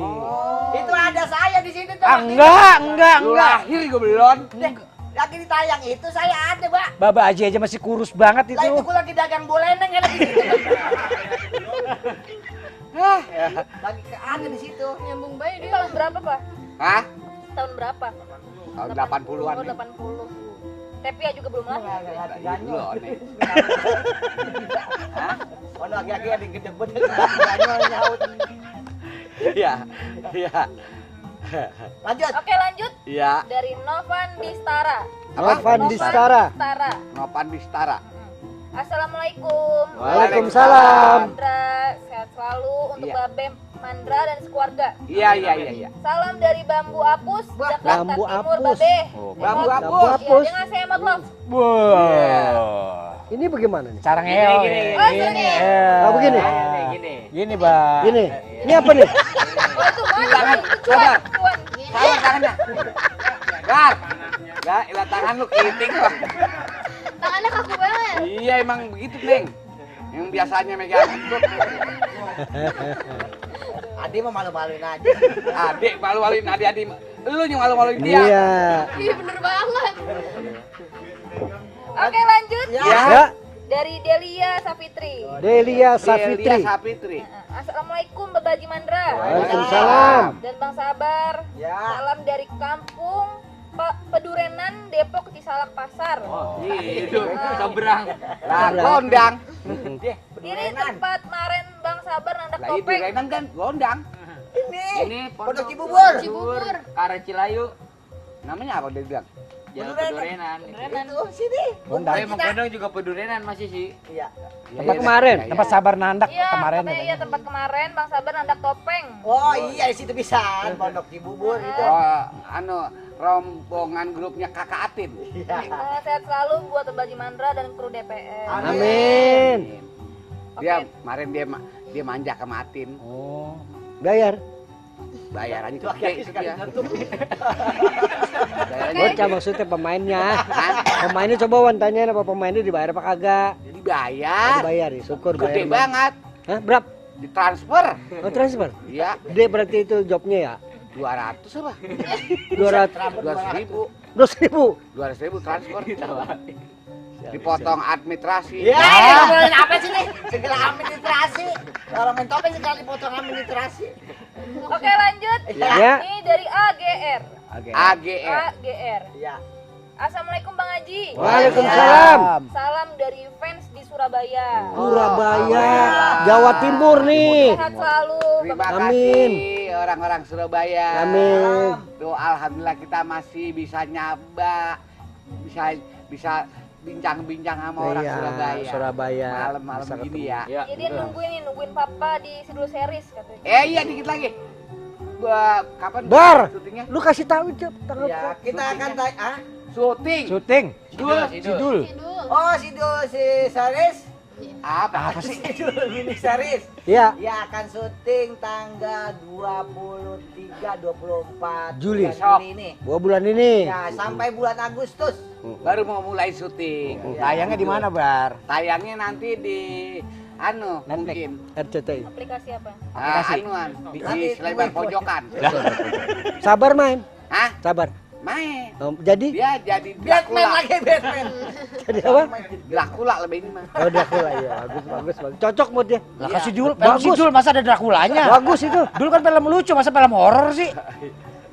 Itu ada saya di sini tuh. Enggak. Lu lahir gue belum. Lagi ditayang itu saya ada, Mbak. Baba Haji aja masih kurus banget Lah itu itu. gua lagi dagang boleneng kan lagi di situ. Lagi ada di situ. Nyambung baik Ini dia. tahun berapa, Pak? Hah? Tahun berapa? Tahun 80-an. Oh, 80. Tapi ya juga belum lahir. Belum nih. Oh, lagi-lagi ada gede-gede ganyol nyaut. Iya. Iya. Lanjut. Oke, lanjut. Iya. Dari Novan Distara. Novan Distara. Distara. Novan Distara. Assalamualaikum. Waalaikumsalam. Mandra, sehat selalu untuk Iya. Babe Mandra dan sekeluarga. Iya. Salam dari Bambu Apus, Jakarta Bambu Timur, Apus. Babe. Oh, Bambu Emot. Apus. Iya, dia ngasih emot love. Wah. Ini bagaimana nih? Cara Gini, ngeo. gini. Oh, gini. Oh, begini. Gini. Gini, Bang. Gini. Ini apa nih? Oh, itu mana? Tangan, Itu cuan, sabar. cuan. Salah tangannya. Gar. Gar, ilah tangan lu kiting kok. Tangannya kaku banget. Iya emang begitu, Neng. Yang biasanya megang itu. Adi mau malu-maluin aja. Adik malu-maluin adik-adik. Lu yang malu-maluin dia. Iya. Iya bener banget. Oke, lanjut. Ya. Dari Delia Safitri. Delia Delia Safitri. Sapitri. Assalamualaikum Bapak Haji Mandra. Waalaikumsalam. Dan Bang Sabar. Ya. Salam dari kampung Pedurenan, Depok, Cisalak Pasar. Oh, itu seberang. Lah, gondang. Ini tempat kemarin Bang Sabar nandak Lah itu topeng. Renan kan gondang. Ini Pondok Cibubur. Arah Cilayu. Namanya apa dia bilang? Jalan Pedurenan. Itu sini. Gondang. Emang Gondang juga Pedurenan masih sih. Iya. Tempat kemarin, Iya, tempat sabar nandak Iya, kemarin. katanya iya tempat kemarin Bang Sabar nandak topeng. Oh iya di situ bisa. Pondok Cibubur itu. Oh, rombongan grupnya Kakak Atin. Iya. Sehat selalu buat Bapak Haji Mandra dan kru DPR. Amin. Dia kemarin dia manja ke Atin. Oh. Bayar. Bayar aja Itu tuh akhirnya gede sekali dia. ngetuk. Bayar aja. Bocah maksudnya pemainnya. Pemainnya coba wan tanyain apa pemainnya dibayar apa kagak? Dibayar. Dibayar ya, syukur Gede bayar. banget. Hah, berapa? Ditransfer. Oh, transfer. Iya, Gede berarti itu jobnya ya? 200 apa? 200 200.000. 200.000. 200.000 transfer. Dipotong administrasi. Ya, ini ngomongin apa sih nih? Segala administrasi. Orang main topeng sekali potong administrasi. Oke, lanjut. Ya. Ini dari AGR. AGR. AGR. Iya. Assalamualaikum Bang Haji. Waalaikumsalam. Salam dari fans di Surabaya. Surabaya, Jawa Timur nih. Sehat selalu. Terima Amin. kasih orang-orang Surabaya. Amin. Tuh alhamdulillah kita masih bisa nyaba, bisa bincang-bincang sama orang Iya, Surabaya. Surabaya. Malam-malam Bisa begini ketemu. ya. Jadi nungguin papa di Sidul Series katanya. Iya dikit lagi. Kapan Bar, syutingnya? lu kasih tahu Cep, tanggal Ya, kita akan tanya. Syuting. Syuting. Sidul. Oh, si Saris. Apa sih? Sidul mini series. Ya. Ya akan syuting tanggal 23-24 Juli. bulan ini. 2 bulan ini. Ya, sampai bulan Agustus. Baru mau mulai syuting. Tayangnya di mana, Bar? Tayangnya nanti di mungkin RCTI. Aplikasi apa? anuan di selebar pojokan. Sabar main. Hah? Sabar. Main. Jadi Dia jadi Batman Dracula. lagi Batman. jadi apa? Dracula lebih ini mah. Oh, Dracula ya. Bagus. Cocok buat dia. Lah kasih Jul, Bagus. film si Jul masa ada Drakulanya? Bagus itu. Dulu kan film lucu, masa film horor sih?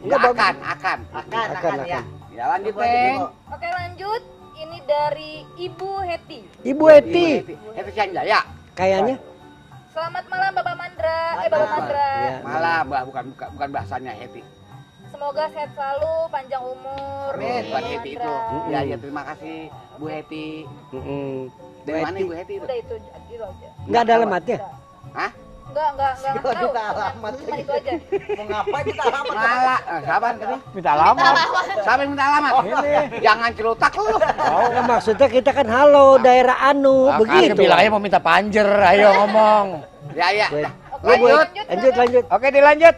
Enggak akan. Akan ya. Ya lanjut, Coba Teng. dulu. Oke, lanjut. Ini dari Ibu Heti. Ibu Eti. Heti Sanjaya. Kayaknya. Selamat malam Bapak Mandra. Bapak Mandra. Iya. Malah, Mbak, bukan bahasanya Heti. Semoga sehat selalu, panjang umur. Bukan Bapak Heti itu. Mandra. Ya, ya terima kasih Bu Heti. Dari mana Ibu Heti itu? Udah itu aja. Enggak ada alamatnya. Hah? Enggak tahu. Kita alamat. Cuma itu aja. Mau ngapain kita alamat? Malah, sabar kan? Minta alamat. Siapa yang minta alamat? Jangan celutak lu. Oh, maksudnya kita kan halo daerah anu, begitu. Bilangnya mau minta panjer, ayo ngomong. Ya, ya. Oke, Lanjut. Oke, dilanjut.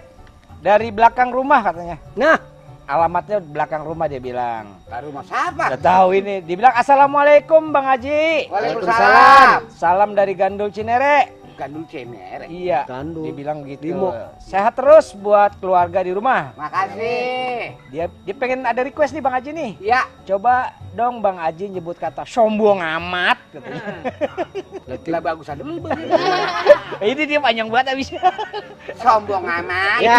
Dari belakang rumah katanya. Nah, Alamatnya belakang rumah dia bilang. Rumah siapa? Udah tahu ini. Dibilang assalamualaikum Bang Haji. Waalaikumsalam. Salam dari Gandul Cinere. Gandul cemer. Iya. Gandul. Dia bilang gitu. Bimo. Sehat terus buat keluarga di rumah. Makasih. Dia pengen ada request nih Bang Haji nih. Ya. Coba dong Bang Haji nyebut kata sombong amat katanya. Lah bagus ada lu Bang. Ini dia panjang banget abisnya. Sombong amat. Ya,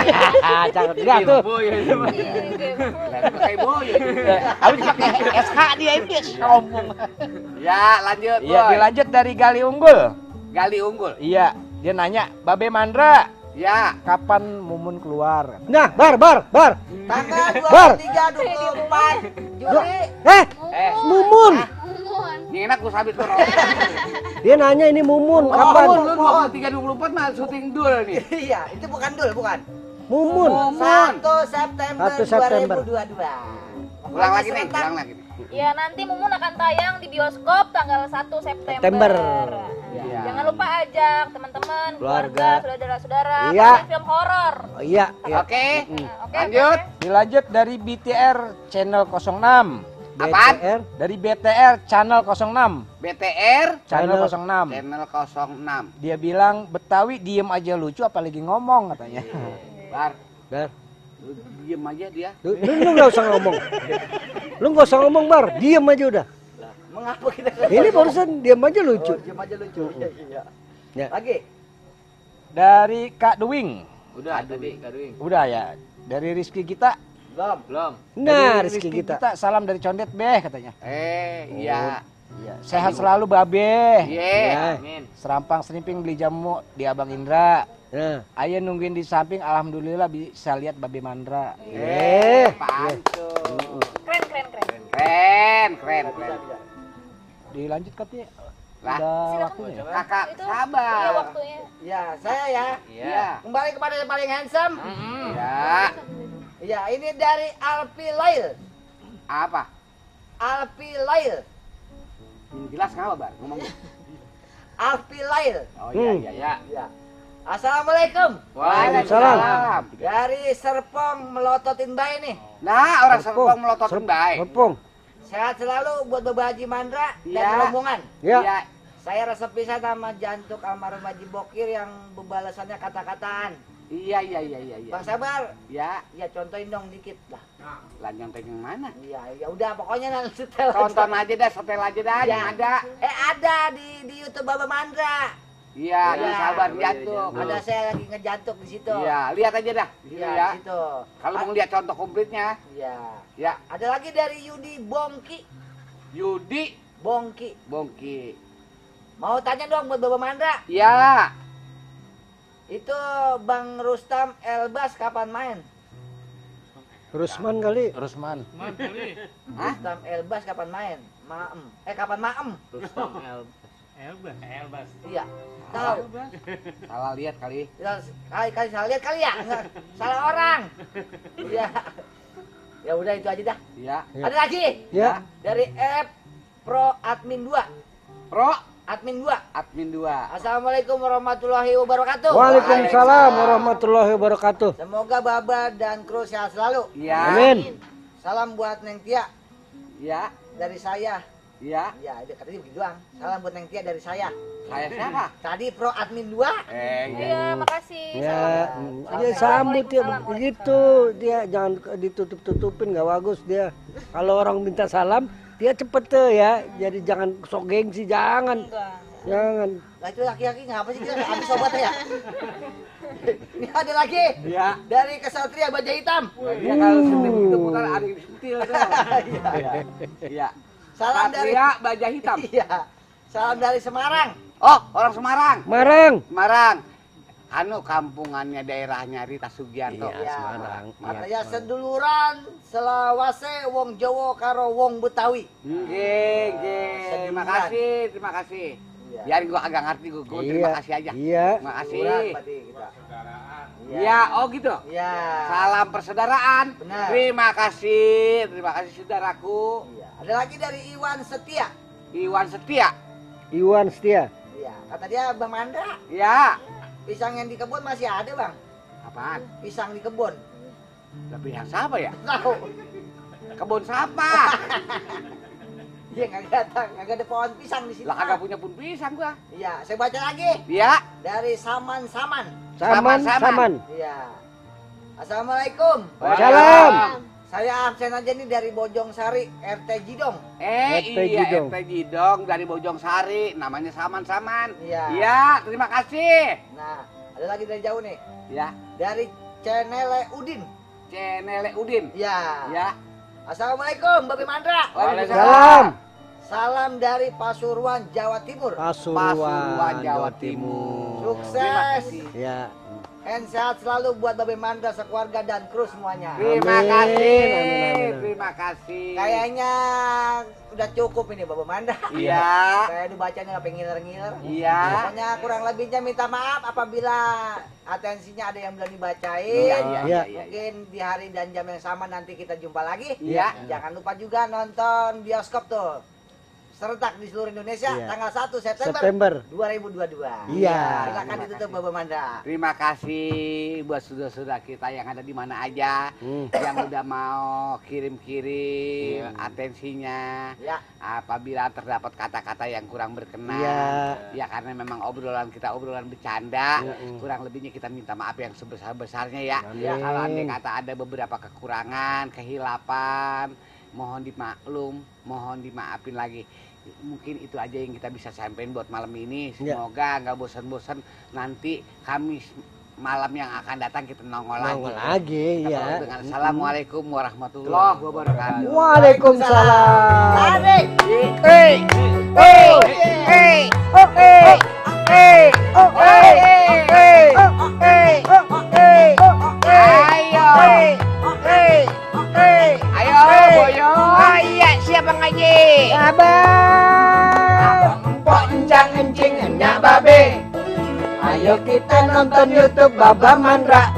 cakep juga tuh. Kayak boy. Habis pakai SH dia ini sombong. Ya, lanjut, Iya, Boy. dilanjut dari Gali Unggul. Gali Unggul. Iya, dia nanya, Babe Mandra, ya, kapan Mumun keluar? Nah, bar. Tanggal Bar. 23, 24 Juli. Mumun. Yang enak gue sabit kok. Dia nanya ini Mumun, kapan? Lu 23-24 mah syuting dul nih. Iya, itu bukan dul, bukan. Mumun. 1 September 1 September. 2022. Ulang lagi nih, ulang lagi. Ya nanti Mumun akan tayang di bioskop tanggal 1 September. September. Ya. Jangan lupa ajak teman-teman, Keluarga. keluarga, saudara-saudara, Iya. nonton film horor. Oh, iya. Oke. Oke, Lanjut. Dilanjut dari BTR Channel 06. Apaan? BTR. Dari BTR Channel 06. BTR Channel Channel 06. Channel 06. Dia bilang Betawi diem aja lucu apalagi ngomong katanya. Bar, Bar. lu diem aja dia. Lu nggak usah ngomong. Lu nggak usah ngomong, Bar. Diem aja udah. Mengapa kita Ini barusan diem aja lucu. Diam aja lucu. Iya. Ya. Lagi. Dari Kak Duwing. Udah tadi Kak Duing. Udah ya. Dari Rizky kita. Belum. Nah, Dari Rizky kita. salam dari Condet Beh katanya. Iya. Iya. Sehat selalu Babe. Iya. Amin. Serampang serimping beli jamu di Abang Indra. Nah. Ayo nungguin di samping, alhamdulillah bisa lihat Babe Mandra. Pancu. Keren. Keren. Dilanjut katanya. Lah, Udah waktunya. kakak Itu sabar. iya waktunya. Ya, saya ya. Iya. Kembali kepada yang paling handsome. Ya. Ya, ini dari Alpi Lail. Apa? Alpi Lail. Jelas kenapa, Bar? Ngomong. Alpi Lail. Oh iya. Ya. Assalamualaikum. Waalaikumsalam. Dari Serpong melototin bayi nih. Nah, orang Serpong melototin baik. Serpong. Sehat selalu buat Bapak Haji Mandra dan Ya. rombongan. Ya. Saya resep pisan sama jantuk almarhum Haji Bokir yang bebalasannya kata-kataan. Iya. Bang Sabar, Ya, ya contohin dong dikit lah. lah nyontek yang mana? Iya, ya udah pokoknya nanti setel. Tonton aja dah, setel aja dah, Ya. yang ada. Ada di YouTube Bapak Mandra. Iya, Ya. di sabar jantung. Ada saya lagi ngejantuk di situ. Iya, lihat aja dah di situ Iya, ya. di situ. Kalau mau lihat contoh komplitnya, Iya. ya. Ada lagi dari Yudi Bongki. Yudi Bongki. Bongki. Mau tanya dong buat Bapak Mandra. Ya, Itu Bang Rustam Elbas kapan main? Rusman kali. Rusman. Rustam Elbas kapan main? Kapan maem? Elbas. Iya. Tahu. salah lihat kali. Kali salah lihat kali ya? Enggak, salah orang. Iya. Ya udah itu aja dah. Iya. Ada lagi? Ya. Dari F Pro Admin 2. Pro Admin 2. admin 2. Assalamualaikum warahmatullahi wabarakatuh. Waalaikumsalam warahmatullahi wabarakatuh. Semoga Baba dan kru sehat selalu. Iya. Amin. Salam buat Neng Tia Iya. dari saya. Iya. Ya, dia katanya begitu doang. Salam buat Neng Tia dari saya. Saya siapa? Tadi Pro Admin 2. Iya, makasih. Ya, dia sambut ya begitu. Dia jangan ditutup-tutupin, nggak bagus dia. Kalau orang minta salam, dia cepet tuh ya. Jadi jangan sok gengsi, jangan. Jangan. Nah itu laki-laki ngapa sih kita habis obatnya ya? Ini ada lagi. Iya. Dari Kesatria Baja Hitam. Dia kalau sentil itu putar ada yang sentil tuh. Iya. Salam dari Satria Baja Hitam. Iya. Salam dari Semarang. Oh, orang Semarang. Marang. Semarang. Anu kampungannya daerahnya Rita Sugianto. Iya, Semarang. Katanya seduluran selawase wong Jawa karo wong Betawi. Nggih. Terima kasih. Iya. Biarin gua agak ngerti gua terima kasih aja. Iya. Terima kasih. Seduluran berarti kita. Iya, oh gitu. Iya. Salam persaudaraan. Benar. Terima kasih saudaraku. Iya. Ada lagi dari Iwan Setia. Iwan Setia. Iwan Setia. Iya. Kata dia Bang Mandra, Ya. pisang yang di kebun masih ada Bang. Apaan? Pisang di kebun. Tapi yang siapa ya? Tahu. Kebun siapa? Dia kagak ada pohon pisang di sini. Lah kagak punya pohon pisang gua. Iya, saya baca lagi. Iya. Dari Saman. Iya. Assalamualaikum. Waalaikumsalam. Saya absen aja nih dari Bojong Sari, RT Jidong. Iya, RT Jidong dari Bojong Sari, namanya Saman. Iya. Iya, terima kasih. Nah, ada lagi dari jauh nih. Ya. Dari Cenele Udin. Iya. Ya. Assalamualaikum, Babe Mandra. Waalaikumsalam. Salam dari Pasuruan, Jawa Timur. Pasuruan, Jawa Timur. Sukses. Ya. Dan sehat selalu buat Babe Mandra sekeluarga dan kru semuanya. Terima kasih. Terima kasih. Kayaknya udah cukup ini Babe Mandra. Iya. Saya udah bacanya nggak pengen ngiler-ngiler. Iya. Pokoknya kurang lebihnya minta maaf apabila atensinya ada yang belum dibacain. Iya. Mungkin di hari dan jam yang sama nanti kita jumpa lagi. Iya. Jangan lupa juga nonton bioskop tuh. Serentak di seluruh Indonesia tanggal 1 September 2022. Iya. Silakan ditutup Babe Mandra. Terima kasih buat saudara-saudara kita yang ada di mana aja yang udah mau kirim-kirim atensinya. Ya. Apabila terdapat kata-kata yang kurang berkenan, ya karena memang obrolan kita obrolan bercanda, kurang lebihnya kita minta maaf yang sebesar-besarnya ya. Amin. Kalau andai kata ada beberapa kekurangan, kehilapan, mohon dimaklum, mohon dimaafin lagi. Mungkin itu aja yang kita bisa sampaikan buat malam ini. Semoga nggak bosan-bosan nanti Kamis malam yang akan datang kita nongol lagi. Ya. Dengan assalamualaikum warahmatullahi wabarakatuh. Waalaikumsalam. Ayo, boyo. Oh iya, siapa ngaji? Abang, poncang encing nya babe. Ayo kita nonton YouTube Baba Mandra.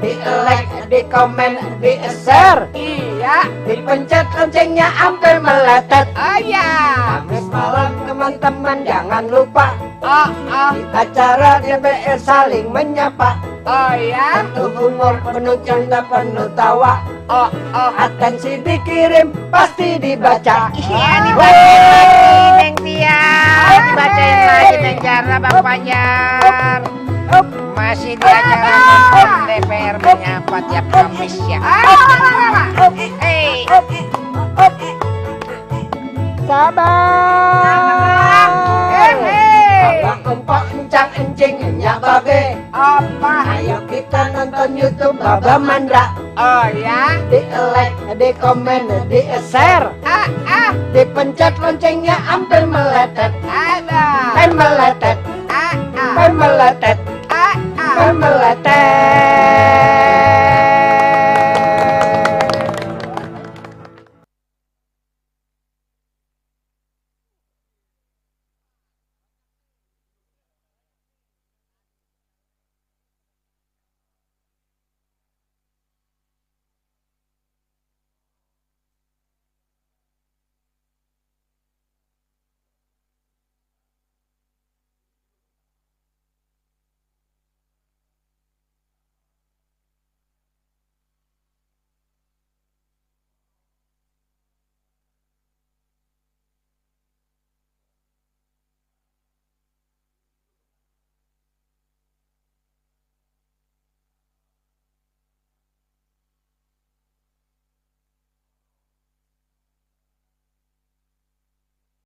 Di like, di komen, di share. Iya. Dipencet loncengnya sampai meletet. Oh iya. Kamis malam teman-teman jangan lupa. Acara DPR saling menyapa. Oh ya. Penuh humor, penuh canda, penuh tawa. Atensi dikirim, pasti dibaca. Iya, dibacain lagi Neng Tia. Dibacain lagi Neng Jara Bang Fajar. Masih di acara nonton DPR menyapa tiap Kamis ya. Sabar. Abang empok encang encing nya babe. Ayo kita nonton YouTube Baba Mandra. Oh ya. Di like, di komen, di share. Dipencet loncengnya hampir meletet. Meletet. Meletet. Meletet.